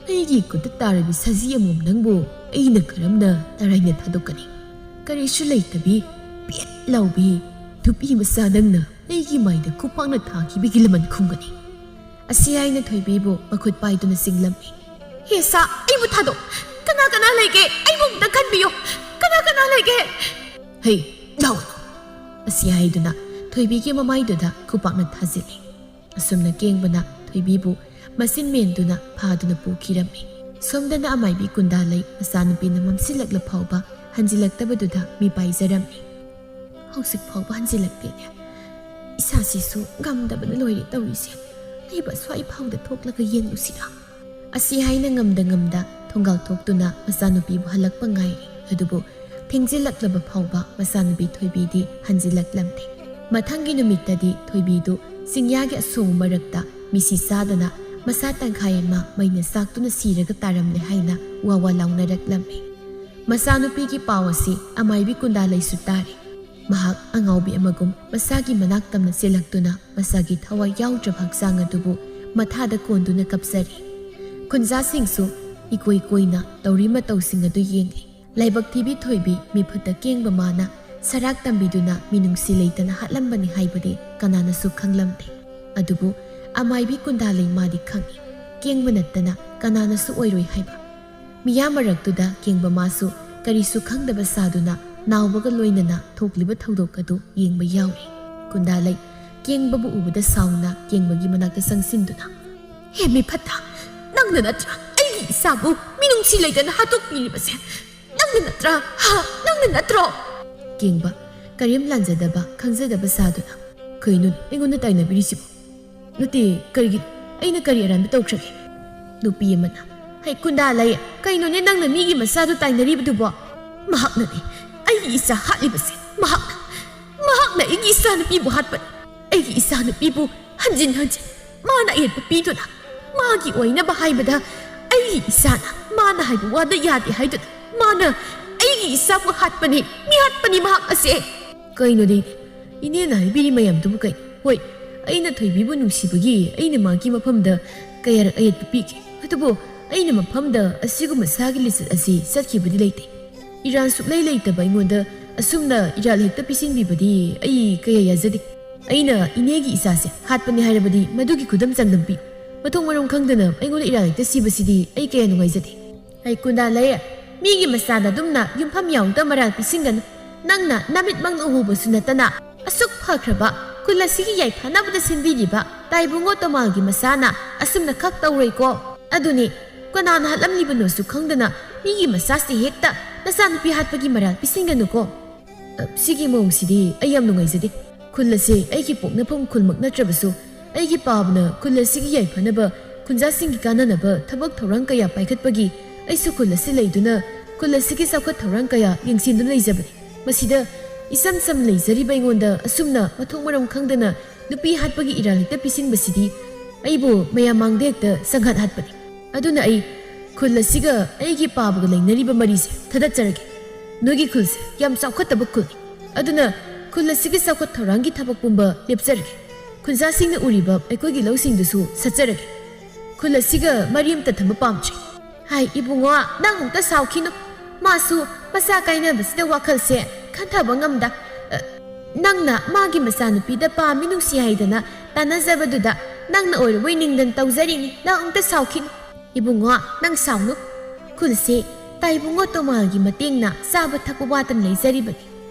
ꯑꯩꯒꯤ ꯈꯨꯠꯇ ꯇꯥꯔꯕꯤ ꯁꯖꯤ ꯑꯃꯣꯝ ꯅꯪꯕꯨ ꯑꯩꯅ ꯀꯔꯝꯅ ꯇꯔꯥꯏꯅ ꯊꯥꯗꯣꯛꯀꯅꯤ? ꯀꯔꯤꯁꯨ ꯂꯩꯇꯕꯤ, ꯄꯦꯠ ꯂꯥꯎꯕꯤ ꯅꯨꯄꯤ ꯃꯆꯥ ꯅꯪꯅ ꯑꯩꯒꯤ ꯃꯥꯏꯗ ꯈꯨꯄꯥꯛꯅ ꯊꯥꯈꯤꯕꯒꯤ ꯂꯃꯟ ꯈꯨꯝꯒꯅꯤ꯫" ꯑꯁꯤ ꯍꯥꯏꯅ ꯊꯣꯏꯕꯤꯕꯨ ꯃꯈꯨꯠ ꯄꯥꯏꯗꯨꯅ ꯆꯤꯡꯂꯝꯃꯤ꯫ "ꯍꯦ ꯁꯥ, ꯑꯩꯕꯨ ꯊꯥꯗꯣꯛ꯫ ꯀꯅꯥ ꯀꯅꯥ ꯂꯩꯒꯦ? ꯑꯩꯕꯨ ꯑꯝꯇ ꯈꯟꯕꯤꯌꯨ꯫ ꯀꯅꯥ ꯀꯅꯥ ꯂꯩꯒꯦ?" "ꯍꯩ, ꯂꯥꯎ!" ꯑꯁꯤ ꯍꯥꯏꯗꯨꯅ ꯊꯣꯏꯕꯤꯒꯤ ꯃꯃꯥꯏꯗꯨꯗ ꯈꯨꯄꯥꯛꯅ ꯊꯥꯖꯤꯜꯂꯤ꯫ ꯑꯁꯨꯝꯅ ꯀꯦꯡꯕꯅ ꯊꯣꯏꯕꯤꯕꯨ ꯃꯆꯤꯟ ꯃꯦꯟꯗꯨꯅ ꯐꯥꯗꯨꯅ ꯄꯨꯈꯤꯔꯝꯃꯤ꯫ ꯁꯣꯝꯗꯅ ꯑꯃꯥꯏꯕꯤ ꯀꯨꯟꯗꯥ ꯂꯩ ꯃꯆꯥꯅꯨꯄꯤꯅ ꯃꯝꯁꯤꯜꯂꯛꯂ ꯐꯥꯎꯕ ꯍꯟꯖꯤꯜꯂꯛꯇꯕꯗꯨꯗ ꯃꯤꯄꯥꯏꯖꯔꯝꯃꯤ꯫ "ꯍꯧꯖꯤꯛ ꯐꯥꯎꯕ ꯍꯟꯖꯤꯜꯂꯛꯇꯦꯅꯦ꯫ ꯏꯁꯥꯁꯤꯁꯨ ꯉꯝꯗꯕꯅ ꯂꯣꯏꯔꯦ ꯇꯧꯔꯤꯁꯦ꯫ ꯑꯩꯕꯨ ꯑꯁ꯭ꯋꯥꯏ ꯐꯥꯎꯗ ꯊꯣꯛꯂꯒ ꯌꯦꯡꯂꯨꯁꯤꯔꯥ?" ꯑꯁꯤ ꯍꯥꯏꯅ ꯉꯝꯗ ꯉꯝꯗ ꯊꯣꯡꯒꯥꯜ ꯊꯣꯛꯇꯨꯅ ꯃꯆꯥꯅꯨꯄꯤꯕꯨ ꯍꯜꯂꯛꯄ ꯉꯥꯏꯔꯤ꯫ ꯑꯗꯨꯕꯨ ꯊꯦꯡꯖꯤꯜꯂꯛꯂꯕ ꯐꯥꯎꯕ ꯃꯆꯥꯅꯨꯄꯤ ꯊꯣꯏꯕꯤꯗꯤ ꯍꯟꯖꯤꯜꯂꯛꯂꯝꯗꯦ꯫ ꯃꯊꯪꯒꯤ ꯅꯨꯃꯤꯠꯇꯗꯤ ꯊꯣꯏꯕꯤꯗꯨ ꯆꯤꯡꯌꯥꯒꯤ ꯑꯁꯣꯡꯕ ꯃꯔꯛꯇ ꯃꯤꯁꯤ ꯆꯥꯗꯅ ꯃꯁꯥ ꯇꯪꯈꯥꯏ ꯑꯃ ꯃꯩꯅ ꯆꯥꯛꯇꯨꯅ ꯁꯤꯔꯒ ꯇꯥꯔꯝꯂꯦ ꯍꯥꯏꯅ ꯋꯥ ꯋꯥ ꯂꯥꯎꯅꯔꯛꯂꯝꯃꯤ꯫ ꯃꯆꯥꯅꯨꯄꯤꯒꯤ ꯄꯥꯎ ꯑꯁꯤ ꯑꯃꯥꯏꯕꯤ ꯀꯨꯟꯗꯥꯂꯩꯁꯨ ꯇꯥꯔꯦ꯫ ꯃꯍꯥꯛ ꯑꯉꯥꯎꯕꯤ ꯑꯃꯒꯨꯝ ꯃꯁꯥꯒꯤ ꯃꯅꯥꯛ ꯇꯝꯅ ꯆꯦꯜꯂꯛꯇꯨꯅ ꯃꯁꯥꯒꯤ ꯊꯋꯥꯏ ꯌꯥꯎꯗ꯭ꯔꯕ ꯍꯛꯆꯥꯡ ꯑꯗꯨꯕꯨ ꯃꯊꯥꯗ ꯀꯣꯟꯗꯨꯅ ꯀꯞꯆꯔꯤ꯫ ꯈꯨꯟꯖꯥꯁꯤꯡꯁꯨ ꯏꯀꯣꯏ ꯀꯣꯏꯅ ꯇꯧꯔꯤ ꯃꯇꯧꯁꯤꯡ ꯑꯗꯨ ꯌꯦꯡꯂꯤ꯫ ꯂꯥꯏꯕꯛ ꯊꯤꯕꯤ ꯊꯣꯏꯕꯤ ꯃꯤꯐꯠꯇ ꯀꯦꯡꯕ ꯃꯥꯅ ꯁꯔꯥꯛ ꯇꯝꯕꯤꯗꯨꯅ ꯃꯤꯅꯨꯡꯁꯤ ꯂꯩꯇꯅ ꯍꯥꯠꯂꯝꯕꯅꯤ ꯍꯥꯏꯕꯗꯤ ꯀꯅꯥꯅꯁꯨ ꯈꯪꯂꯝꯗꯦ꯫ ꯑꯗꯨꯕꯨ ꯑꯃꯥꯏꯕꯤ ꯀꯨꯟꯗꯥꯂꯩ ꯃꯥꯗꯤ ꯈꯪꯏ꯫ ꯀꯦꯡꯕ ꯅꯠꯇꯅ ꯀꯅꯥꯅꯁꯨ ꯑꯣꯏꯔꯣꯏ ꯍꯥꯏꯕ꯫ ꯃꯤꯌꯥꯝ ꯃꯔꯛꯇꯨꯗ ꯀꯦꯡꯕ ꯃꯥꯁꯨ ꯀꯔꯤꯁꯨ ꯈꯪꯗꯕ ꯁꯥꯗꯨꯅ ꯅꯥꯎꯕꯒ ꯂꯣꯏꯅꯅ ꯊꯣꯛꯂꯤꯕ ꯊꯧꯗꯣꯛ ꯑꯗꯨ ꯌꯦꯡꯕ ꯌꯥꯎꯔꯤ꯫ ꯀꯨꯟꯗꯥꯂꯩ ꯀꯦꯡꯕꯕꯨ ꯎꯕꯗ ꯁꯥꯎꯅ ꯀꯦꯡꯕꯒꯤ ꯃꯅꯥꯛꯇ ꯆꯪꯁꯤꯟꯗꯨꯅ, "ꯍꯦ ꯃꯤꯐꯠꯇ, ꯅꯪꯅ ꯅꯠꯇ꯭ꯔꯥ ꯑꯩꯒꯤ ꯏꯆꯥꯕꯨ ꯃꯤꯅꯨꯡꯁꯤ ꯂꯩꯇꯅ ꯍꯥꯠꯇꯣꯛꯄꯤꯔꯤꯕꯁꯦ? ꯅꯪꯅ ꯅꯠꯇ꯭ꯔꯥ? ꯍꯥ? ꯅꯪꯅ ꯅꯠꯇ꯭ꯔꯣ?" ꯀꯦꯡꯕ ꯀꯔꯤꯝ ꯂꯥꯟꯖꯗꯕ, ꯈꯪꯖꯗꯕ ꯁꯥꯗꯨꯅ, "ꯀꯩꯅꯣꯅꯦ ꯑꯩꯉꯣꯟꯗ ꯇꯥꯏꯅꯕꯤꯔꯤꯁꯤꯕꯨ? ꯅꯠꯇꯦ, ꯀꯔꯤꯒꯤ? ꯑꯩꯅ ꯀꯔꯤ ꯑꯔꯥꯟꯕ ꯇꯧꯈ꯭ꯔꯒꯦ?" ꯅꯨꯄꯤ ꯑꯃꯅ, "ꯍꯩ ꯀꯨꯟꯗꯥꯂꯩ, ꯀꯩꯅꯣꯅꯦ ꯅꯪꯅ ꯃꯤꯒꯤ ꯃꯆꯥꯗꯨ ꯇꯥꯏꯅꯔꯤꯕꯗꯨꯕꯣ? ꯃꯍꯥꯛꯅꯅꯦ ꯑꯩꯒꯤ ꯏꯆꯥ ꯍꯥꯠꯂꯤꯕꯁꯦ꯫ ꯃꯍꯥꯛꯅ, ꯃꯍꯥꯛꯅ ꯑꯩꯒꯤ ꯏꯆꯥ ꯅꯨꯄꯤꯕꯨ ꯍꯥꯠꯄꯅꯤ꯫ ꯑꯩꯒꯤ ꯏꯆꯥ ꯅꯨꯄꯤꯕꯨ ꯍꯟꯖꯤꯟ ꯍꯟꯖꯤꯟ ꯃꯥꯅ ꯑꯌꯦꯠꯄ ꯄꯤꯗꯨꯅ, ꯃꯥꯒꯤ ꯑꯣꯏꯅꯕ ꯍꯥꯏꯕꯗ ꯑꯩꯒꯤ ꯏꯆꯥꯅ ꯃꯥꯅ ꯍꯥꯏꯕ ꯋꯥꯗ ꯌꯥꯗꯦ ꯍꯥꯏꯗꯨꯅ ꯃꯥꯅ ꯑꯩꯒꯤ ꯏꯆꯥꯕꯨ ꯍꯥꯠꯄꯅꯤ, ꯃꯤꯍꯥꯠꯄꯅꯤ ꯃꯍꯥꯛ ꯑꯁꯦ!" "ꯀꯩꯅꯣꯗꯤ ꯏꯅꯦꯅ ꯍꯥꯏꯕꯤꯔꯤ ꯃꯌꯥꯝꯗꯨꯕꯨ ꯀꯩ? ꯍꯣꯏ, ꯑꯩꯅ ꯊꯣꯏꯕꯤꯕꯨ ꯅꯨꯡꯁꯤꯕꯒꯤ ꯑꯩꯅ ꯃꯥꯒꯤ ꯃꯐꯝꯗ ꯀꯌꯥꯔꯛ ꯑꯌꯦꯠꯄ ꯄꯤꯈꯤ꯫ ꯑꯗꯨꯕꯨ ꯑꯩꯅ ꯃꯐꯝꯗ ꯑꯁꯤꯒꯨꯝꯕ ꯁꯥꯒꯤ ꯂꯤꯆꯠ ꯑꯁꯤ ꯆꯠꯈꯤꯕꯗꯤ ꯂꯩꯇꯦ꯫ ꯏꯔꯥꯟ ꯁꯨꯛꯂꯩ ꯂꯩꯇꯕ ꯑꯩꯉꯣꯟꯗ ꯑꯁꯨꯝꯅ ꯏꯔꯥꯜ ꯍꯦꯛꯇ ꯄꯤꯁꯤꯟꯕꯤꯕꯗꯤ ꯑꯩ ꯀꯌꯥ ꯌꯥꯖꯗꯦ꯫ ꯑꯩꯅ ꯏꯅꯦꯒꯤ ꯏꯆꯥꯁꯦ ꯍꯥꯠꯄꯅꯤ ꯍꯥꯏꯔꯕꯗꯤ ꯃꯗꯨꯒꯤ ꯈꯨꯗꯝ ꯆꯥꯡꯗꯝ ꯄꯤ꯫ ꯃꯊꯣꯡ ꯃꯔꯝ ꯈꯪꯗꯅ ꯑꯩꯉꯣꯟꯗ ꯏꯔꯥꯜ ꯍꯦꯛꯇ ꯁꯤꯕꯁꯤꯗꯤ ꯑꯩ ꯀꯌꯥ ꯅꯨꯡꯉꯥꯏꯖꯗꯦ꯫" "ꯍꯩ ꯀꯨꯟꯗꯥꯂꯩ, ꯃꯤꯒꯤ ꯃꯆꯥꯗ ꯑꯗꯨꯝꯅ ꯌꯨꯝꯐꯝ ꯌꯥꯎꯗ ꯃꯔꯥꯜ ꯄꯤꯁꯤꯟꯒꯅꯨ꯫ ꯅꯪꯅ ꯅꯃꯤꯠꯃꯛꯅ ꯎꯍꯧꯕꯁꯨ ꯅꯠꯇꯅ ꯑꯁꯨꯛ ꯐꯈ꯭ꯔꯕ ꯈꯨꯜ ꯑꯁꯤꯒꯤ ꯌꯥꯏꯐꯅꯕꯗ ꯁꯤꯟꯕꯤꯔꯤꯕ ꯇꯥꯏꯕꯨꯡꯉꯣ ꯇꯣꯃꯥꯜꯒꯤ ꯃꯆꯥꯅ ꯑꯁꯨꯝꯅ ꯈꯛ ꯇꯧꯔꯣꯏꯀꯣ꯫ ꯑꯗꯨꯅꯤ, ꯀꯅꯥꯅ ꯍꯥꯠꯂꯝꯂꯤꯕꯅꯣꯁꯨ ꯈꯪꯗꯅ ꯃꯤꯒꯤ ꯃꯆꯥꯁꯤ ꯍꯦꯛꯇ ꯅꯆꯥꯅꯨꯄꯤ ꯍꯥꯠꯄꯒꯤ ꯃꯔꯥꯜ ꯄꯤꯁꯤꯟꯒꯅꯨꯀꯣ꯫" "ꯑ, ꯁꯤꯒꯤ ꯃꯑꯣꯡꯁꯤꯗꯤ ꯑꯩ ꯌꯥꯝ ꯅꯨꯡꯉꯥꯏꯖꯗꯦ꯫ ꯈꯨꯜ ꯑꯁꯦ ꯑꯩꯒꯤ ꯄꯣꯛꯅꯐꯝ ꯈꯨꯜꯃꯛ ꯅꯠꯇ꯭ꯔꯕꯁꯨ ꯑꯩꯒꯤ ꯄꯥꯕꯅ ꯈꯨꯜ ꯑꯁꯤꯒꯤ ꯌꯥꯏꯐꯅꯕ, ꯈꯨꯟꯖꯥꯁꯤꯡꯒꯤ ꯀꯥꯟꯅꯅꯕ ꯊꯕꯛ ꯊꯧꯔꯥꯡ ꯀꯌꯥ ꯄꯥꯏꯈꯠꯄꯒꯤ ꯑꯩꯁꯨ ꯈꯨꯜ ꯑꯁꯤ ꯂꯩꯗꯨꯅ ꯈꯨꯜ ꯑꯁꯤꯒꯤ ꯆꯥꯎꯈꯠ ꯊꯧꯔꯥꯡ ꯀꯌꯥ ꯌꯦꯡꯁꯤꯟꯗꯨꯅ ꯂꯩꯖꯕꯅꯤ꯫ ꯃꯁꯤꯗ ꯏꯆꯝ ꯆꯝꯅ ꯂꯩꯖꯔꯤꯕ ꯑꯩꯉꯣꯟꯗ ꯑꯁꯨꯝꯅ ꯃꯊꯣꯡ ꯃꯔꯝ ꯈꯪꯗꯅ ꯅꯨꯄꯤ ꯍꯥꯠꯄꯒꯤ ꯏꯔꯥꯜ ꯍꯦꯛꯇ ꯄꯤꯁꯤꯟꯕꯁꯤꯗꯤ ꯑꯩꯕꯨ ꯃꯌꯥꯝ ꯃꯥꯡꯗ ꯍꯦꯛꯇ ꯆꯪꯍꯠ ꯍꯥꯠꯄꯅꯤ꯫ ꯑꯗꯨꯅ ꯑꯩ ꯈꯨꯜ ꯑꯁꯤꯒ ꯑꯩꯒꯤ ꯄꯥꯕꯒ ꯂꯩꯅꯔꯤꯕ ꯃꯔꯤꯁꯦ ꯊꯗꯠꯆꯔꯒꯦ꯫ ꯅꯣꯏꯒꯤ ꯈꯨꯜꯁꯦ ꯌꯥꯝ ꯆꯥꯎꯈꯠꯇꯕ ꯈꯨꯜꯅꯤ꯫ ꯑꯗꯨꯅ ꯈꯨꯜ ꯑꯁꯤꯒꯤ ꯆꯥꯎꯈꯠ ꯊꯧꯔꯥꯡꯒꯤ ꯊꯕꯛ ꯄꯨꯝꯕ ꯂꯦꯞꯆꯔꯒꯦ꯫ ꯈꯨꯟꯖꯥꯁꯤꯡꯅ ꯎꯔꯤꯕ ꯑꯩꯈꯣꯏꯒꯤ ꯂꯧꯁꯤꯡꯗꯨꯁꯨ ꯁꯠꯆꯔꯒꯦ꯫ ꯈꯨꯜ ꯑꯁꯤꯒ ꯃꯔꯤ ꯑꯝꯇ ꯊꯝꯕ ꯄꯥꯝꯗ꯭ꯔꯦ꯫ ꯍꯥꯏ ꯏꯕꯨꯡꯉꯣ, ꯅꯪ ꯑꯃꯨꯛꯇ ꯁꯥꯎꯈꯤꯅꯨ꯫ ꯃꯥꯁꯨ ꯃꯆꯥ ꯀꯥꯏꯅꯕꯁꯤꯗ ꯋꯥꯈꯜꯁꯦ ꯈꯟꯊꯕ ꯉꯝꯗ꯫ ꯑ, ꯅꯪꯅ ꯃꯥꯒꯤ ꯃꯆꯥꯅꯨꯄꯤꯗ ꯄꯥꯝꯃꯤ ꯅꯨꯡꯁꯤ ꯍꯥꯏꯗꯅ ꯇꯥꯟꯅꯖꯕꯗꯨꯗ ꯅꯪꯅ ꯑꯣꯏꯔꯕꯣꯏ ꯅꯤꯡꯗꯅ ꯇꯧꯖꯔꯤꯅꯤ꯫ ꯅꯪ ꯑꯃꯨꯛꯇ ꯁꯥꯎꯈꯤꯅꯨ꯫ ꯏꯕꯨꯡꯉꯣ, ꯅꯪ ꯁꯥꯎꯅꯨ꯫ ꯈꯨꯜꯁꯦ ꯇꯥꯏꯕꯨꯡꯉꯣ ꯇꯣꯃꯥꯜꯒꯤ ꯃꯇꯦꯡꯅ ꯆꯥꯕ ꯊꯛꯄ ꯋꯥꯠꯇꯅ ꯂꯩꯖꯔꯤꯕꯅꯤ꯫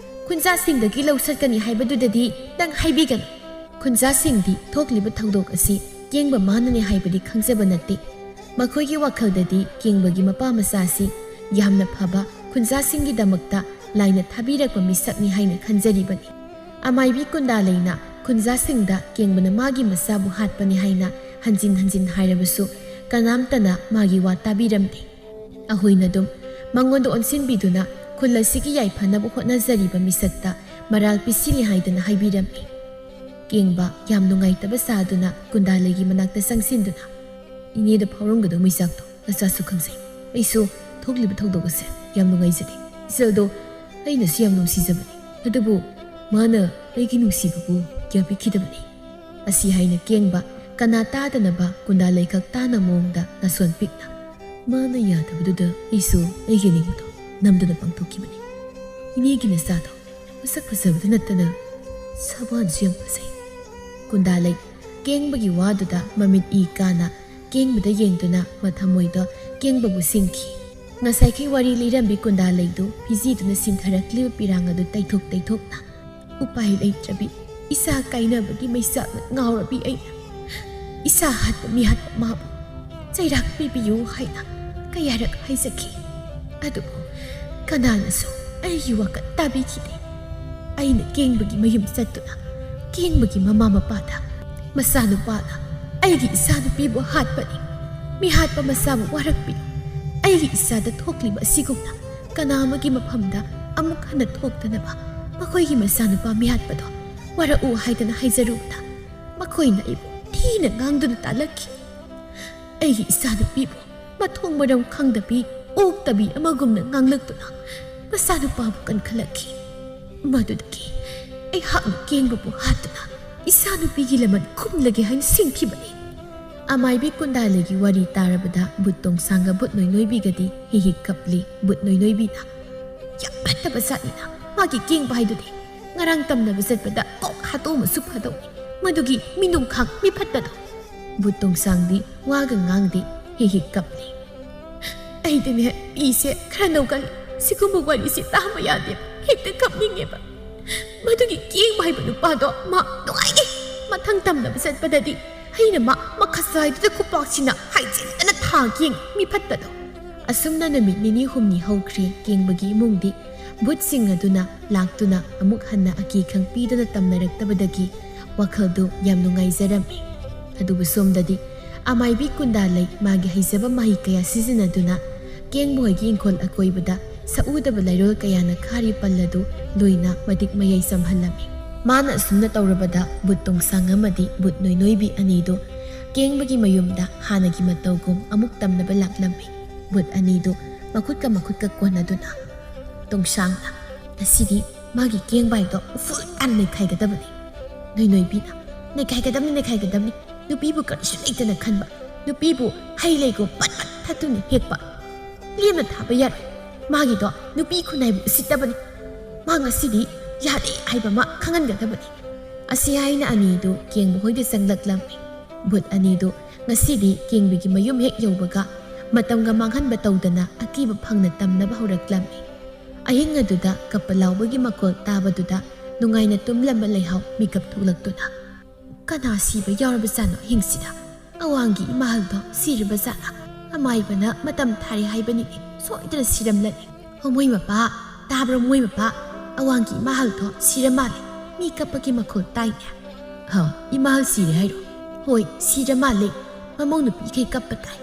ꯈꯨꯟꯖꯥꯁꯤꯡꯗꯒꯤ ꯂꯧ ꯁꯠꯀꯅꯤ ꯍꯥꯏꯕꯗꯨꯗꯗꯤ ꯅꯪ ꯍꯥꯏꯕꯤꯒꯅꯨ꯫ ꯈꯨꯟꯖꯥꯁꯤꯡꯗꯤ ꯊꯣꯛꯂꯤꯕ ꯊꯧꯗꯣꯛ ꯑꯁꯤ ꯀꯦꯡꯕ ꯃꯥꯅꯅꯤ ꯍꯥꯏꯕꯗꯤ ꯈꯪꯖꯕ ꯅꯠꯇꯦ꯫ ꯃꯈꯣꯏꯒꯤ ꯋꯥꯈꯜꯗꯗꯤ ꯀꯦꯡꯕꯒꯤ ꯃꯄꯥ ꯃꯆꯥ ꯑꯁꯤ ꯌꯥꯝꯅ ꯐꯕ ꯈꯨꯟꯖꯥꯁꯤꯡꯒꯤꯗꯃꯛꯇ ꯂꯥꯏꯅ ꯊꯥꯕꯤꯔꯛꯄ ꯃꯤꯁꯛꯅꯤ ꯍꯥꯏꯅ ꯈꯟꯖꯔꯤꯕꯅꯤ꯫ ꯑꯃꯥꯏꯕꯤ ꯀꯨꯟꯗꯥꯂꯩꯅ ꯈꯨꯟꯖꯥꯁꯤꯡꯗ ꯀꯦꯡꯕꯅ ꯃꯥꯒꯤ ꯃꯆꯥꯕꯨ ꯍꯥꯠꯄꯅꯤ ꯍꯥꯏꯅ ꯍꯟꯖꯤꯟ ꯍꯟꯖꯤꯟ ꯍꯥꯏꯔꯕꯁꯨ ꯀꯅꯥꯝꯇꯅ ꯃꯥꯒꯤ ꯋꯥ ꯇꯥꯕꯤꯔꯝꯗꯦ꯫ ꯑꯍꯣꯏꯅ ꯑꯗꯨꯝ ꯃꯉꯣꯟꯗ ꯑꯣꯟꯁꯤꯟꯕꯤꯗꯨꯅ ꯈꯨꯜ ꯑꯁꯤꯒꯤ ꯌꯥꯏꯐꯅꯕ ꯍꯣꯠꯅꯖꯔꯤꯕ ꯃꯤꯁꯛꯇ ꯃꯔꯥꯜ ꯄꯤꯁꯤꯜꯂꯤ ꯍꯥꯏꯗꯅ ꯍꯥꯏꯕꯤꯔꯝꯃꯤ꯫ ꯀꯦꯡꯕ ꯌꯥꯝ ꯅꯨꯡꯉꯥꯏꯇꯕ ꯁꯥꯗꯨꯅ ꯀꯨꯟꯗꯥꯂꯩꯒꯤ ꯃꯅꯥꯛꯇ ꯆꯪꯁꯤꯟꯗꯨꯅ, "ꯏꯅꯦꯗ ꯐꯥꯎꯔꯝꯒꯗꯧ ꯃꯩꯆꯥꯛꯇꯣ ꯅꯆꯥꯁꯨ ꯈꯪꯖꯩ꯫ ꯑꯩꯁꯨ ꯊꯣꯛꯂꯤꯕ ꯊꯧꯗꯣꯛ ꯑꯁꯦ ꯌꯥꯝ ꯅꯨꯡꯉꯥꯏꯖꯗꯦ꯫ ꯏꯆꯜꯗꯣ ꯑꯩꯅꯁꯨ ꯌꯥꯝ ꯅꯨꯡꯁꯤꯖꯕꯅꯤ, ꯑꯗꯨꯕꯨ ꯃꯥꯅ ꯑꯩꯒꯤ ꯅꯨꯡꯁꯤꯕꯕꯨ ꯀꯌꯥ ꯄꯤꯈꯤꯗꯕꯅꯤ"꯫ ꯑꯁꯤ ꯍꯥꯏꯅ ꯀꯦꯡꯕ ꯀꯅꯥ ꯇꯥꯗꯅꯕ ꯀꯨꯟꯗꯥ ꯂꯩꯈꯛ ꯇꯥꯅ ꯃꯑꯣꯡꯗ ꯅꯥꯁꯣꯟ ꯄꯤꯛꯅ, "ꯃꯥꯅ ꯌꯥꯗꯕꯗꯨꯗ ꯑꯩꯁꯨ ꯑꯩꯒꯤ ꯅꯤꯡꯕꯗꯣ ꯅꯝꯗꯨꯅ ꯄꯥꯡꯊꯣꯛꯈꯤꯕꯅꯤ꯫ ꯏꯅꯦꯒꯤ ꯅꯆꯥꯗꯣ ꯃꯁꯛ ꯐꯖꯕꯗ ꯅꯠꯇꯅ ꯁꯕꯥꯟꯁꯨ ꯌꯥꯝ ꯐꯖꯩ"꯫ ꯀꯨꯟꯗꯥ ꯂꯩ ꯀꯦꯡꯕꯒꯤ ꯋꯥꯗꯨꯗ ꯃꯃꯤꯠ ꯏ ꯀꯥꯅ ꯀꯦꯡꯕꯗ ꯌꯦꯡꯗꯨꯅ ꯃꯊꯃꯣꯏꯗꯣ ꯀꯦꯡꯕꯕꯨ ꯁꯤꯡꯈꯤ꯫ ꯉꯁꯥꯏꯒꯤ ꯋꯥꯔꯤ ꯂꯤꯔꯝꯕꯤ ꯀꯨꯟꯗꯥ ꯂꯩꯗꯨ ꯐꯤꯖꯤꯗꯨꯅ ꯁꯤꯟꯊꯔꯛꯂꯤꯕ ꯄꯤꯔꯥꯡ ꯑꯗꯨ ꯇꯩꯊꯣꯛ ꯇꯩꯊꯣꯛꯅ, "ꯎꯄꯥꯏ ꯂꯩꯇ꯭ꯔꯕꯤ ꯏꯆꯥ ꯀꯥꯏꯅꯕꯒꯤ ꯃꯩꯆꯥꯛꯅ ꯉꯥꯎꯔꯕꯤ ꯑꯩꯅ ꯏꯆꯥ ꯍꯥꯠꯄ ꯃꯤꯍꯥꯠꯄ ꯃꯥꯕꯨ ꯆꯩꯔꯥꯛ ꯄꯤꯕꯤꯌꯨ" ꯍꯥꯏꯅ ꯀꯌꯥꯔꯛ ꯍꯥꯏꯖꯈꯤ꯫ ꯑꯗꯨꯕꯨ ꯀꯅꯥꯅꯁꯨ ꯑꯩꯒꯤ ꯋꯥꯀꯠ ꯇꯥꯕꯤꯈꯤꯗꯦ꯫ ꯑꯩꯅ ꯀꯦꯡꯕꯒꯤ ꯃꯌꯨꯝ ꯆꯠꯇꯨꯅ ꯀꯦꯡꯕꯒꯤ ꯃꯃꯥ ꯃꯄꯥꯗ, "ꯃꯆꯥꯅꯨꯄꯥꯅ ꯑꯩꯒꯤ ꯏꯆꯥꯅꯨꯄꯤꯕꯨ ꯍꯥꯠꯄꯅꯤ, ꯃꯤꯍꯥꯠꯄ ꯃꯆꯥꯕꯨ ꯋꯥꯔꯛꯄꯤ" ꯑꯩꯒꯤ ꯏꯆꯥꯗ ꯊꯣꯛꯂꯤꯕ ꯑꯁꯤꯒꯨꯝꯅ ꯀꯅꯥ ꯑꯃꯒꯤ ꯃꯐꯝꯗ ꯑꯃꯨꯛ ꯍꯟꯅ ꯊꯣꯛꯇꯅꯕ ꯃꯈꯣꯏꯒꯤ ꯃꯆꯥꯅꯨꯄꯥ ꯃꯤꯍꯥꯠꯄꯗꯣ ꯋꯥꯔꯛꯎ ꯍꯥꯏꯗꯅ ꯍꯥꯏꯖꯔꯨꯕꯗ ꯃꯈꯣꯏꯅ ꯑꯩꯕꯨ ꯊꯤꯅ ꯉꯥꯡꯗꯨꯅ ꯇꯥꯜꯂꯛꯈꯤ꯫ ꯑꯩꯒꯤ ꯏꯆꯥꯅꯨꯄꯤꯕꯨ ꯃꯊꯣꯡ ꯃꯔꯝ ꯈꯪꯗꯕꯤ, ꯑꯣꯛꯇꯕꯤ ꯑꯃꯒꯨꯝꯅ ꯉꯥꯡꯂꯛꯇꯨꯅ ꯃꯆꯥꯅꯨꯄꯥꯕꯨ ꯀꯟꯈꯠꯂꯛꯈꯤ꯫ ꯃꯗꯨꯗꯒꯤ ꯑꯩꯍꯥꯛꯅ ꯀꯦꯡꯕꯕꯨ ꯍꯥꯠꯇꯨꯅ ꯏꯆꯥꯅꯨꯄꯤꯒꯤ ꯂꯃꯟ ꯈꯨꯝꯂꯒꯦ ꯍꯥꯏꯅ ꯁꯤꯡꯈꯤꯕꯅꯤ꯫ ꯑꯃꯥꯏꯕꯤ ꯀꯨꯟꯗꯥꯂꯩꯒꯤ ꯋꯥꯔꯤ ꯇꯥꯔꯕꯗ ꯕꯨꯠ ꯇꯣꯡꯁꯥꯡꯒ ꯕꯨꯠ ꯅꯣꯏꯅꯣꯏꯕꯤꯒꯗꯤ ꯍꯤ ꯍꯤ ꯀꯞꯂꯤ꯫ ꯕꯨꯠ ꯅꯣꯏꯅꯣꯏꯕꯤꯅ, "ꯌꯥꯝ ꯐꯠꯇꯕ ꯖꯥꯠꯅꯤꯅ ꯃꯥꯒꯤ ꯀꯦꯡꯕ ꯍꯥꯏꯗꯨꯗꯤ꯫ ꯉꯔꯥꯡ ꯇꯝꯅꯕ ꯆꯠꯄꯗ ꯀꯣꯛ ꯍꯥꯠꯇꯣꯛꯑꯝꯃꯁꯨ ꯐꯗꯧꯅꯤ꯫ ꯃꯗꯨꯒꯤ ꯃꯤꯅꯨꯡꯈꯥꯡ ꯃꯤꯐꯠꯇꯗꯣ꯫" ꯕꯨꯠ ꯇꯣꯡꯁꯥꯡꯗꯤ ꯋꯥꯒ ꯉꯥꯡꯗꯦ, ꯍꯤ ꯍꯤ ꯀꯞꯂꯤ꯫ ꯑꯩꯗꯤꯅꯦ, ꯄꯤꯁꯦ ꯈꯔ ꯅꯧꯒꯜꯂꯤ꯫ ꯁꯤꯒꯨꯝꯕ ꯋꯥꯔꯤꯁꯦ ꯇꯥꯕ ꯌꯥꯗꯦꯕ꯫ ꯍꯦꯛꯇ ꯀꯞꯅꯤꯡꯉꯦꯕ꯫ ꯃꯗꯨꯒꯤ ꯀꯦꯡꯕ ꯍꯥꯏꯕ ꯅꯨꯄꯥꯗꯣ ꯃꯥ ꯅꯨꯡꯉꯥꯏꯒꯦ꯫ ꯃꯊꯪ ꯇꯝꯅꯕ ꯆꯠꯄꯗꯗꯤ ꯑꯩꯅ ꯃꯥ ꯃꯈꯁꯥꯏꯗꯨꯗ ꯈꯨꯄꯥꯛꯁꯤꯅ ꯍꯥꯏꯖꯤꯟꯗꯅ ꯊꯥꯒꯦ꯫ ꯃꯤꯐꯠꯇꯗꯣ꯫ ꯑꯁꯨꯝꯅ ꯅꯨꯃꯤꯠ ꯅꯤꯅꯤ ꯍꯨꯝꯅꯤ ꯍꯧꯈ꯭ꯔꯦ꯫ ꯀꯦꯡꯕꯒꯤ ꯏꯃꯨꯡꯗꯤ ꯚꯨꯠꯁꯤꯡ ꯑꯗꯨꯅ ꯂꯥꯛꯇꯨꯅ ꯑꯃꯨꯛ ꯍꯟꯅ ꯑꯀꯤ ꯈꯪ ꯄꯤꯗꯨꯅ ꯇꯝꯅꯔꯛꯇꯕꯗꯒꯤ ꯋꯥꯈꯜꯗꯨ ꯌꯥꯝ ꯅꯨꯡꯉꯥꯏꯖꯔꯝꯃꯤ꯫ ꯑꯗꯨꯕꯨ ꯁꯣꯝꯗꯗꯤ ꯑꯃꯥꯏꯕꯤ ꯀꯨꯟꯗꯥꯂꯩ ꯃꯥꯒꯤ ꯍꯩꯖꯕ ꯃꯍꯩ ꯀꯌꯥ ꯁꯤꯖꯤꯟꯅꯗꯨꯅ ꯀꯦꯡꯕ ꯍꯣꯏꯒꯤ ꯏꯪꯈꯣꯜ ꯑꯀꯣꯏꯕꯗ ꯁꯛꯎꯗꯕ ꯂꯩꯔꯣꯜ ꯀꯌꯥꯅ ꯈꯥꯔꯤ ꯄꯜ ꯑꯗꯨ ꯂꯣꯏꯅ ꯃꯇꯤꯛ ꯃꯌꯥꯏ ꯆꯝꯍꯜꯂꯝꯃꯤ꯫ ꯃꯥꯅ ꯑꯁꯨꯝꯅ ꯇꯧꯔꯕꯗ ꯕꯨꯠ ꯇꯣꯡꯁꯥꯡ ꯑꯃꯗꯤ ꯕꯨꯠ ꯅꯣꯏꯅꯣꯏꯕꯤ ꯑꯅꯤꯗꯨ ꯀꯦꯡꯕꯒꯤ ꯃꯌꯨꯝꯗ ꯍꯥꯟꯅꯒꯤ ꯃꯇꯧꯒꯨꯝ ꯑꯃꯨꯛ ꯇꯝꯅꯕ ꯂꯥꯛꯂꯝꯃꯤ꯫ ꯕꯨꯠ ꯑꯅꯤꯗꯨ ꯃꯈꯨꯠꯀ ꯃꯈꯨꯠꯀ ꯀꯣꯟꯅꯗꯨꯅ, "ꯇꯣꯡꯁꯥꯡꯅ ꯉꯁꯤꯗꯤ ꯃꯥꯒꯤ ꯀꯦꯡꯕꯥꯏꯗꯣ ꯐꯨꯜ ꯇꯥꯟ ꯅꯩꯈꯥꯏꯒꯗꯕꯅꯤ꯫" ꯅꯣꯏꯅꯣꯏꯕꯤꯅ, "ꯅꯩꯈꯥꯏꯒꯗꯕꯅꯤ, ꯅꯩꯈꯥꯏꯒꯗꯕꯅꯤ꯫ ꯅꯨꯄꯤꯕꯨ ꯀꯔꯤꯁꯨ ꯂꯩꯇꯅ ꯈꯟꯕ, ꯅꯨꯄꯤꯕꯨ ꯍꯩ ꯂꯩꯒꯨꯝ ꯄꯠ ꯄꯠ ꯊꯠꯇꯨꯅ ꯍꯦꯛꯄ꯫ ꯂꯦꯝꯅ ꯊꯥꯕ ꯌꯥꯔꯣꯏ꯫ ꯃꯥꯒꯤꯗꯣ ꯅꯨꯄꯤ ꯈꯨꯟꯅꯥꯏꯕꯨ ꯎꯁꯤꯠꯇꯕꯅꯤ꯫ ꯃꯥ ꯉꯁꯤꯗꯤ ꯌꯥꯗꯦ ꯍꯥꯏꯕ ꯑꯃ ꯈꯪꯍꯟꯒꯗꯕꯅꯤ꯫" ꯑꯁꯤ ꯍꯥꯏꯅ ꯑꯅꯤꯗꯨ ꯀꯦꯡꯕ ꯍꯣꯏꯗ ꯆꯪꯂꯛꯂꯝꯃꯤ꯫ ꯕꯨꯠ ꯑꯅꯤꯗꯨ ꯉꯁꯤꯗꯤ ꯀꯦꯡꯕꯒꯤ ꯃꯌꯨꯝ ꯍꯦꯛ ꯌꯧꯕꯒ ꯃꯇꯝꯒ ꯃꯥꯡꯍꯟꯕ ꯇꯧꯗꯅ ꯑꯀꯤꯕ ꯐꯪꯅ ꯇꯝꯅꯕ ꯍꯧꯔꯛꯂꯝꯃꯤ꯫ ꯑꯍꯤꯡ ꯑꯗꯨꯗ ꯀꯞꯄ ꯂꯥꯎꯕꯒꯤ ꯃꯈꯣꯜ ꯇꯥꯕꯗꯨꯗ ꯅꯨꯡꯉꯥꯏꯅ ꯇꯨꯝꯂꯝꯕ ꯂꯩꯍꯥꯎ ꯃꯤꯀꯞ ꯊꯣꯛꯂꯛꯇꯨꯅ, "ꯀꯅꯥ ꯁꯤꯕ ꯌꯥꯎꯔꯕꯖꯥꯠꯅꯣ ꯑꯍꯤꯡꯁꯤꯗ? ꯑꯋꯥꯡꯒꯤ ꯏꯃꯥꯍꯜꯗꯣ ꯁꯤꯔꯕꯖꯥꯠꯂꯥ? ꯑꯃꯥꯏꯕꯅ ꯃꯇꯝ ꯊꯥꯔꯦ ꯍꯥꯏꯕꯅꯤꯅꯦ, ꯁꯣꯏꯗꯅ ꯁꯤꯔꯝꯂꯅꯤ꯫ ꯍꯣ ꯃꯣꯏ ꯃꯄꯥ, ꯇꯥꯕ꯭ꯔꯣ ꯃꯣꯏ ꯃꯄꯥ? ꯑꯋꯥꯡꯒꯤ ꯏꯃꯥꯍꯜꯗꯣ ꯁꯤꯔ ꯃꯥꯜꯂꯦ꯫ ꯃꯤ ꯀꯞꯄꯒꯤ ꯃꯈꯣꯜ ꯇꯥꯏꯅꯦ꯫" "ꯍꯥ, ꯏꯃꯥꯍꯜ ꯁꯤꯔꯦ ꯍꯥꯏꯔꯣ?" "ꯍꯣꯏ, ꯁꯤꯔ ꯃꯥꯜꯂꯦ꯫ ꯃꯃꯧ ꯅꯨꯄꯤꯈꯩ ꯀꯞꯄ ꯇꯥꯏ꯫"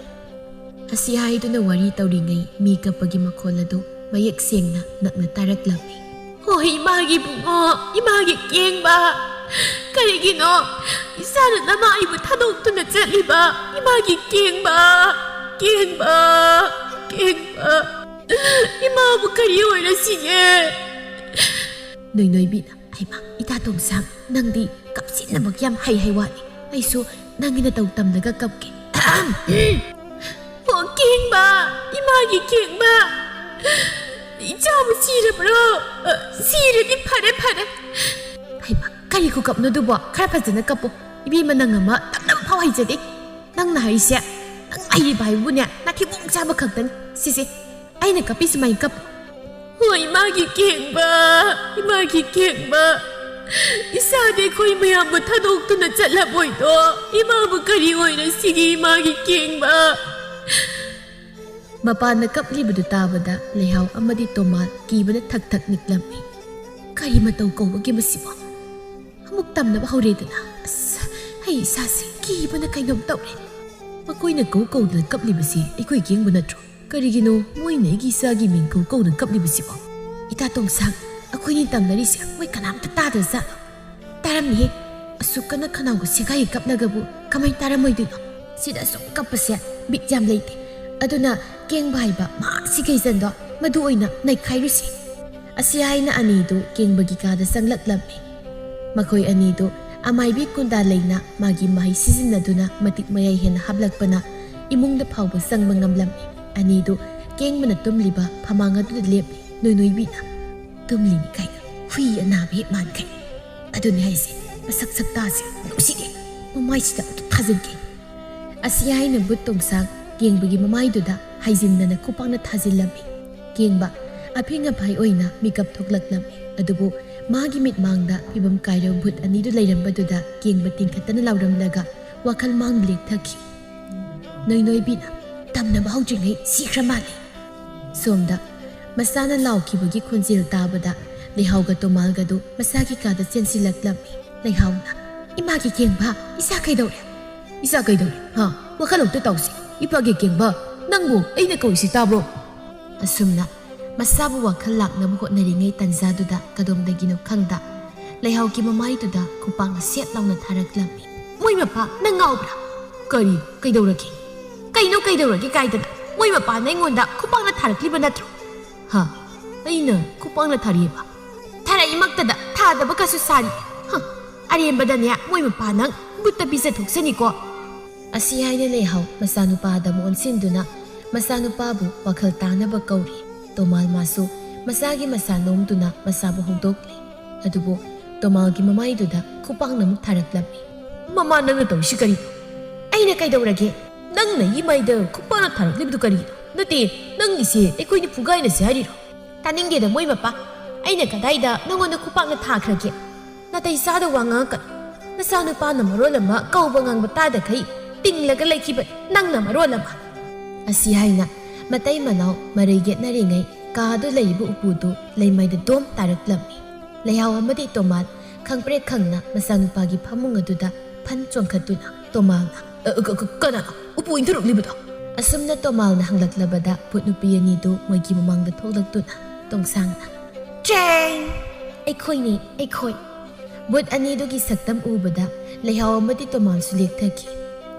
ꯑꯁꯤ ꯍꯥꯏꯗꯨꯅ ꯋꯥꯔꯤ ꯇꯧꯔꯤꯉꯩ ꯃꯤ ꯀꯞꯄꯒꯤ ꯃꯈꯣꯜ ꯑꯗꯨ ꯃꯌꯦꯛ ꯁꯦꯡꯅ ꯅꯛꯅ ꯇꯥꯔꯛꯂꯝꯃꯤ꯫ ꯍꯣꯏ, ꯏꯃꯥꯒꯤ ꯕꯨꯡꯉꯣ, ꯏꯃꯥꯒꯤ ꯀꯦꯡꯕ, ꯀꯔꯤꯒꯤꯅꯣ ꯏꯆꯥꯅ ꯅꯃꯥ ꯑꯩꯕꯨ ꯊꯥꯗꯣꯛꯇꯨꯅ ꯆꯠꯂꯤꯕ? ꯏꯃꯥꯒꯤ ꯀꯦꯡꯕ, ꯀꯦꯡꯕ, ꯀꯦꯡꯕ, ꯏꯃꯥꯕꯨ ꯀꯔꯤ ꯑꯣꯏꯔꯁꯤꯒꯦ? ꯅꯣꯏꯅꯣꯏꯕꯤꯅ, "ꯍꯩꯃꯥ, ꯏꯇꯥ ꯇꯣꯝꯁꯥꯡ, ꯅꯪꯗꯤ ꯀꯞꯁꯤꯟꯅꯕꯒꯤ ꯌꯥꯝ ꯍꯩ ꯍꯥꯏ ꯋꯥꯅꯤ꯫ ꯑꯩꯁꯨ ꯅꯪꯒꯤ ꯅꯇꯧ ꯇꯝꯂꯒ ꯀꯞꯀꯦ꯫" "ꯑꯣ, ꯀꯦꯡꯕ, ꯏꯃꯥꯒꯤ ꯀꯦꯡꯕ, ꯏꯆꯥꯕꯨ ꯁꯤꯔꯕ꯭ꯔꯣ? ꯑ, ꯁꯤꯔꯗꯤ ꯐꯔꯦ, ꯐꯔꯦ꯫" "ꯍꯩꯃꯥ, ꯀꯔꯤ ꯈꯨꯀꯞꯅꯣ ꯑꯗꯨꯕꯣ? ꯈꯔ ꯐꯖꯅ ꯀꯞꯄꯨ꯫ ꯏꯕꯦꯝꯃ, ꯅꯪ ꯑꯃ ꯇꯞꯅ ꯐꯥꯎ ꯍꯩꯖꯗꯦ꯫ ꯅꯪꯅ ꯍꯩꯁꯦ, ꯅꯪ ꯍꯩꯔꯤꯕ ꯍꯥꯏꯕꯨꯅꯦ, ꯅꯥꯊꯤꯕꯣꯡ ꯆꯥꯕ ꯈꯛꯇꯅꯤ꯫ ꯁꯤꯁꯦ, ꯑꯩꯅ ꯀꯞꯄꯤ ꯁꯨꯃꯥꯏꯅ ꯀꯞꯄꯨ꯫" "ꯍꯣꯏ, ꯏꯃꯥꯒꯤ ꯀꯦꯡꯕ, ꯏꯃꯥꯒꯤ ꯀꯦꯡꯕ, ꯏꯆꯥꯗꯤ ꯑꯩꯈꯣꯏ ꯃꯌꯥꯝꯕꯨ ꯊꯥꯗꯣꯛꯇꯨꯅ ꯆꯠꯂꯕꯣꯏꯗꯣ, ꯏꯃꯥꯕꯨ ꯀꯔꯤ ꯑꯣꯏꯔꯁꯤꯒꯦ, ꯏꯃꯥꯒꯤ ꯀꯦꯡꯕ?" ꯃꯄꯥꯟꯗ ꯀꯞꯂꯤꯕꯗꯨ ꯇꯥꯕꯗ ꯂꯩꯍꯥꯎ ꯑꯃꯗꯤ ꯇꯣꯃꯥꯜ ꯀꯤꯕꯅ ꯊꯛ ꯊꯛ ꯅꯤꯛꯂꯝꯃꯤ꯫ "ꯀꯔꯤ ꯃꯇꯧ ꯀꯧꯕꯒꯦ ꯃꯁꯤꯕꯣ? ꯑꯃꯨꯛ ꯇꯝꯅꯕ ꯍꯧꯔꯦꯗꯅ꯫ ꯑꯁ, ꯑꯩ ꯏꯁꯥꯁꯦ ꯀꯤꯕꯅ ꯀꯩꯅꯣꯝ ꯇꯧꯔꯦ꯫ ꯃꯈꯣꯏꯅ ꯀꯧ ꯀꯧꯗꯅ ꯀꯞꯂꯤꯕꯁꯤ ꯑꯩꯈꯣꯏ ꯀꯦꯡꯕ ꯅꯠꯇ꯭ꯔꯣ? ꯀꯔꯤꯒꯤꯅꯣ ꯃꯣꯏꯅ ꯑꯩꯒꯤ ꯏꯆꯥꯒꯤ ꯃꯤꯡ ꯀꯧ ꯀꯧꯅ ꯀꯞꯂꯤꯕꯁꯤꯕꯣ? ꯏꯇꯥ ꯇꯣꯝꯁꯥꯡ, ꯑꯩꯈꯣꯏꯅꯤ ꯇꯝꯅꯔꯤꯁꯦ ꯃꯣꯏ ꯀꯅꯥꯝꯇ ꯇꯥꯗ꯭ꯔꯖꯥꯠꯂꯣ? ꯇꯥꯔꯝꯅꯤꯍꯦ꯫ ꯑꯁꯨꯛ ꯀꯟꯅ ꯈꯅꯥꯎꯒ ꯁꯦꯒꯥꯏ ꯀꯞꯂꯒꯕꯨ ꯀꯃꯥꯏ ꯇꯥꯔꯝꯃꯣꯏꯗꯣꯏꯅꯣ? ꯁꯤꯗ ꯑꯁꯨꯛ ꯀꯞꯄꯁꯦ ꯕꯤꯠ ꯌꯥꯝ ꯂꯩꯇꯦ꯫ ꯑꯗꯨꯅ ꯀꯦꯡꯕ ꯍꯥꯏꯕ ꯃꯥꯁꯤ ꯀꯩꯖꯟꯗꯣ, ꯃꯗꯨ ꯑꯣꯏꯅ ꯅꯩꯈꯥꯏꯔꯨꯁꯤ꯫" ꯑꯁꯤ ꯍꯥꯏꯅ ꯑꯅꯤꯗꯨ ꯀꯦꯡꯕꯒꯤ ꯀꯥꯗ ꯆꯪꯂꯛꯂꯝꯃꯤ꯫ ꯃꯈꯣꯏ ꯑꯅꯤꯗꯨ ꯑꯃꯥꯏꯕꯤ ꯀꯨꯟꯗꯥ ꯂꯩꯅ ꯃꯥꯒꯤ ꯃꯍꯩ ꯁꯤꯖꯤꯟꯅꯗꯨꯅ ꯃꯇꯤꯛ ꯃꯌꯥꯏ ꯍꯦꯟꯅ ꯍꯥꯞꯂꯛꯄꯅ ꯏꯃꯨꯡꯗ ꯐꯥꯎꯕ ꯆꯪꯕ ꯉꯝꯂꯝꯃꯤ꯫ ꯑꯅꯤꯗꯨ ꯀꯦꯡꯕꯅ ꯇꯨꯝꯂꯤꯕ ꯐꯃꯥꯡ ꯑꯗꯨꯗ ꯂꯦꯞꯂꯤ꯫ ꯅꯣꯏꯅꯣꯏꯕꯤꯅ, "ꯇꯨꯝꯂꯤꯅꯤ ꯀꯥꯏꯅ ꯍꯨꯏ ꯑꯅꯥꯕ ꯍꯦꯛ ꯃꯥꯟꯈꯩ꯫ ꯑꯗꯨꯅꯤ ꯍꯥꯏꯁꯦ, ꯃꯁꯛ ꯁꯛꯇꯥꯁꯦ ꯅꯨꯡꯁꯤꯗꯦ꯫ ꯃꯃꯥꯏꯁꯤꯗ ꯑꯗꯨꯝ ꯊꯥꯖꯤꯟꯒꯦ꯫" ꯑꯁꯤ ꯍꯥꯏꯅ ꯕꯨꯠ ꯇꯣꯡꯁꯥꯡ ꯀꯦꯡꯕꯒꯤ ꯃꯃꯥꯏꯗꯨꯗ ꯍꯥꯏꯖꯤꯟꯗꯅ ꯈꯨꯄꯥꯛꯅ ꯊꯥꯖꯤꯜꯂꯝꯃꯤ꯫ ꯀꯦꯡꯕ ꯑꯐꯤꯡ ꯑꯐꯥꯏ ꯑꯣꯏꯅ ꯃꯤꯀꯞ ꯊꯣꯛꯂꯛꯂꯝꯃꯤ꯫ ꯑꯗꯨꯕꯨ ꯃꯥꯒꯤ ꯃꯤꯠꯃꯥꯡꯗ ꯐꯤꯕꯝ ꯀꯥꯏꯔꯕ ꯚꯨꯠ ꯑꯅꯤꯗꯨ ꯂꯩꯔꯝꯕꯗꯨꯗ ꯀꯦꯡꯕ ꯇꯤꯡꯈꯠꯇꯅ ꯂꯥꯎꯔꯝꯂꯒ ꯋꯥꯈꯜ ꯃꯥꯡ ꯂꯦꯛꯊꯈꯤ꯫ ꯅꯣꯏꯅꯣꯏꯕꯤꯅ, "ꯇꯝꯅꯕ ꯍꯧꯗ꯭ꯔꯤꯉꯩ ꯁꯤꯈ꯭ꯔ ꯃꯥꯜꯂꯦ꯫" ꯁꯣꯝꯗ ꯃꯆꯥꯅ ꯂꯥꯎꯈꯤꯕꯒꯤ ꯈꯣꯟꯖꯦꯜ ꯇꯥꯕꯗ ꯂꯩꯍꯥꯎꯒ ꯇꯣꯃꯥꯜꯒꯗꯨ ꯃꯁꯥꯒꯤ ꯀꯥꯗ ꯆꯦꯟꯁꯤꯜꯂꯛꯂꯝꯃꯤ꯫ ꯂꯩꯍꯥꯎꯅ, "ꯏꯃꯥꯒꯤ ꯀꯦꯡꯕ, ꯏꯆꯥ ꯀꯩꯗꯧꯔꯦ?" "ꯏꯆꯥ ꯀꯩꯗꯧꯔꯦ? ꯍꯥ? ꯋꯥꯈꯜ ꯑꯝꯇ ꯇꯥꯎꯁꯤ꯫ ꯏꯄꯥꯒꯤ ꯀꯦꯡꯕ, "ꯅꯪꯕꯨ ꯑꯩꯅ ꯀꯧꯔꯤꯁꯤ ꯇꯥꯕ꯭ꯔꯣ?" ꯑꯁꯨꯝꯅ ꯃꯁꯥꯕꯨ ꯋꯥꯈꯜ ꯂꯥꯛꯅꯕ ꯍꯣꯠꯅꯔꯤꯉꯩ ꯇꯟꯖꯥꯗꯨꯗ ꯀꯗꯣꯝꯗꯒꯤꯅꯣ ꯈꯪꯗ ꯂꯩꯍꯥꯎꯒꯤ ꯃꯃꯥꯏꯗꯨꯗ ꯈꯨꯄꯥꯛꯅ ꯁꯦꯠ ꯂꯥꯎꯅ ꯊꯥꯔꯛꯂꯝꯃꯤ꯫ "ꯃꯣꯏ ꯃꯄꯥ, ꯅꯪ ꯉꯥꯎꯕ꯭ꯔꯥ? ꯀꯔꯤ? ꯀꯩꯗꯧꯔꯒꯦ? ꯀꯩꯅꯣ ꯀꯩꯗꯧꯔꯒꯦ ꯀꯥꯏꯗꯅ? ꯃꯣꯏ ꯃꯄꯥꯅ ꯑꯩꯉꯣꯟꯗ ꯈꯨꯄꯥꯛꯅ ꯊꯥꯔꯛꯂꯤꯕ ꯅꯠꯇ꯭ꯔꯣ?" "ꯍꯥ? ꯑꯩꯅ ꯈꯨꯄꯥꯛꯅ ꯊꯥꯔꯛꯑꯦꯕ? ꯊꯥꯔꯛꯏꯃꯛꯇꯗ ꯊꯥꯗꯕ ꯀꯩꯁꯨ ꯁꯥꯔꯤ꯫ ꯍ, ꯑꯔꯦꯝꯕꯗꯅꯦ ꯃꯣꯏ ꯃꯄꯥ ꯅꯪ ꯕꯨꯠꯇ ꯄꯤꯖꯊꯣꯛꯁꯅꯤꯀꯣ꯫" ꯑꯁꯤ ꯍꯥꯏꯅ ꯂꯩꯍꯥꯎ ꯃꯆꯥꯅꯨꯄꯥꯗ ꯑꯃꯨꯛ ꯑꯣꯟꯁꯤꯟꯗꯨꯅ ꯃꯆꯥꯅꯨꯄꯥꯕꯨ ꯋꯥꯈꯜ ꯇꯥꯅꯕ ꯀꯧꯔꯤ꯫ ꯇꯣꯃꯥꯜ ꯃꯥꯁꯨ ꯃꯆꯥꯒꯤ ꯃꯁꯥ ꯅꯣꯝꯗꯨꯅ ꯃꯆꯥꯕꯨ ꯍꯧꯗꯣꯛꯂꯤ꯫ ꯑꯗꯨꯕꯨ ꯇꯣꯃꯥꯜꯒꯤ ꯃꯃꯥꯏꯗꯨꯗ ꯈꯨꯄꯥꯛꯅ ꯑꯃꯨꯛ ꯊꯥꯔꯛꯂꯝꯃꯤ꯫ "ꯃꯃꯥ, ꯅꯪꯅ ꯇꯧꯔꯤꯁꯤ ꯀꯔꯤꯅꯣ?" "ꯑꯩꯅ ꯀꯩꯗꯧꯔꯒꯦ? ꯅꯪꯅ ꯏꯃꯥꯏꯗ ꯈꯨꯄꯥꯛꯅ ꯊꯥꯔꯛꯂꯤꯕꯗꯨ ꯀꯔꯤꯅꯣ? ꯅꯠꯇꯦ, ꯅꯪꯒꯤꯁꯦ ꯑꯩꯈꯣꯏꯅ ꯐꯨꯒꯥꯏꯅꯁꯦ ꯍꯥꯏꯔꯤꯔꯣ?" "ꯇꯥꯅꯤꯡꯗꯦꯗ ꯃꯣꯏ ꯃꯄꯥ꯫ ꯑꯩꯅ ꯀꯗꯥꯏꯗ ꯅꯪꯉꯣꯟꯗ ꯈꯨꯄꯥꯛꯅ ꯊꯥꯈ꯭ꯔꯒꯦ? ꯅꯥꯇꯩ ꯆꯥꯗ ꯋꯥ ꯉꯥꯡꯉꯛꯀꯅꯨ꯫ ꯅꯆꯥꯅꯨꯄꯥꯅ ꯃꯔꯣꯜ ꯑꯃ ꯀꯧꯕ ꯉꯥꯡꯕ ꯇꯥꯗꯈꯩ ꯇꯤꯡꯂꯒ ꯂꯩꯈꯤꯕꯅꯤ, ꯅꯪꯅ ꯃꯔꯣꯜ ꯑꯃ꯫" ꯑꯁꯤ ꯍꯥꯏꯅ ꯃꯇꯩ ꯃꯅꯥꯎ ꯃꯔꯩ ꯌꯦꯠꯅꯔꯤꯉꯩ ꯀꯥꯗꯨ ꯂꯩꯔꯤꯕ ꯎꯄꯨꯗꯨ ꯂꯩꯃꯥꯏꯗ ꯗꯣꯝ ꯇꯥꯔꯛꯂꯝꯃꯤ꯫ ꯂꯩꯍꯥꯎ ꯑꯃꯗꯤ ꯇꯣꯃꯥꯜ ꯈꯪꯄ꯭ꯔꯦꯛ ꯈꯪꯅ ꯃꯆꯥꯅꯨꯄꯥꯒꯤ ꯐꯃꯨꯡ ꯑꯗꯨꯗ ꯐꯟ ꯆꯣꯡꯈꯠꯇꯨꯅ ꯇꯣꯃꯥꯜꯅ, "ꯑ, ꯀ-, ꯀ-, ꯀꯅꯥ ꯎꯄꯨ ꯏꯟꯊꯔꯛꯂꯤꯕꯗꯣ?" ꯑꯁꯨꯝꯅ ꯇꯣꯃꯥꯜꯅ ꯍꯪꯂꯛꯂꯕꯗ ꯚꯨꯠ ꯅꯨꯄꯤ ꯑꯅꯤꯗꯨ ꯃꯣꯏꯒꯤ ꯃꯃꯥꯡꯗ ꯊꯣꯛꯂꯛꯇꯨꯅ ꯇꯣꯡꯁꯥꯡꯅ, "ꯆꯦꯡ! ꯑꯩꯈꯣꯏꯅꯤ, ꯑꯩꯈꯣꯏ!" ꯚꯨꯠ ꯑꯅꯤꯗꯨꯒꯤ ꯁꯛꯇꯝ ꯎꯕꯗ ꯂꯩꯍꯥꯎ ꯑꯃꯗꯤ ꯇꯣꯃꯥꯜꯁꯨ ꯂꯦꯛꯊꯈꯤ꯫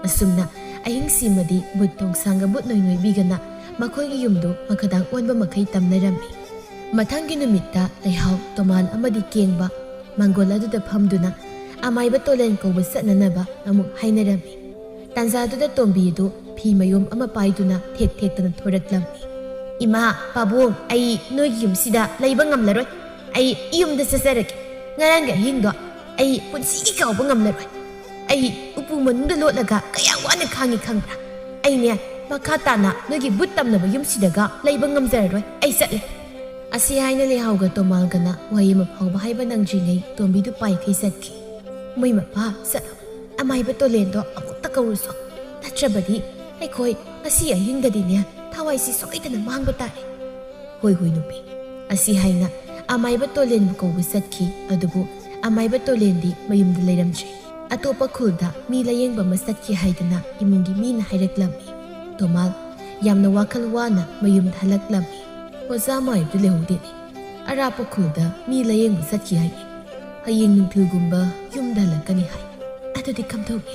ꯑꯁꯨꯝꯅ ꯑꯍꯤꯡꯁꯤꯃꯗꯤ ꯚꯨꯠ ꯇꯣꯡꯁꯥꯡꯒ ꯚꯨꯠ ꯅꯣꯏꯅꯣꯏꯕꯤꯒꯅ ꯃꯈꯣꯏꯒꯤ ꯌꯨꯝꯗꯨ ꯃꯈꯥꯗꯥꯡ ꯑꯣꯟꯕ ꯃꯈꯩ ꯇꯝꯅꯔꯝꯃꯤ꯫ ꯃꯊꯪꯒꯤ ꯅꯨꯃꯤꯠꯇ ꯂꯩꯍꯥꯎ, ꯇꯣꯃꯥꯜ ꯑꯃꯗꯤ ꯀꯦꯡꯕ ꯃꯪꯒꯣꯜ ꯑꯗꯨꯗ ꯐꯝꯗꯨꯅ ꯑꯃꯥꯏꯕ ꯇꯣꯂꯦꯟ ꯀꯧꯕ ꯆꯠꯅꯅꯕ ꯑꯃꯨꯛ ꯍꯥꯏꯅꯔꯝꯃꯤ꯫ ꯇꯥꯟꯖꯥꯗꯨꯗ ꯇꯣꯝꯕꯤ ꯑꯗꯨ ꯐꯤ ꯃꯌꯣꯝ ꯑꯃ ꯄꯥꯏꯗꯨꯅ ꯊꯦꯛ ꯊꯦꯛꯇꯅ ꯊꯣꯔꯛꯂꯝꯃꯤ꯫ "ꯏꯃꯥ, ꯄꯥꯕꯨꯡ, ꯑꯩ ꯅꯣꯏꯒꯤ ꯌꯨꯝꯁꯤꯗ ꯂꯩꯕ ꯉꯝꯂꯔꯣꯏ꯫ ꯑꯩ ꯌꯨꯝꯗ ꯆꯠꯆꯔꯒꯦ꯫ ꯉꯔꯥꯡꯒꯤ ꯑꯍꯤꯡꯗꯣ ꯑꯩ ꯄꯨꯟꯁꯤꯒꯤ ꯀꯥꯎꯕ ꯉꯝꯂꯔꯣꯏ꯫ ꯑꯩ ꯎꯄꯨ ꯃꯅꯨꯡꯗ ꯂꯣꯠꯂꯒ ꯀꯌꯥ ꯋꯥꯅ ꯈꯥꯡꯉꯤ ꯈꯪꯕ꯭ꯔꯥ? ꯑꯩꯅꯦ, ꯃꯈꯥ ꯇꯥꯅ ꯅꯣꯏꯒꯤ ꯚꯨꯠ ꯇꯝꯅꯕ ꯌꯨꯝꯁꯤꯗꯒ ꯂꯩꯕ ꯉꯝꯖꯔꯔꯣꯏ꯫ ꯑꯩ ꯆꯠꯂꯦ꯫" ꯑꯁꯤ ꯍꯥꯏꯅ ꯂꯩꯍꯥꯎꯒ ꯇꯣꯃꯥꯜꯒꯅ ꯋꯥꯍꯩ ꯑꯃ ꯐꯥꯎꯕ ꯍꯥꯏꯕ ꯅꯪꯗ꯭ꯔꯤꯉꯩ ꯇꯣꯝꯕꯤꯗꯨ ꯄꯥꯏꯈꯩ ꯆꯠꯈꯤ꯫ "ꯃꯣꯏ ꯃꯄꯥ, ꯆꯠꯂꯣ꯫ ꯑꯃꯥꯏꯕ ꯇꯣꯂꯦꯟꯗꯣ ꯑꯃꯨꯛꯇ ꯀꯧꯔꯨꯁꯣ꯫ ꯅꯠꯇ꯭ꯔꯕꯗꯤ ꯑꯩꯈꯣꯏ ꯉꯁꯤ ꯑꯍꯤꯡꯗꯗꯤꯅꯦ ꯊꯋꯥꯏꯁꯤ ꯁꯣꯏꯗꯅ ꯃꯥꯡꯕ ꯇꯥꯔꯦ꯫" "ꯍꯣꯏ, ꯍꯣꯏ, ꯅꯨꯄꯤ꯫" ꯑꯁꯤ ꯍꯥꯏꯅ ꯑꯃꯥꯏꯕ ꯇꯣꯂꯦꯟꯕꯨ ꯀꯧꯕ ꯆꯠꯈꯤ꯫ ꯑꯗꯨꯕꯨ ꯑꯃꯥꯏꯕ ꯇꯣꯂꯦꯟꯗꯤ ꯃꯌꯨꯝꯗ ꯂꯩꯔꯝꯗ꯭ꯔꯦ꯫ ꯑꯇꯣꯞꯄ ꯈꯨꯜꯗ ꯃꯤ ꯂꯥꯌꯦꯡꯕ ꯑꯃ ꯆꯠꯈꯤ ꯍꯥꯏꯗꯅ ꯏꯃꯨꯡꯒꯤ ꯃꯤꯅ ꯍꯥꯏꯔꯛꯂꯝꯃꯤ꯫ ꯇꯣꯃꯥꯜ, ꯌꯥꯝꯅ ꯋꯥꯈꯜ ꯋꯥꯅ ꯃꯌꯨꯝꯗ ꯍꯜꯂꯛꯂꯝꯃꯤ꯫ ꯑꯣꯖꯥ ꯃꯥꯏꯕꯗꯨ ꯂꯩꯍꯧꯗꯦꯅꯦ꯫ ꯑꯔꯥꯞꯄ ꯈꯨꯜꯗ ꯃꯤ ꯂꯥꯌꯦꯡꯕ ꯆꯠꯈꯤ ꯍꯥꯏꯅꯦ꯫ ꯍꯌꯦꯡ ꯅꯨꯡꯊꯤꯜꯒꯨꯝꯕ ꯌꯨꯝꯗ ꯍꯜꯂꯛꯀꯅꯤ ꯍꯥꯏ꯫ ꯑꯗꯨꯗꯤ ꯀꯝꯗꯧꯅꯤ?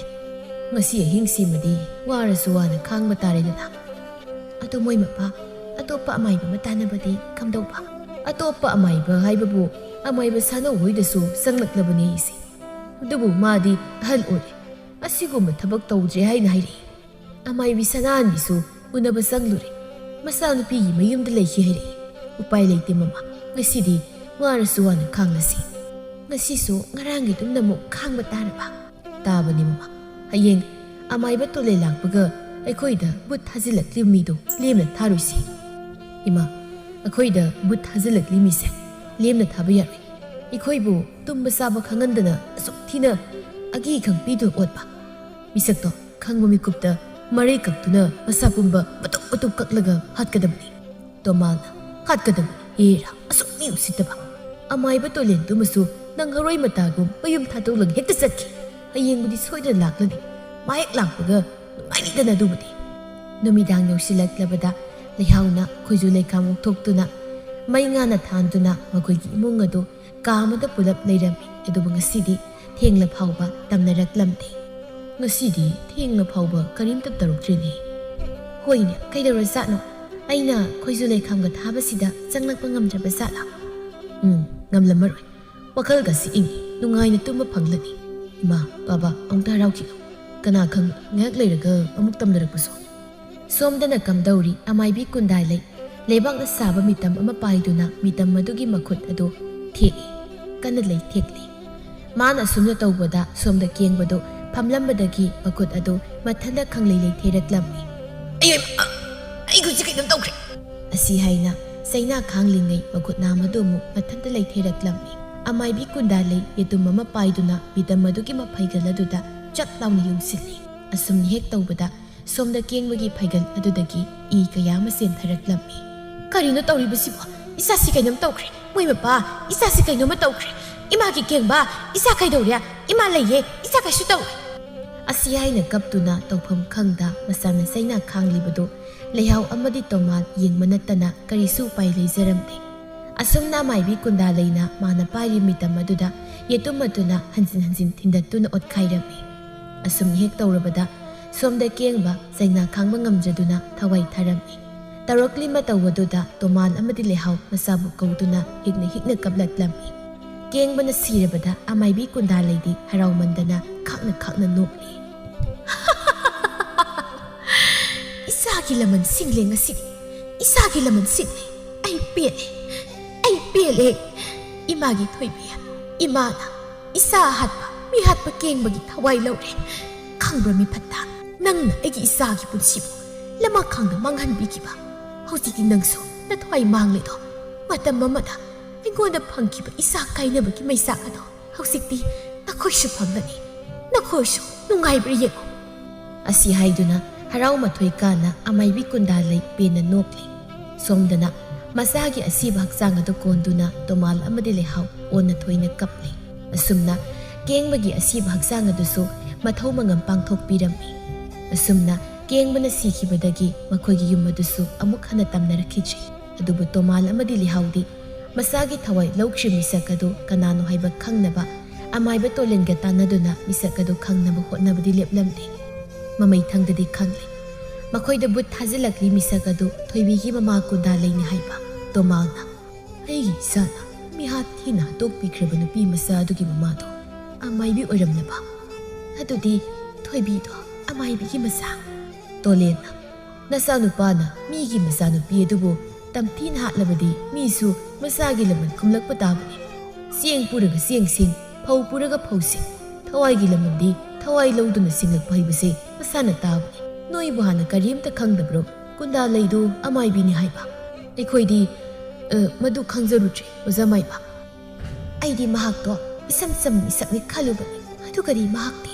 ꯉꯁꯤ ꯑꯍꯤꯡꯁꯤꯃꯗꯤ ꯋꯥꯔꯁꯨ ꯋꯥꯅ ꯈꯥꯡꯕ ꯇꯥꯔꯦꯗꯅ꯫ ꯑꯗꯨ ꯃꯣꯏ ꯃꯄꯥ ꯑꯇꯣꯞꯄ ꯑꯃꯥꯏꯕ ꯑꯃ ꯇꯥꯟꯅꯕꯗꯤ ꯀꯝꯗꯧꯕ? ꯑꯇꯣꯞꯄ ꯑꯃꯥꯏꯕ ꯍꯥꯏꯕꯕꯨ ꯑꯃꯥꯏꯕ ꯁꯥꯅꯧ ꯍꯣꯏꯗꯁꯨ ꯆꯪꯂꯛꯂꯕꯅꯦ ꯑꯩꯁꯦ꯫ ꯑꯗꯨꯕꯨ ꯃꯥꯗꯤ ꯑꯍꯜ ꯑꯣꯏꯔꯦ, ꯑꯁꯤꯒꯨꯝꯕ ꯊꯕꯛ ꯇꯧꯗ꯭ꯔꯦ ꯍꯥꯏꯅ ꯍꯥꯏꯔꯛꯏ꯫ ꯑꯃꯥꯏꯕꯤ ꯁꯅꯥꯍꯟꯕꯤꯁꯨ ꯎꯅꯕ ꯆꯪꯂꯨꯔꯦ꯫ ꯃꯆꯥꯅꯨꯄꯤꯒꯤ ꯃꯌꯨꯝꯗ ꯂꯩꯈꯤ ꯍꯥꯏꯔꯛꯏ꯫ ꯎꯄꯥꯏ ꯂꯩꯇꯦ ꯃꯃꯥ, ꯉꯁꯤꯗꯤ ꯋꯥꯔꯁꯨ ꯋꯥꯅ ꯈꯥꯡꯂꯁꯤ꯫ ꯉꯁꯤꯁꯨ ꯉꯔꯥꯡꯒꯤꯗꯨꯝꯅ ꯑꯃꯨꯛ ꯈꯥꯡꯕ ꯇꯥꯔꯕ? ꯇꯥꯕꯅꯤ ꯃꯃꯥ꯫ ꯍꯌꯦꯡ ꯑꯃꯥꯏꯕ ꯇꯣꯂꯦ ꯂꯥꯛꯄꯒ ꯑꯩꯈꯣꯏꯗ ꯕꯨꯠ ꯊꯥꯖꯤꯜꯂꯛꯂꯤꯕ ꯃꯤꯗꯣ ꯂꯦꯝꯅ ꯊꯥꯔꯣꯏꯁꯤ꯫ ꯏꯃꯥ, ꯑꯩꯈꯣꯏꯗ ꯕꯨꯠ ꯊꯥꯖꯤꯜꯂꯛꯂꯤ ꯃꯤꯁꯦ ꯂꯦꯝꯅ ꯊꯥꯕ ꯌꯥꯔꯣꯏ꯫ ꯑꯩꯈꯣꯏꯕꯨ ꯇꯨꯝꯕ ꯆꯥꯕ ꯈꯪꯍꯟꯗꯅ ꯑꯁꯨꯛ ꯊꯤꯅ ꯑꯀꯤ ꯈꯪ ꯄꯤꯗꯨꯅ ꯑꯣꯠꯄ ꯃꯤꯁꯛꯇꯣ ꯈꯪꯕ ꯃꯤꯀꯨꯞꯇ ꯃꯔꯩ ꯀꯛꯇꯨꯅ ꯃꯁꯥ ꯄꯨꯝꯕ ꯃꯇꯨꯞ ꯃꯇꯨꯞ ꯀꯛꯂꯒ ꯍꯥꯠꯀꯗꯕꯅꯤ꯫ ꯇꯣꯃꯥꯜꯅ ꯍꯥꯠꯀꯗꯕꯅꯤ꯫ ꯍꯦꯔꯥ, ꯑꯁꯨꯛ ꯃꯤ ꯎꯁꯤꯠꯇꯕ! ꯑꯃꯥꯏꯕ ꯇꯣꯂꯦꯟꯗꯨꯃꯁꯨ ꯅꯪ ꯍꯔꯣꯏ ꯃꯇꯥꯒꯨꯝ ꯃꯌꯨꯝ ꯊꯥꯗꯣꯛꯂꯒ ꯍꯦꯛꯇ ꯆꯠꯈꯤ꯫ ꯍꯌꯦꯡꯕꯨꯗꯤ ꯁꯣꯏꯗꯅ ꯂꯥꯛꯂꯅꯤ꯫ ꯃꯥ ꯍꯦꯛ ꯂꯥꯛꯄꯒ ꯅꯨꯡꯉꯥꯏꯅꯤꯗꯅ ꯑꯗꯨꯕꯨꯗꯤ꯫ ꯅꯨꯃꯤꯗꯥꯡ ꯌꯧꯁꯤꯜꯂꯛꯂꯕꯗ ꯂꯩꯍꯥꯎꯅ ꯈꯣꯏꯖꯨ ꯂꯩꯈꯥꯝ ꯑꯣꯛꯊꯣꯛꯇꯨꯅ ꯃꯩ ꯉꯥꯅ ꯊꯥꯟꯗꯨꯅ ꯃꯈꯣꯏꯒꯤ ꯏꯃꯨꯡ ꯑꯗꯨ ꯀꯥ ꯑꯃꯗ ꯄꯨꯂꯞ ꯂꯩꯔꯝꯃꯤ꯫ ꯑꯗꯨꯕꯨ ꯉꯁꯤꯗꯤ ꯊꯦꯡꯂ ꯐꯥꯎꯕ ꯇꯝꯅꯔꯛꯂꯝꯗꯦ꯫ ꯉꯁꯤꯗꯤ ꯊꯦꯡꯂ ꯐꯥꯎꯕ ꯀꯔꯤꯝꯇ ꯇꯧꯔꯛꯇ꯭ꯔꯦꯅꯦ꯫ ꯍꯣꯏꯅꯦ, ꯀꯩꯗꯧꯔꯖꯥꯠꯅꯣ? ꯑꯩꯅ ꯈꯣꯏꯖꯨ ꯂꯩꯈꯥꯝꯒ ꯊꯥꯕꯁꯤꯗ ꯆꯪꯂꯛꯄ ꯉꯝꯗ꯭ꯔꯕ ꯖꯥꯠꯂꯥ? ꯎꯝ, ꯉꯝꯂꯝꯃꯔꯣꯏ꯫ ꯋꯥꯈꯜꯒꯁꯤ ꯏꯪꯉꯤ, ꯅꯨꯡꯉꯥꯏꯅ ꯇꯨꯝꯕ ꯐꯪꯂꯅꯤ꯫ ꯏꯃꯥ, ꯕꯥꯕꯥ, ꯑꯃꯨꯛꯇ ꯍꯔꯥꯎꯈꯤꯅꯨ꯫ ꯀꯅꯥ ꯈꯪ, ꯉꯥꯏꯍꯥꯛ ꯂꯩꯔꯒ ꯑꯃꯨꯛ ꯇꯝꯅꯔꯛꯄꯁꯨ꯫ ꯁꯣꯝꯗꯅ ꯀꯝꯗꯧꯔꯤ? ꯑꯃꯥꯏꯕꯤ ꯀꯨꯟꯗꯥꯏ ꯂꯩ꯫ ꯂꯩꯕꯥꯛꯅ ꯁꯥꯕ ꯃꯤꯇꯝ ꯑꯃ ꯄꯥꯏꯗꯨꯅ ꯃꯤꯇꯝ ꯑꯗꯨꯒꯤ ꯃꯈꯨꯠ ꯑꯗꯨ ꯊꯦꯛꯏ꯫ ꯀꯟꯅ ꯂꯩ ꯊꯦꯛꯂꯤ꯫ ꯃꯥꯅ ꯑꯁꯨꯝꯅ ꯇꯧꯕꯗ ꯁꯣꯝꯗ ꯀꯦꯡꯕꯗꯨ ꯐꯝꯂꯝꯕꯗꯒꯤ ꯃꯈꯨꯠ ꯑꯗꯨ ꯃꯊꯟꯇ ꯈꯪꯂꯩ ꯂꯩꯊꯦꯔꯛꯂꯝꯃꯤ꯫ "ꯑꯌꯣ ꯏꯃꯥ! ꯑꯩ ꯈꯨꯠꯁꯤ ꯀꯩꯅꯣꯝ ꯇꯧꯈ꯭ꯔꯦ!" ꯑꯁꯤ ꯍꯥꯏꯅ ꯆꯩꯅꯥ ꯈꯥꯡꯂꯤꯉꯩ ꯃꯈꯨꯠ ꯅꯥꯝ ꯑꯗꯨ ꯑꯃꯨꯛ ꯃꯊꯟꯇ ꯂꯩꯊꯦꯔꯛꯂꯝꯃꯤ꯫ ꯑꯃꯥꯏꯕꯤ ꯀꯨꯟꯗꯥ ꯂꯩ ꯌꯦꯇꯨꯝ ꯑꯃ ꯄꯥꯏꯗꯨꯅ ꯃꯤꯇꯝ ꯑꯗꯨꯒꯤ ꯃꯐꯩꯒꯜ ꯑꯗꯨꯗ ꯆꯛ ꯂꯥꯎꯅ ꯌꯨꯡꯁꯤꯜꯂꯤ꯫ ꯑꯁꯨꯝꯅ ꯍꯦꯛ ꯇꯧꯕꯗ ꯁꯣꯝꯗ ꯀꯦꯡꯕꯒꯤ ꯐꯩꯒꯜ ꯑꯗꯨꯗꯒꯤ ꯏ ꯀꯌꯥ ꯑꯃ ꯆꯦꯟꯊꯔꯛꯂꯝꯃꯤ꯫ "ꯀꯔꯤꯅꯣ ꯇꯧꯔꯤꯕꯁꯤꯕꯣ? ꯏꯆꯥꯁꯤ ꯀꯩꯅꯣꯝ ꯇꯧꯈ꯭ꯔꯦ꯫ ꯃꯣꯏ ꯃꯄꯥ, ꯏꯆꯥꯁꯤ ꯀꯩꯅꯣꯝꯃ ꯇꯧꯈ꯭ꯔꯦ꯫ ꯏꯃꯥꯒꯤ ꯀꯦꯡꯕ, ꯏꯆꯥ ꯀꯩꯗꯧꯔꯦ? ꯏꯃꯥ ꯂꯩꯌꯦ, ꯏꯆꯥ ꯀꯩꯁꯨ ꯇꯧꯔꯣꯏ꯫" ꯑꯁꯤ ꯍꯥꯏꯅ ꯀꯞꯇꯨꯅ ꯇꯧꯐꯝ ꯈꯪꯗ ꯃꯆꯥꯅ ꯆꯩꯅꯥ ꯈꯥꯡꯂꯤꯕꯗꯨ ꯂꯩꯍꯥꯎ ꯑꯃꯗꯤ ꯇꯣꯃꯥꯟ ꯌꯦꯡꯕ ꯅꯠꯇꯅ ꯀꯔꯤꯁꯨ ꯎꯄꯥꯏ ꯂꯩꯖꯔꯝꯗꯦ꯫ ꯑꯁꯨꯝꯅ ꯃꯥꯏꯕꯤ ꯀꯨꯟꯗꯥ ꯂꯩꯅ ꯃꯥꯅ ꯄꯥꯏꯔꯤ ꯃꯤꯇꯝ ꯑꯗꯨꯗ ꯌꯦꯇꯨꯝ ꯑꯗꯨꯅ ꯍꯟꯖꯤꯟ ꯍꯟꯖꯤꯟ ꯊꯤꯟꯗꯠꯇꯨꯅ ꯑꯣꯠꯈꯥꯏꯔꯝꯃꯤ꯫ ꯑꯁꯨꯝ ꯍꯦꯛ ꯇꯧꯔꯕꯗ ꯁꯣꯝꯗ ꯀꯦꯡꯕ ꯆꯩꯅꯥ ꯈꯥꯡꯕ ꯉꯝꯖꯗꯨꯅ ꯊꯋꯥꯏ ꯊꯥꯔꯝꯃꯤ꯫ ꯇꯧꯔꯛꯂꯤ ꯃꯇꯧ ꯑꯗꯨꯗ ꯇꯣꯃꯥꯟ ꯑꯃꯗꯤ ꯂꯩꯍꯥꯎ ꯃꯆꯥꯕꯨ ꯀꯧꯗꯨꯅ ꯍꯤꯛꯅ ꯍꯤꯛꯅ ꯀꯞꯂꯛꯂꯝꯃꯤ꯫ ꯀꯦꯡꯕꯅ ꯁꯤꯔꯕꯗ ꯑꯃꯥꯏꯕꯤ ꯀꯨꯟꯗꯥ ꯂꯩꯗꯤ ꯍꯔꯥꯎꯃꯟꯗꯅ ꯈꯥꯛꯅ ꯈꯥꯛꯅ ꯅꯣꯛꯂꯤ꯫ "ꯏꯆꯥꯒꯤ ꯂꯃꯟ ꯁꯤꯡꯂꯦ ꯉꯁꯤꯗꯤ, ꯏꯆꯥꯒꯤ ꯂꯃꯟ ꯁꯤꯡꯂꯦ꯫ ꯑꯩ ꯄꯦꯜꯂꯦ, ꯑꯩ ꯄꯦꯜꯂꯦ꯫ ꯏꯃꯥꯒꯤ ꯊꯣꯏꯕꯤ, ꯏꯃꯥꯅ ꯏꯆꯥ ꯍꯥꯠꯄ, ꯃꯤꯍꯥꯠꯄ ꯀꯦꯡꯕꯒꯤ ꯊꯋꯥꯏ ꯂꯧꯔꯦ꯫ ꯈꯪꯕ꯭ꯔꯥ ꯃꯤꯐꯠꯇ, ꯅꯪꯅ ꯑꯩꯒꯤ ꯏꯆꯥꯒꯤ ꯄꯨꯟꯁꯤꯕꯨ ꯂꯃꯈꯥꯡꯗ ꯃꯥꯡꯍꯟꯕꯤꯈꯤꯕ꯫ ꯍꯧꯖꯤꯛꯇꯤ ꯅꯪꯁꯨ ꯅꯊ꯭ꯋꯥꯏ ꯃꯥꯡꯂꯦꯗꯣ꯫ ꯃꯇꯝ ꯑꯃꯗ ꯑꯩꯉꯣꯟꯗ ꯐꯪꯈꯤꯕ ꯏꯆꯥ ꯀꯥꯏꯅꯕꯒꯤ ꯃꯩꯆꯥꯛ ꯑꯗꯣ ꯍꯧꯖꯤꯛꯇꯤ ꯅꯈꯣꯏꯁꯨ ꯐꯪꯒꯅꯤ꯫ ꯅꯈꯣꯏꯁꯨ ꯅꯨꯡꯉꯥꯏꯕ꯭ꯔꯥ ꯌꯦꯡꯉꯨ꯫" ꯑꯁꯤ ꯍꯥꯏꯗꯨꯅ ꯍꯔꯥꯎ ꯃꯊꯣꯏ ꯀꯥꯅ ꯑꯃꯥꯏꯕꯤ ꯀꯨꯟꯗꯥ ꯂꯩ ꯄꯦꯟꯅ ꯅꯣꯛꯂꯤ꯫ ꯁꯣꯝꯗꯅ ꯃꯆꯥꯒꯤ ꯑꯁꯤꯕ ꯍꯛꯆꯥꯡ ꯑꯗꯨ ꯀꯣꯟꯗꯨꯅ ꯇꯣꯃꯥꯜ ꯑꯃꯗꯤ ꯂꯩꯍꯥꯎ ꯑꯣꯟꯅ ꯊꯣꯏꯅ ꯀꯞꯂꯤ꯫ ꯑꯁꯨꯝꯅ ꯀꯦꯡꯕꯒꯤ ꯑꯁꯤꯕ ꯍꯛꯆꯥꯡ ꯑꯗꯨꯁꯨ ꯃꯊꯧ ꯃꯉꯝ ꯄꯥꯡꯊꯣꯛꯄꯤꯔꯝꯃꯤ꯫ ꯑꯁꯨꯝꯅ ꯀꯦꯡꯕꯅ ꯁꯤꯈꯤꯕꯗꯒꯤ ꯃꯈꯣꯏꯒꯤ ꯌꯨꯝ ꯑꯗꯨꯁꯨ ꯑꯃꯨꯛ ꯍꯟꯅ ꯇꯝꯅꯔꯛꯈꯤꯗ꯭ꯔꯤ꯫ ꯑꯗꯨꯕꯨ ꯇꯣꯃꯥꯜ ꯑꯃꯗꯤ ꯂꯩꯍꯥꯎꯗꯤ ꯃꯁꯥꯒꯤ ꯊꯋꯥꯏ ꯂꯧꯈ꯭ꯔꯤ ꯃꯤꯁꯛ ꯑꯗꯨ ꯀꯅꯥꯅꯣ ꯍꯥꯏꯕ ꯈꯪꯅꯕ ꯑꯃꯥꯏꯕ ꯇꯣꯂꯦꯟꯒ ꯇꯥꯟꯅꯗꯨꯅ ꯃꯤꯁꯛ ꯑꯗꯨ ꯈꯪꯅꯕ ꯍꯣꯠꯅꯕꯗꯤ ꯂꯦꯞꯂꯝꯗꯦ꯫ ꯃꯃꯩ ꯊꯪꯗꯗꯤ ꯈꯪꯂꯦ꯫ ꯃꯈꯣꯏꯗ ꯕꯨꯠ ꯊꯥꯖꯤꯜꯂꯛꯂꯤ ꯃꯤꯁꯛ ꯑꯗꯨ ꯊꯣꯏꯕꯤꯒꯤ ꯃꯃꯥ ꯀꯨꯟꯗꯥ ꯂꯩꯅꯤ ꯍꯥꯏꯕ ꯇꯣꯃꯥꯜꯅ꯫ "ꯑꯩꯒꯤ ꯏꯆꯥꯅ ꯃꯤꯍꯥꯠ ꯊꯤꯅ ꯍꯥꯠꯇꯣꯛꯄꯤꯈ꯭ꯔꯕ ꯅꯨꯄꯤ ꯃꯆꯥ ꯑꯗꯨꯒꯤ ꯃꯃꯥꯗꯣ ꯑꯃꯥꯏꯕꯤ ꯑꯣꯏꯔꯝꯂꯕ? ꯑꯗꯨꯗꯤ ꯊꯣꯏꯕꯤꯗꯣ ꯑꯃꯥꯏꯕꯤꯒꯤ ꯃꯆꯥ?" ꯇꯣꯂꯦꯟꯅ, "ꯅꯆꯥꯅꯨꯄꯥꯅ ꯃꯤꯒꯤ ꯃꯆꯥꯅꯨꯄꯤ ꯑꯗꯨꯕꯨ ꯇꯝꯊꯤꯅ ꯍꯥꯠꯂꯕꯗꯤ ꯃꯤꯁꯨ ꯃꯆꯥꯒꯤ ꯂꯃꯟ ꯈꯨꯝꯂꯛꯄ ꯇꯥꯕꯅꯤ꯫ ꯆꯦꯡ ꯄꯨꯔꯒ ꯆꯦꯡꯁꯤꯡ, ꯐꯧ ꯄꯨꯔꯒ ꯐꯧꯁꯤꯡ, ꯊꯋꯥꯏꯒꯤ ꯂꯃꯟꯗꯤ ꯊꯋꯥꯏ ꯂꯧꯗꯨꯅ ꯁꯤꯡꯂꯛꯄ ꯍꯥꯏꯕꯁꯦ ꯃꯁꯥꯅ ꯇꯥꯕꯅꯤ꯫ ꯅꯣꯏꯕꯨ ꯍꯥꯟꯅ ꯀꯔꯤꯝꯇ ꯈꯪꯗꯕ꯭ꯔꯣ? ꯀꯨꯟꯗꯥ ꯂꯩꯗꯨ ꯑꯃꯥꯏꯕꯤꯅꯤ ꯍꯥꯏꯕ?" "ꯑꯩꯈꯣꯏꯗꯤ, ꯑ, ꯃꯗꯨ ꯈꯪꯖꯔꯨꯗ꯭ꯔꯦ, ꯑꯣꯖꯥ ꯃꯥꯏꯕ꯫ ꯑꯩꯗꯤ ꯃꯍꯥꯛꯇꯣ ꯏꯁꯝ ꯆꯝꯕ ꯃꯤꯁꯛꯅꯤ ꯈꯜꯂꯨꯕꯅꯤ, ꯑꯗꯨꯒꯗꯤ ꯃꯍꯥꯛꯇꯤ꯫"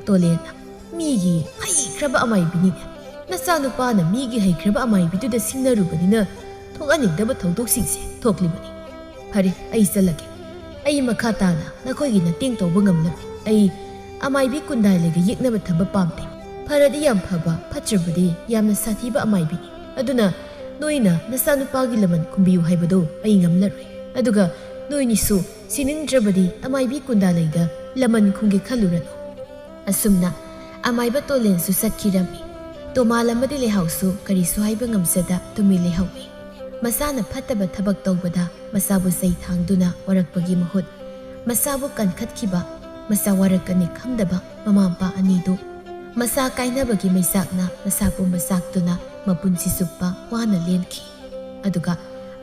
ꯇꯣꯂꯦꯟꯅ, "ꯃꯤꯒꯤ ꯍꯩꯈ꯭ꯔꯕ ꯑꯃꯥꯏꯕꯤꯅꯤꯅꯦ꯫ ꯅꯆꯥꯅꯨꯄꯥꯅ ꯃꯤꯒꯤ ꯍꯩꯈ꯭ꯔꯕ ꯑꯃꯥꯏꯕꯤꯗꯨꯗ ꯁꯤꯡꯅꯔꯨꯕꯅꯤꯅ ꯊꯣꯛꯍꯟꯅꯤꯡꯗꯕ ꯊꯧꯗꯣꯛꯁꯤꯡꯁꯦ ꯊꯣꯛꯂꯤꯕꯅꯤ꯫ ꯐꯔꯦ, ꯑꯩ ꯆꯠꯂꯒꯦ꯫ ꯑꯩ ꯃꯈꯥ ꯇꯥꯅ ꯅꯈꯣꯏꯒꯤ ꯃꯇꯦꯡ ꯇꯧꯕ ꯉꯝꯂꯔꯣꯏ꯫ ꯑꯩ ꯑꯃꯥꯏꯕꯤ ꯀꯨꯟꯗꯥ ꯂꯩꯒ ꯌꯦꯛꯅꯕ ꯊꯝꯕ ꯄꯥꯝꯗꯦ꯫ ꯐꯔꯗꯤ ꯌꯥꯝ ꯐꯕ, ꯐꯠꯇ꯭ꯔꯕꯗꯤ ꯌꯥꯝꯅ ꯁꯥꯊꯤꯕ ꯑꯃꯥꯏꯕꯤꯅꯤ꯫ ꯑꯗꯨꯅ ꯅꯣꯏꯅ ꯅꯆꯥꯅꯨꯄꯥꯒꯤ ꯂꯃꯟ ꯈꯨꯝꯕꯤꯌꯨ ꯍꯥꯏꯕꯗꯨ ꯑꯩ ꯉꯝꯂꯔꯣꯏ꯫ ꯑꯗꯨꯒ ꯅꯣꯏꯅꯤꯁꯨ ꯁꯤꯅꯤꯡꯗ꯭ꯔꯕꯗꯤ ꯑꯃꯥꯏꯕꯤ ꯀꯨꯟꯗꯥꯂꯩꯗ ꯂꯃꯟ ꯈꯨꯝꯒꯦ ꯈꯜꯂꯨꯔꯅꯨ꯫ ꯑꯁꯨꯝꯅ ꯑꯃꯥꯏꯕ ꯇꯣꯂꯦꯟꯁꯨ ꯆꯠꯈꯤꯔꯝꯃꯤ꯫ ꯇꯣꯃꯥꯜ ꯑꯃꯗꯤ ꯂꯩꯍꯥꯎꯁꯨ ꯀꯔꯤꯁꯨ ꯍꯥꯏꯕ ꯉꯝꯖꯗ ꯇꯨꯃꯤꯟ ꯂꯩꯍꯧꯏ꯫ ꯃꯆꯥꯅ ꯐꯠꯇꯕ ꯊꯕꯛ ꯇꯧꯕꯗ ꯃꯆꯥꯕꯨ ꯆꯩ ꯊꯥꯡꯗꯨꯅ ꯋꯥꯔꯛꯄꯒꯤ ꯃꯍꯨꯠ, ꯃꯆꯥꯕꯨ ꯀꯟꯈꯠꯈꯤꯕ, ꯃꯆꯥ ꯋꯥꯔꯛꯀꯅꯤ ꯈꯪꯗꯕ ꯃꯃꯥ ꯃꯄꯥ ꯑꯅꯤꯗꯨ ꯃꯆꯥ ꯀꯥꯏꯅꯕꯒꯤ ꯃꯩꯆꯥꯛꯅ ꯃꯁꯥ ꯄꯨꯝꯕ ꯆꯥꯛꯇꯨꯅ ꯃꯄꯨꯟꯁꯤ ꯆꯨꯞꯄ ꯋꯥꯅ ꯂꯦꯟꯈꯤ꯫ ꯑꯗꯨꯒ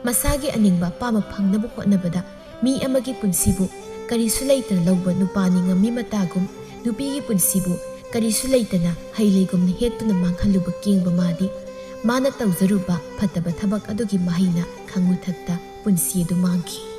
ꯃꯁꯥꯒꯤ ꯑꯅꯤꯡꯕ ꯑꯄꯥꯝꯕ ꯐꯪꯅꯕ ꯍꯣꯠꯅꯕꯗ ꯃꯤ ꯑꯃꯒꯤ ꯄꯨꯟꯁꯤꯕꯨ ꯀꯔꯤꯁꯨ ꯂꯩꯇꯅ ꯂꯧꯕ ꯅꯨꯄꯥꯅꯤ ꯉꯝꯃꯤ ꯃꯇꯥꯒꯨꯝ, ꯅꯨꯄꯤꯒꯤ ꯄꯨꯟꯁꯤꯕꯨ ꯀꯔꯤꯁꯨ ꯂꯩꯇꯅ ꯍꯩ ꯂꯩꯒꯨꯝꯅ ꯍꯦꯛꯇꯨꯅ ꯃꯥꯡꯍꯜꯂꯨꯕ ꯀꯦꯡꯕ ꯃꯥꯗꯤ ꯃꯥꯅ ꯇꯧꯖꯔꯨꯕ ꯐꯠꯇꯕ ꯊꯕꯛ ꯑꯗꯨꯒꯤ ꯃꯍꯩꯅ ꯈꯪꯉꯨꯊꯛꯇ ꯄꯨꯟꯁꯤ ꯑꯗꯨ ꯃꯥꯡꯈꯤ꯫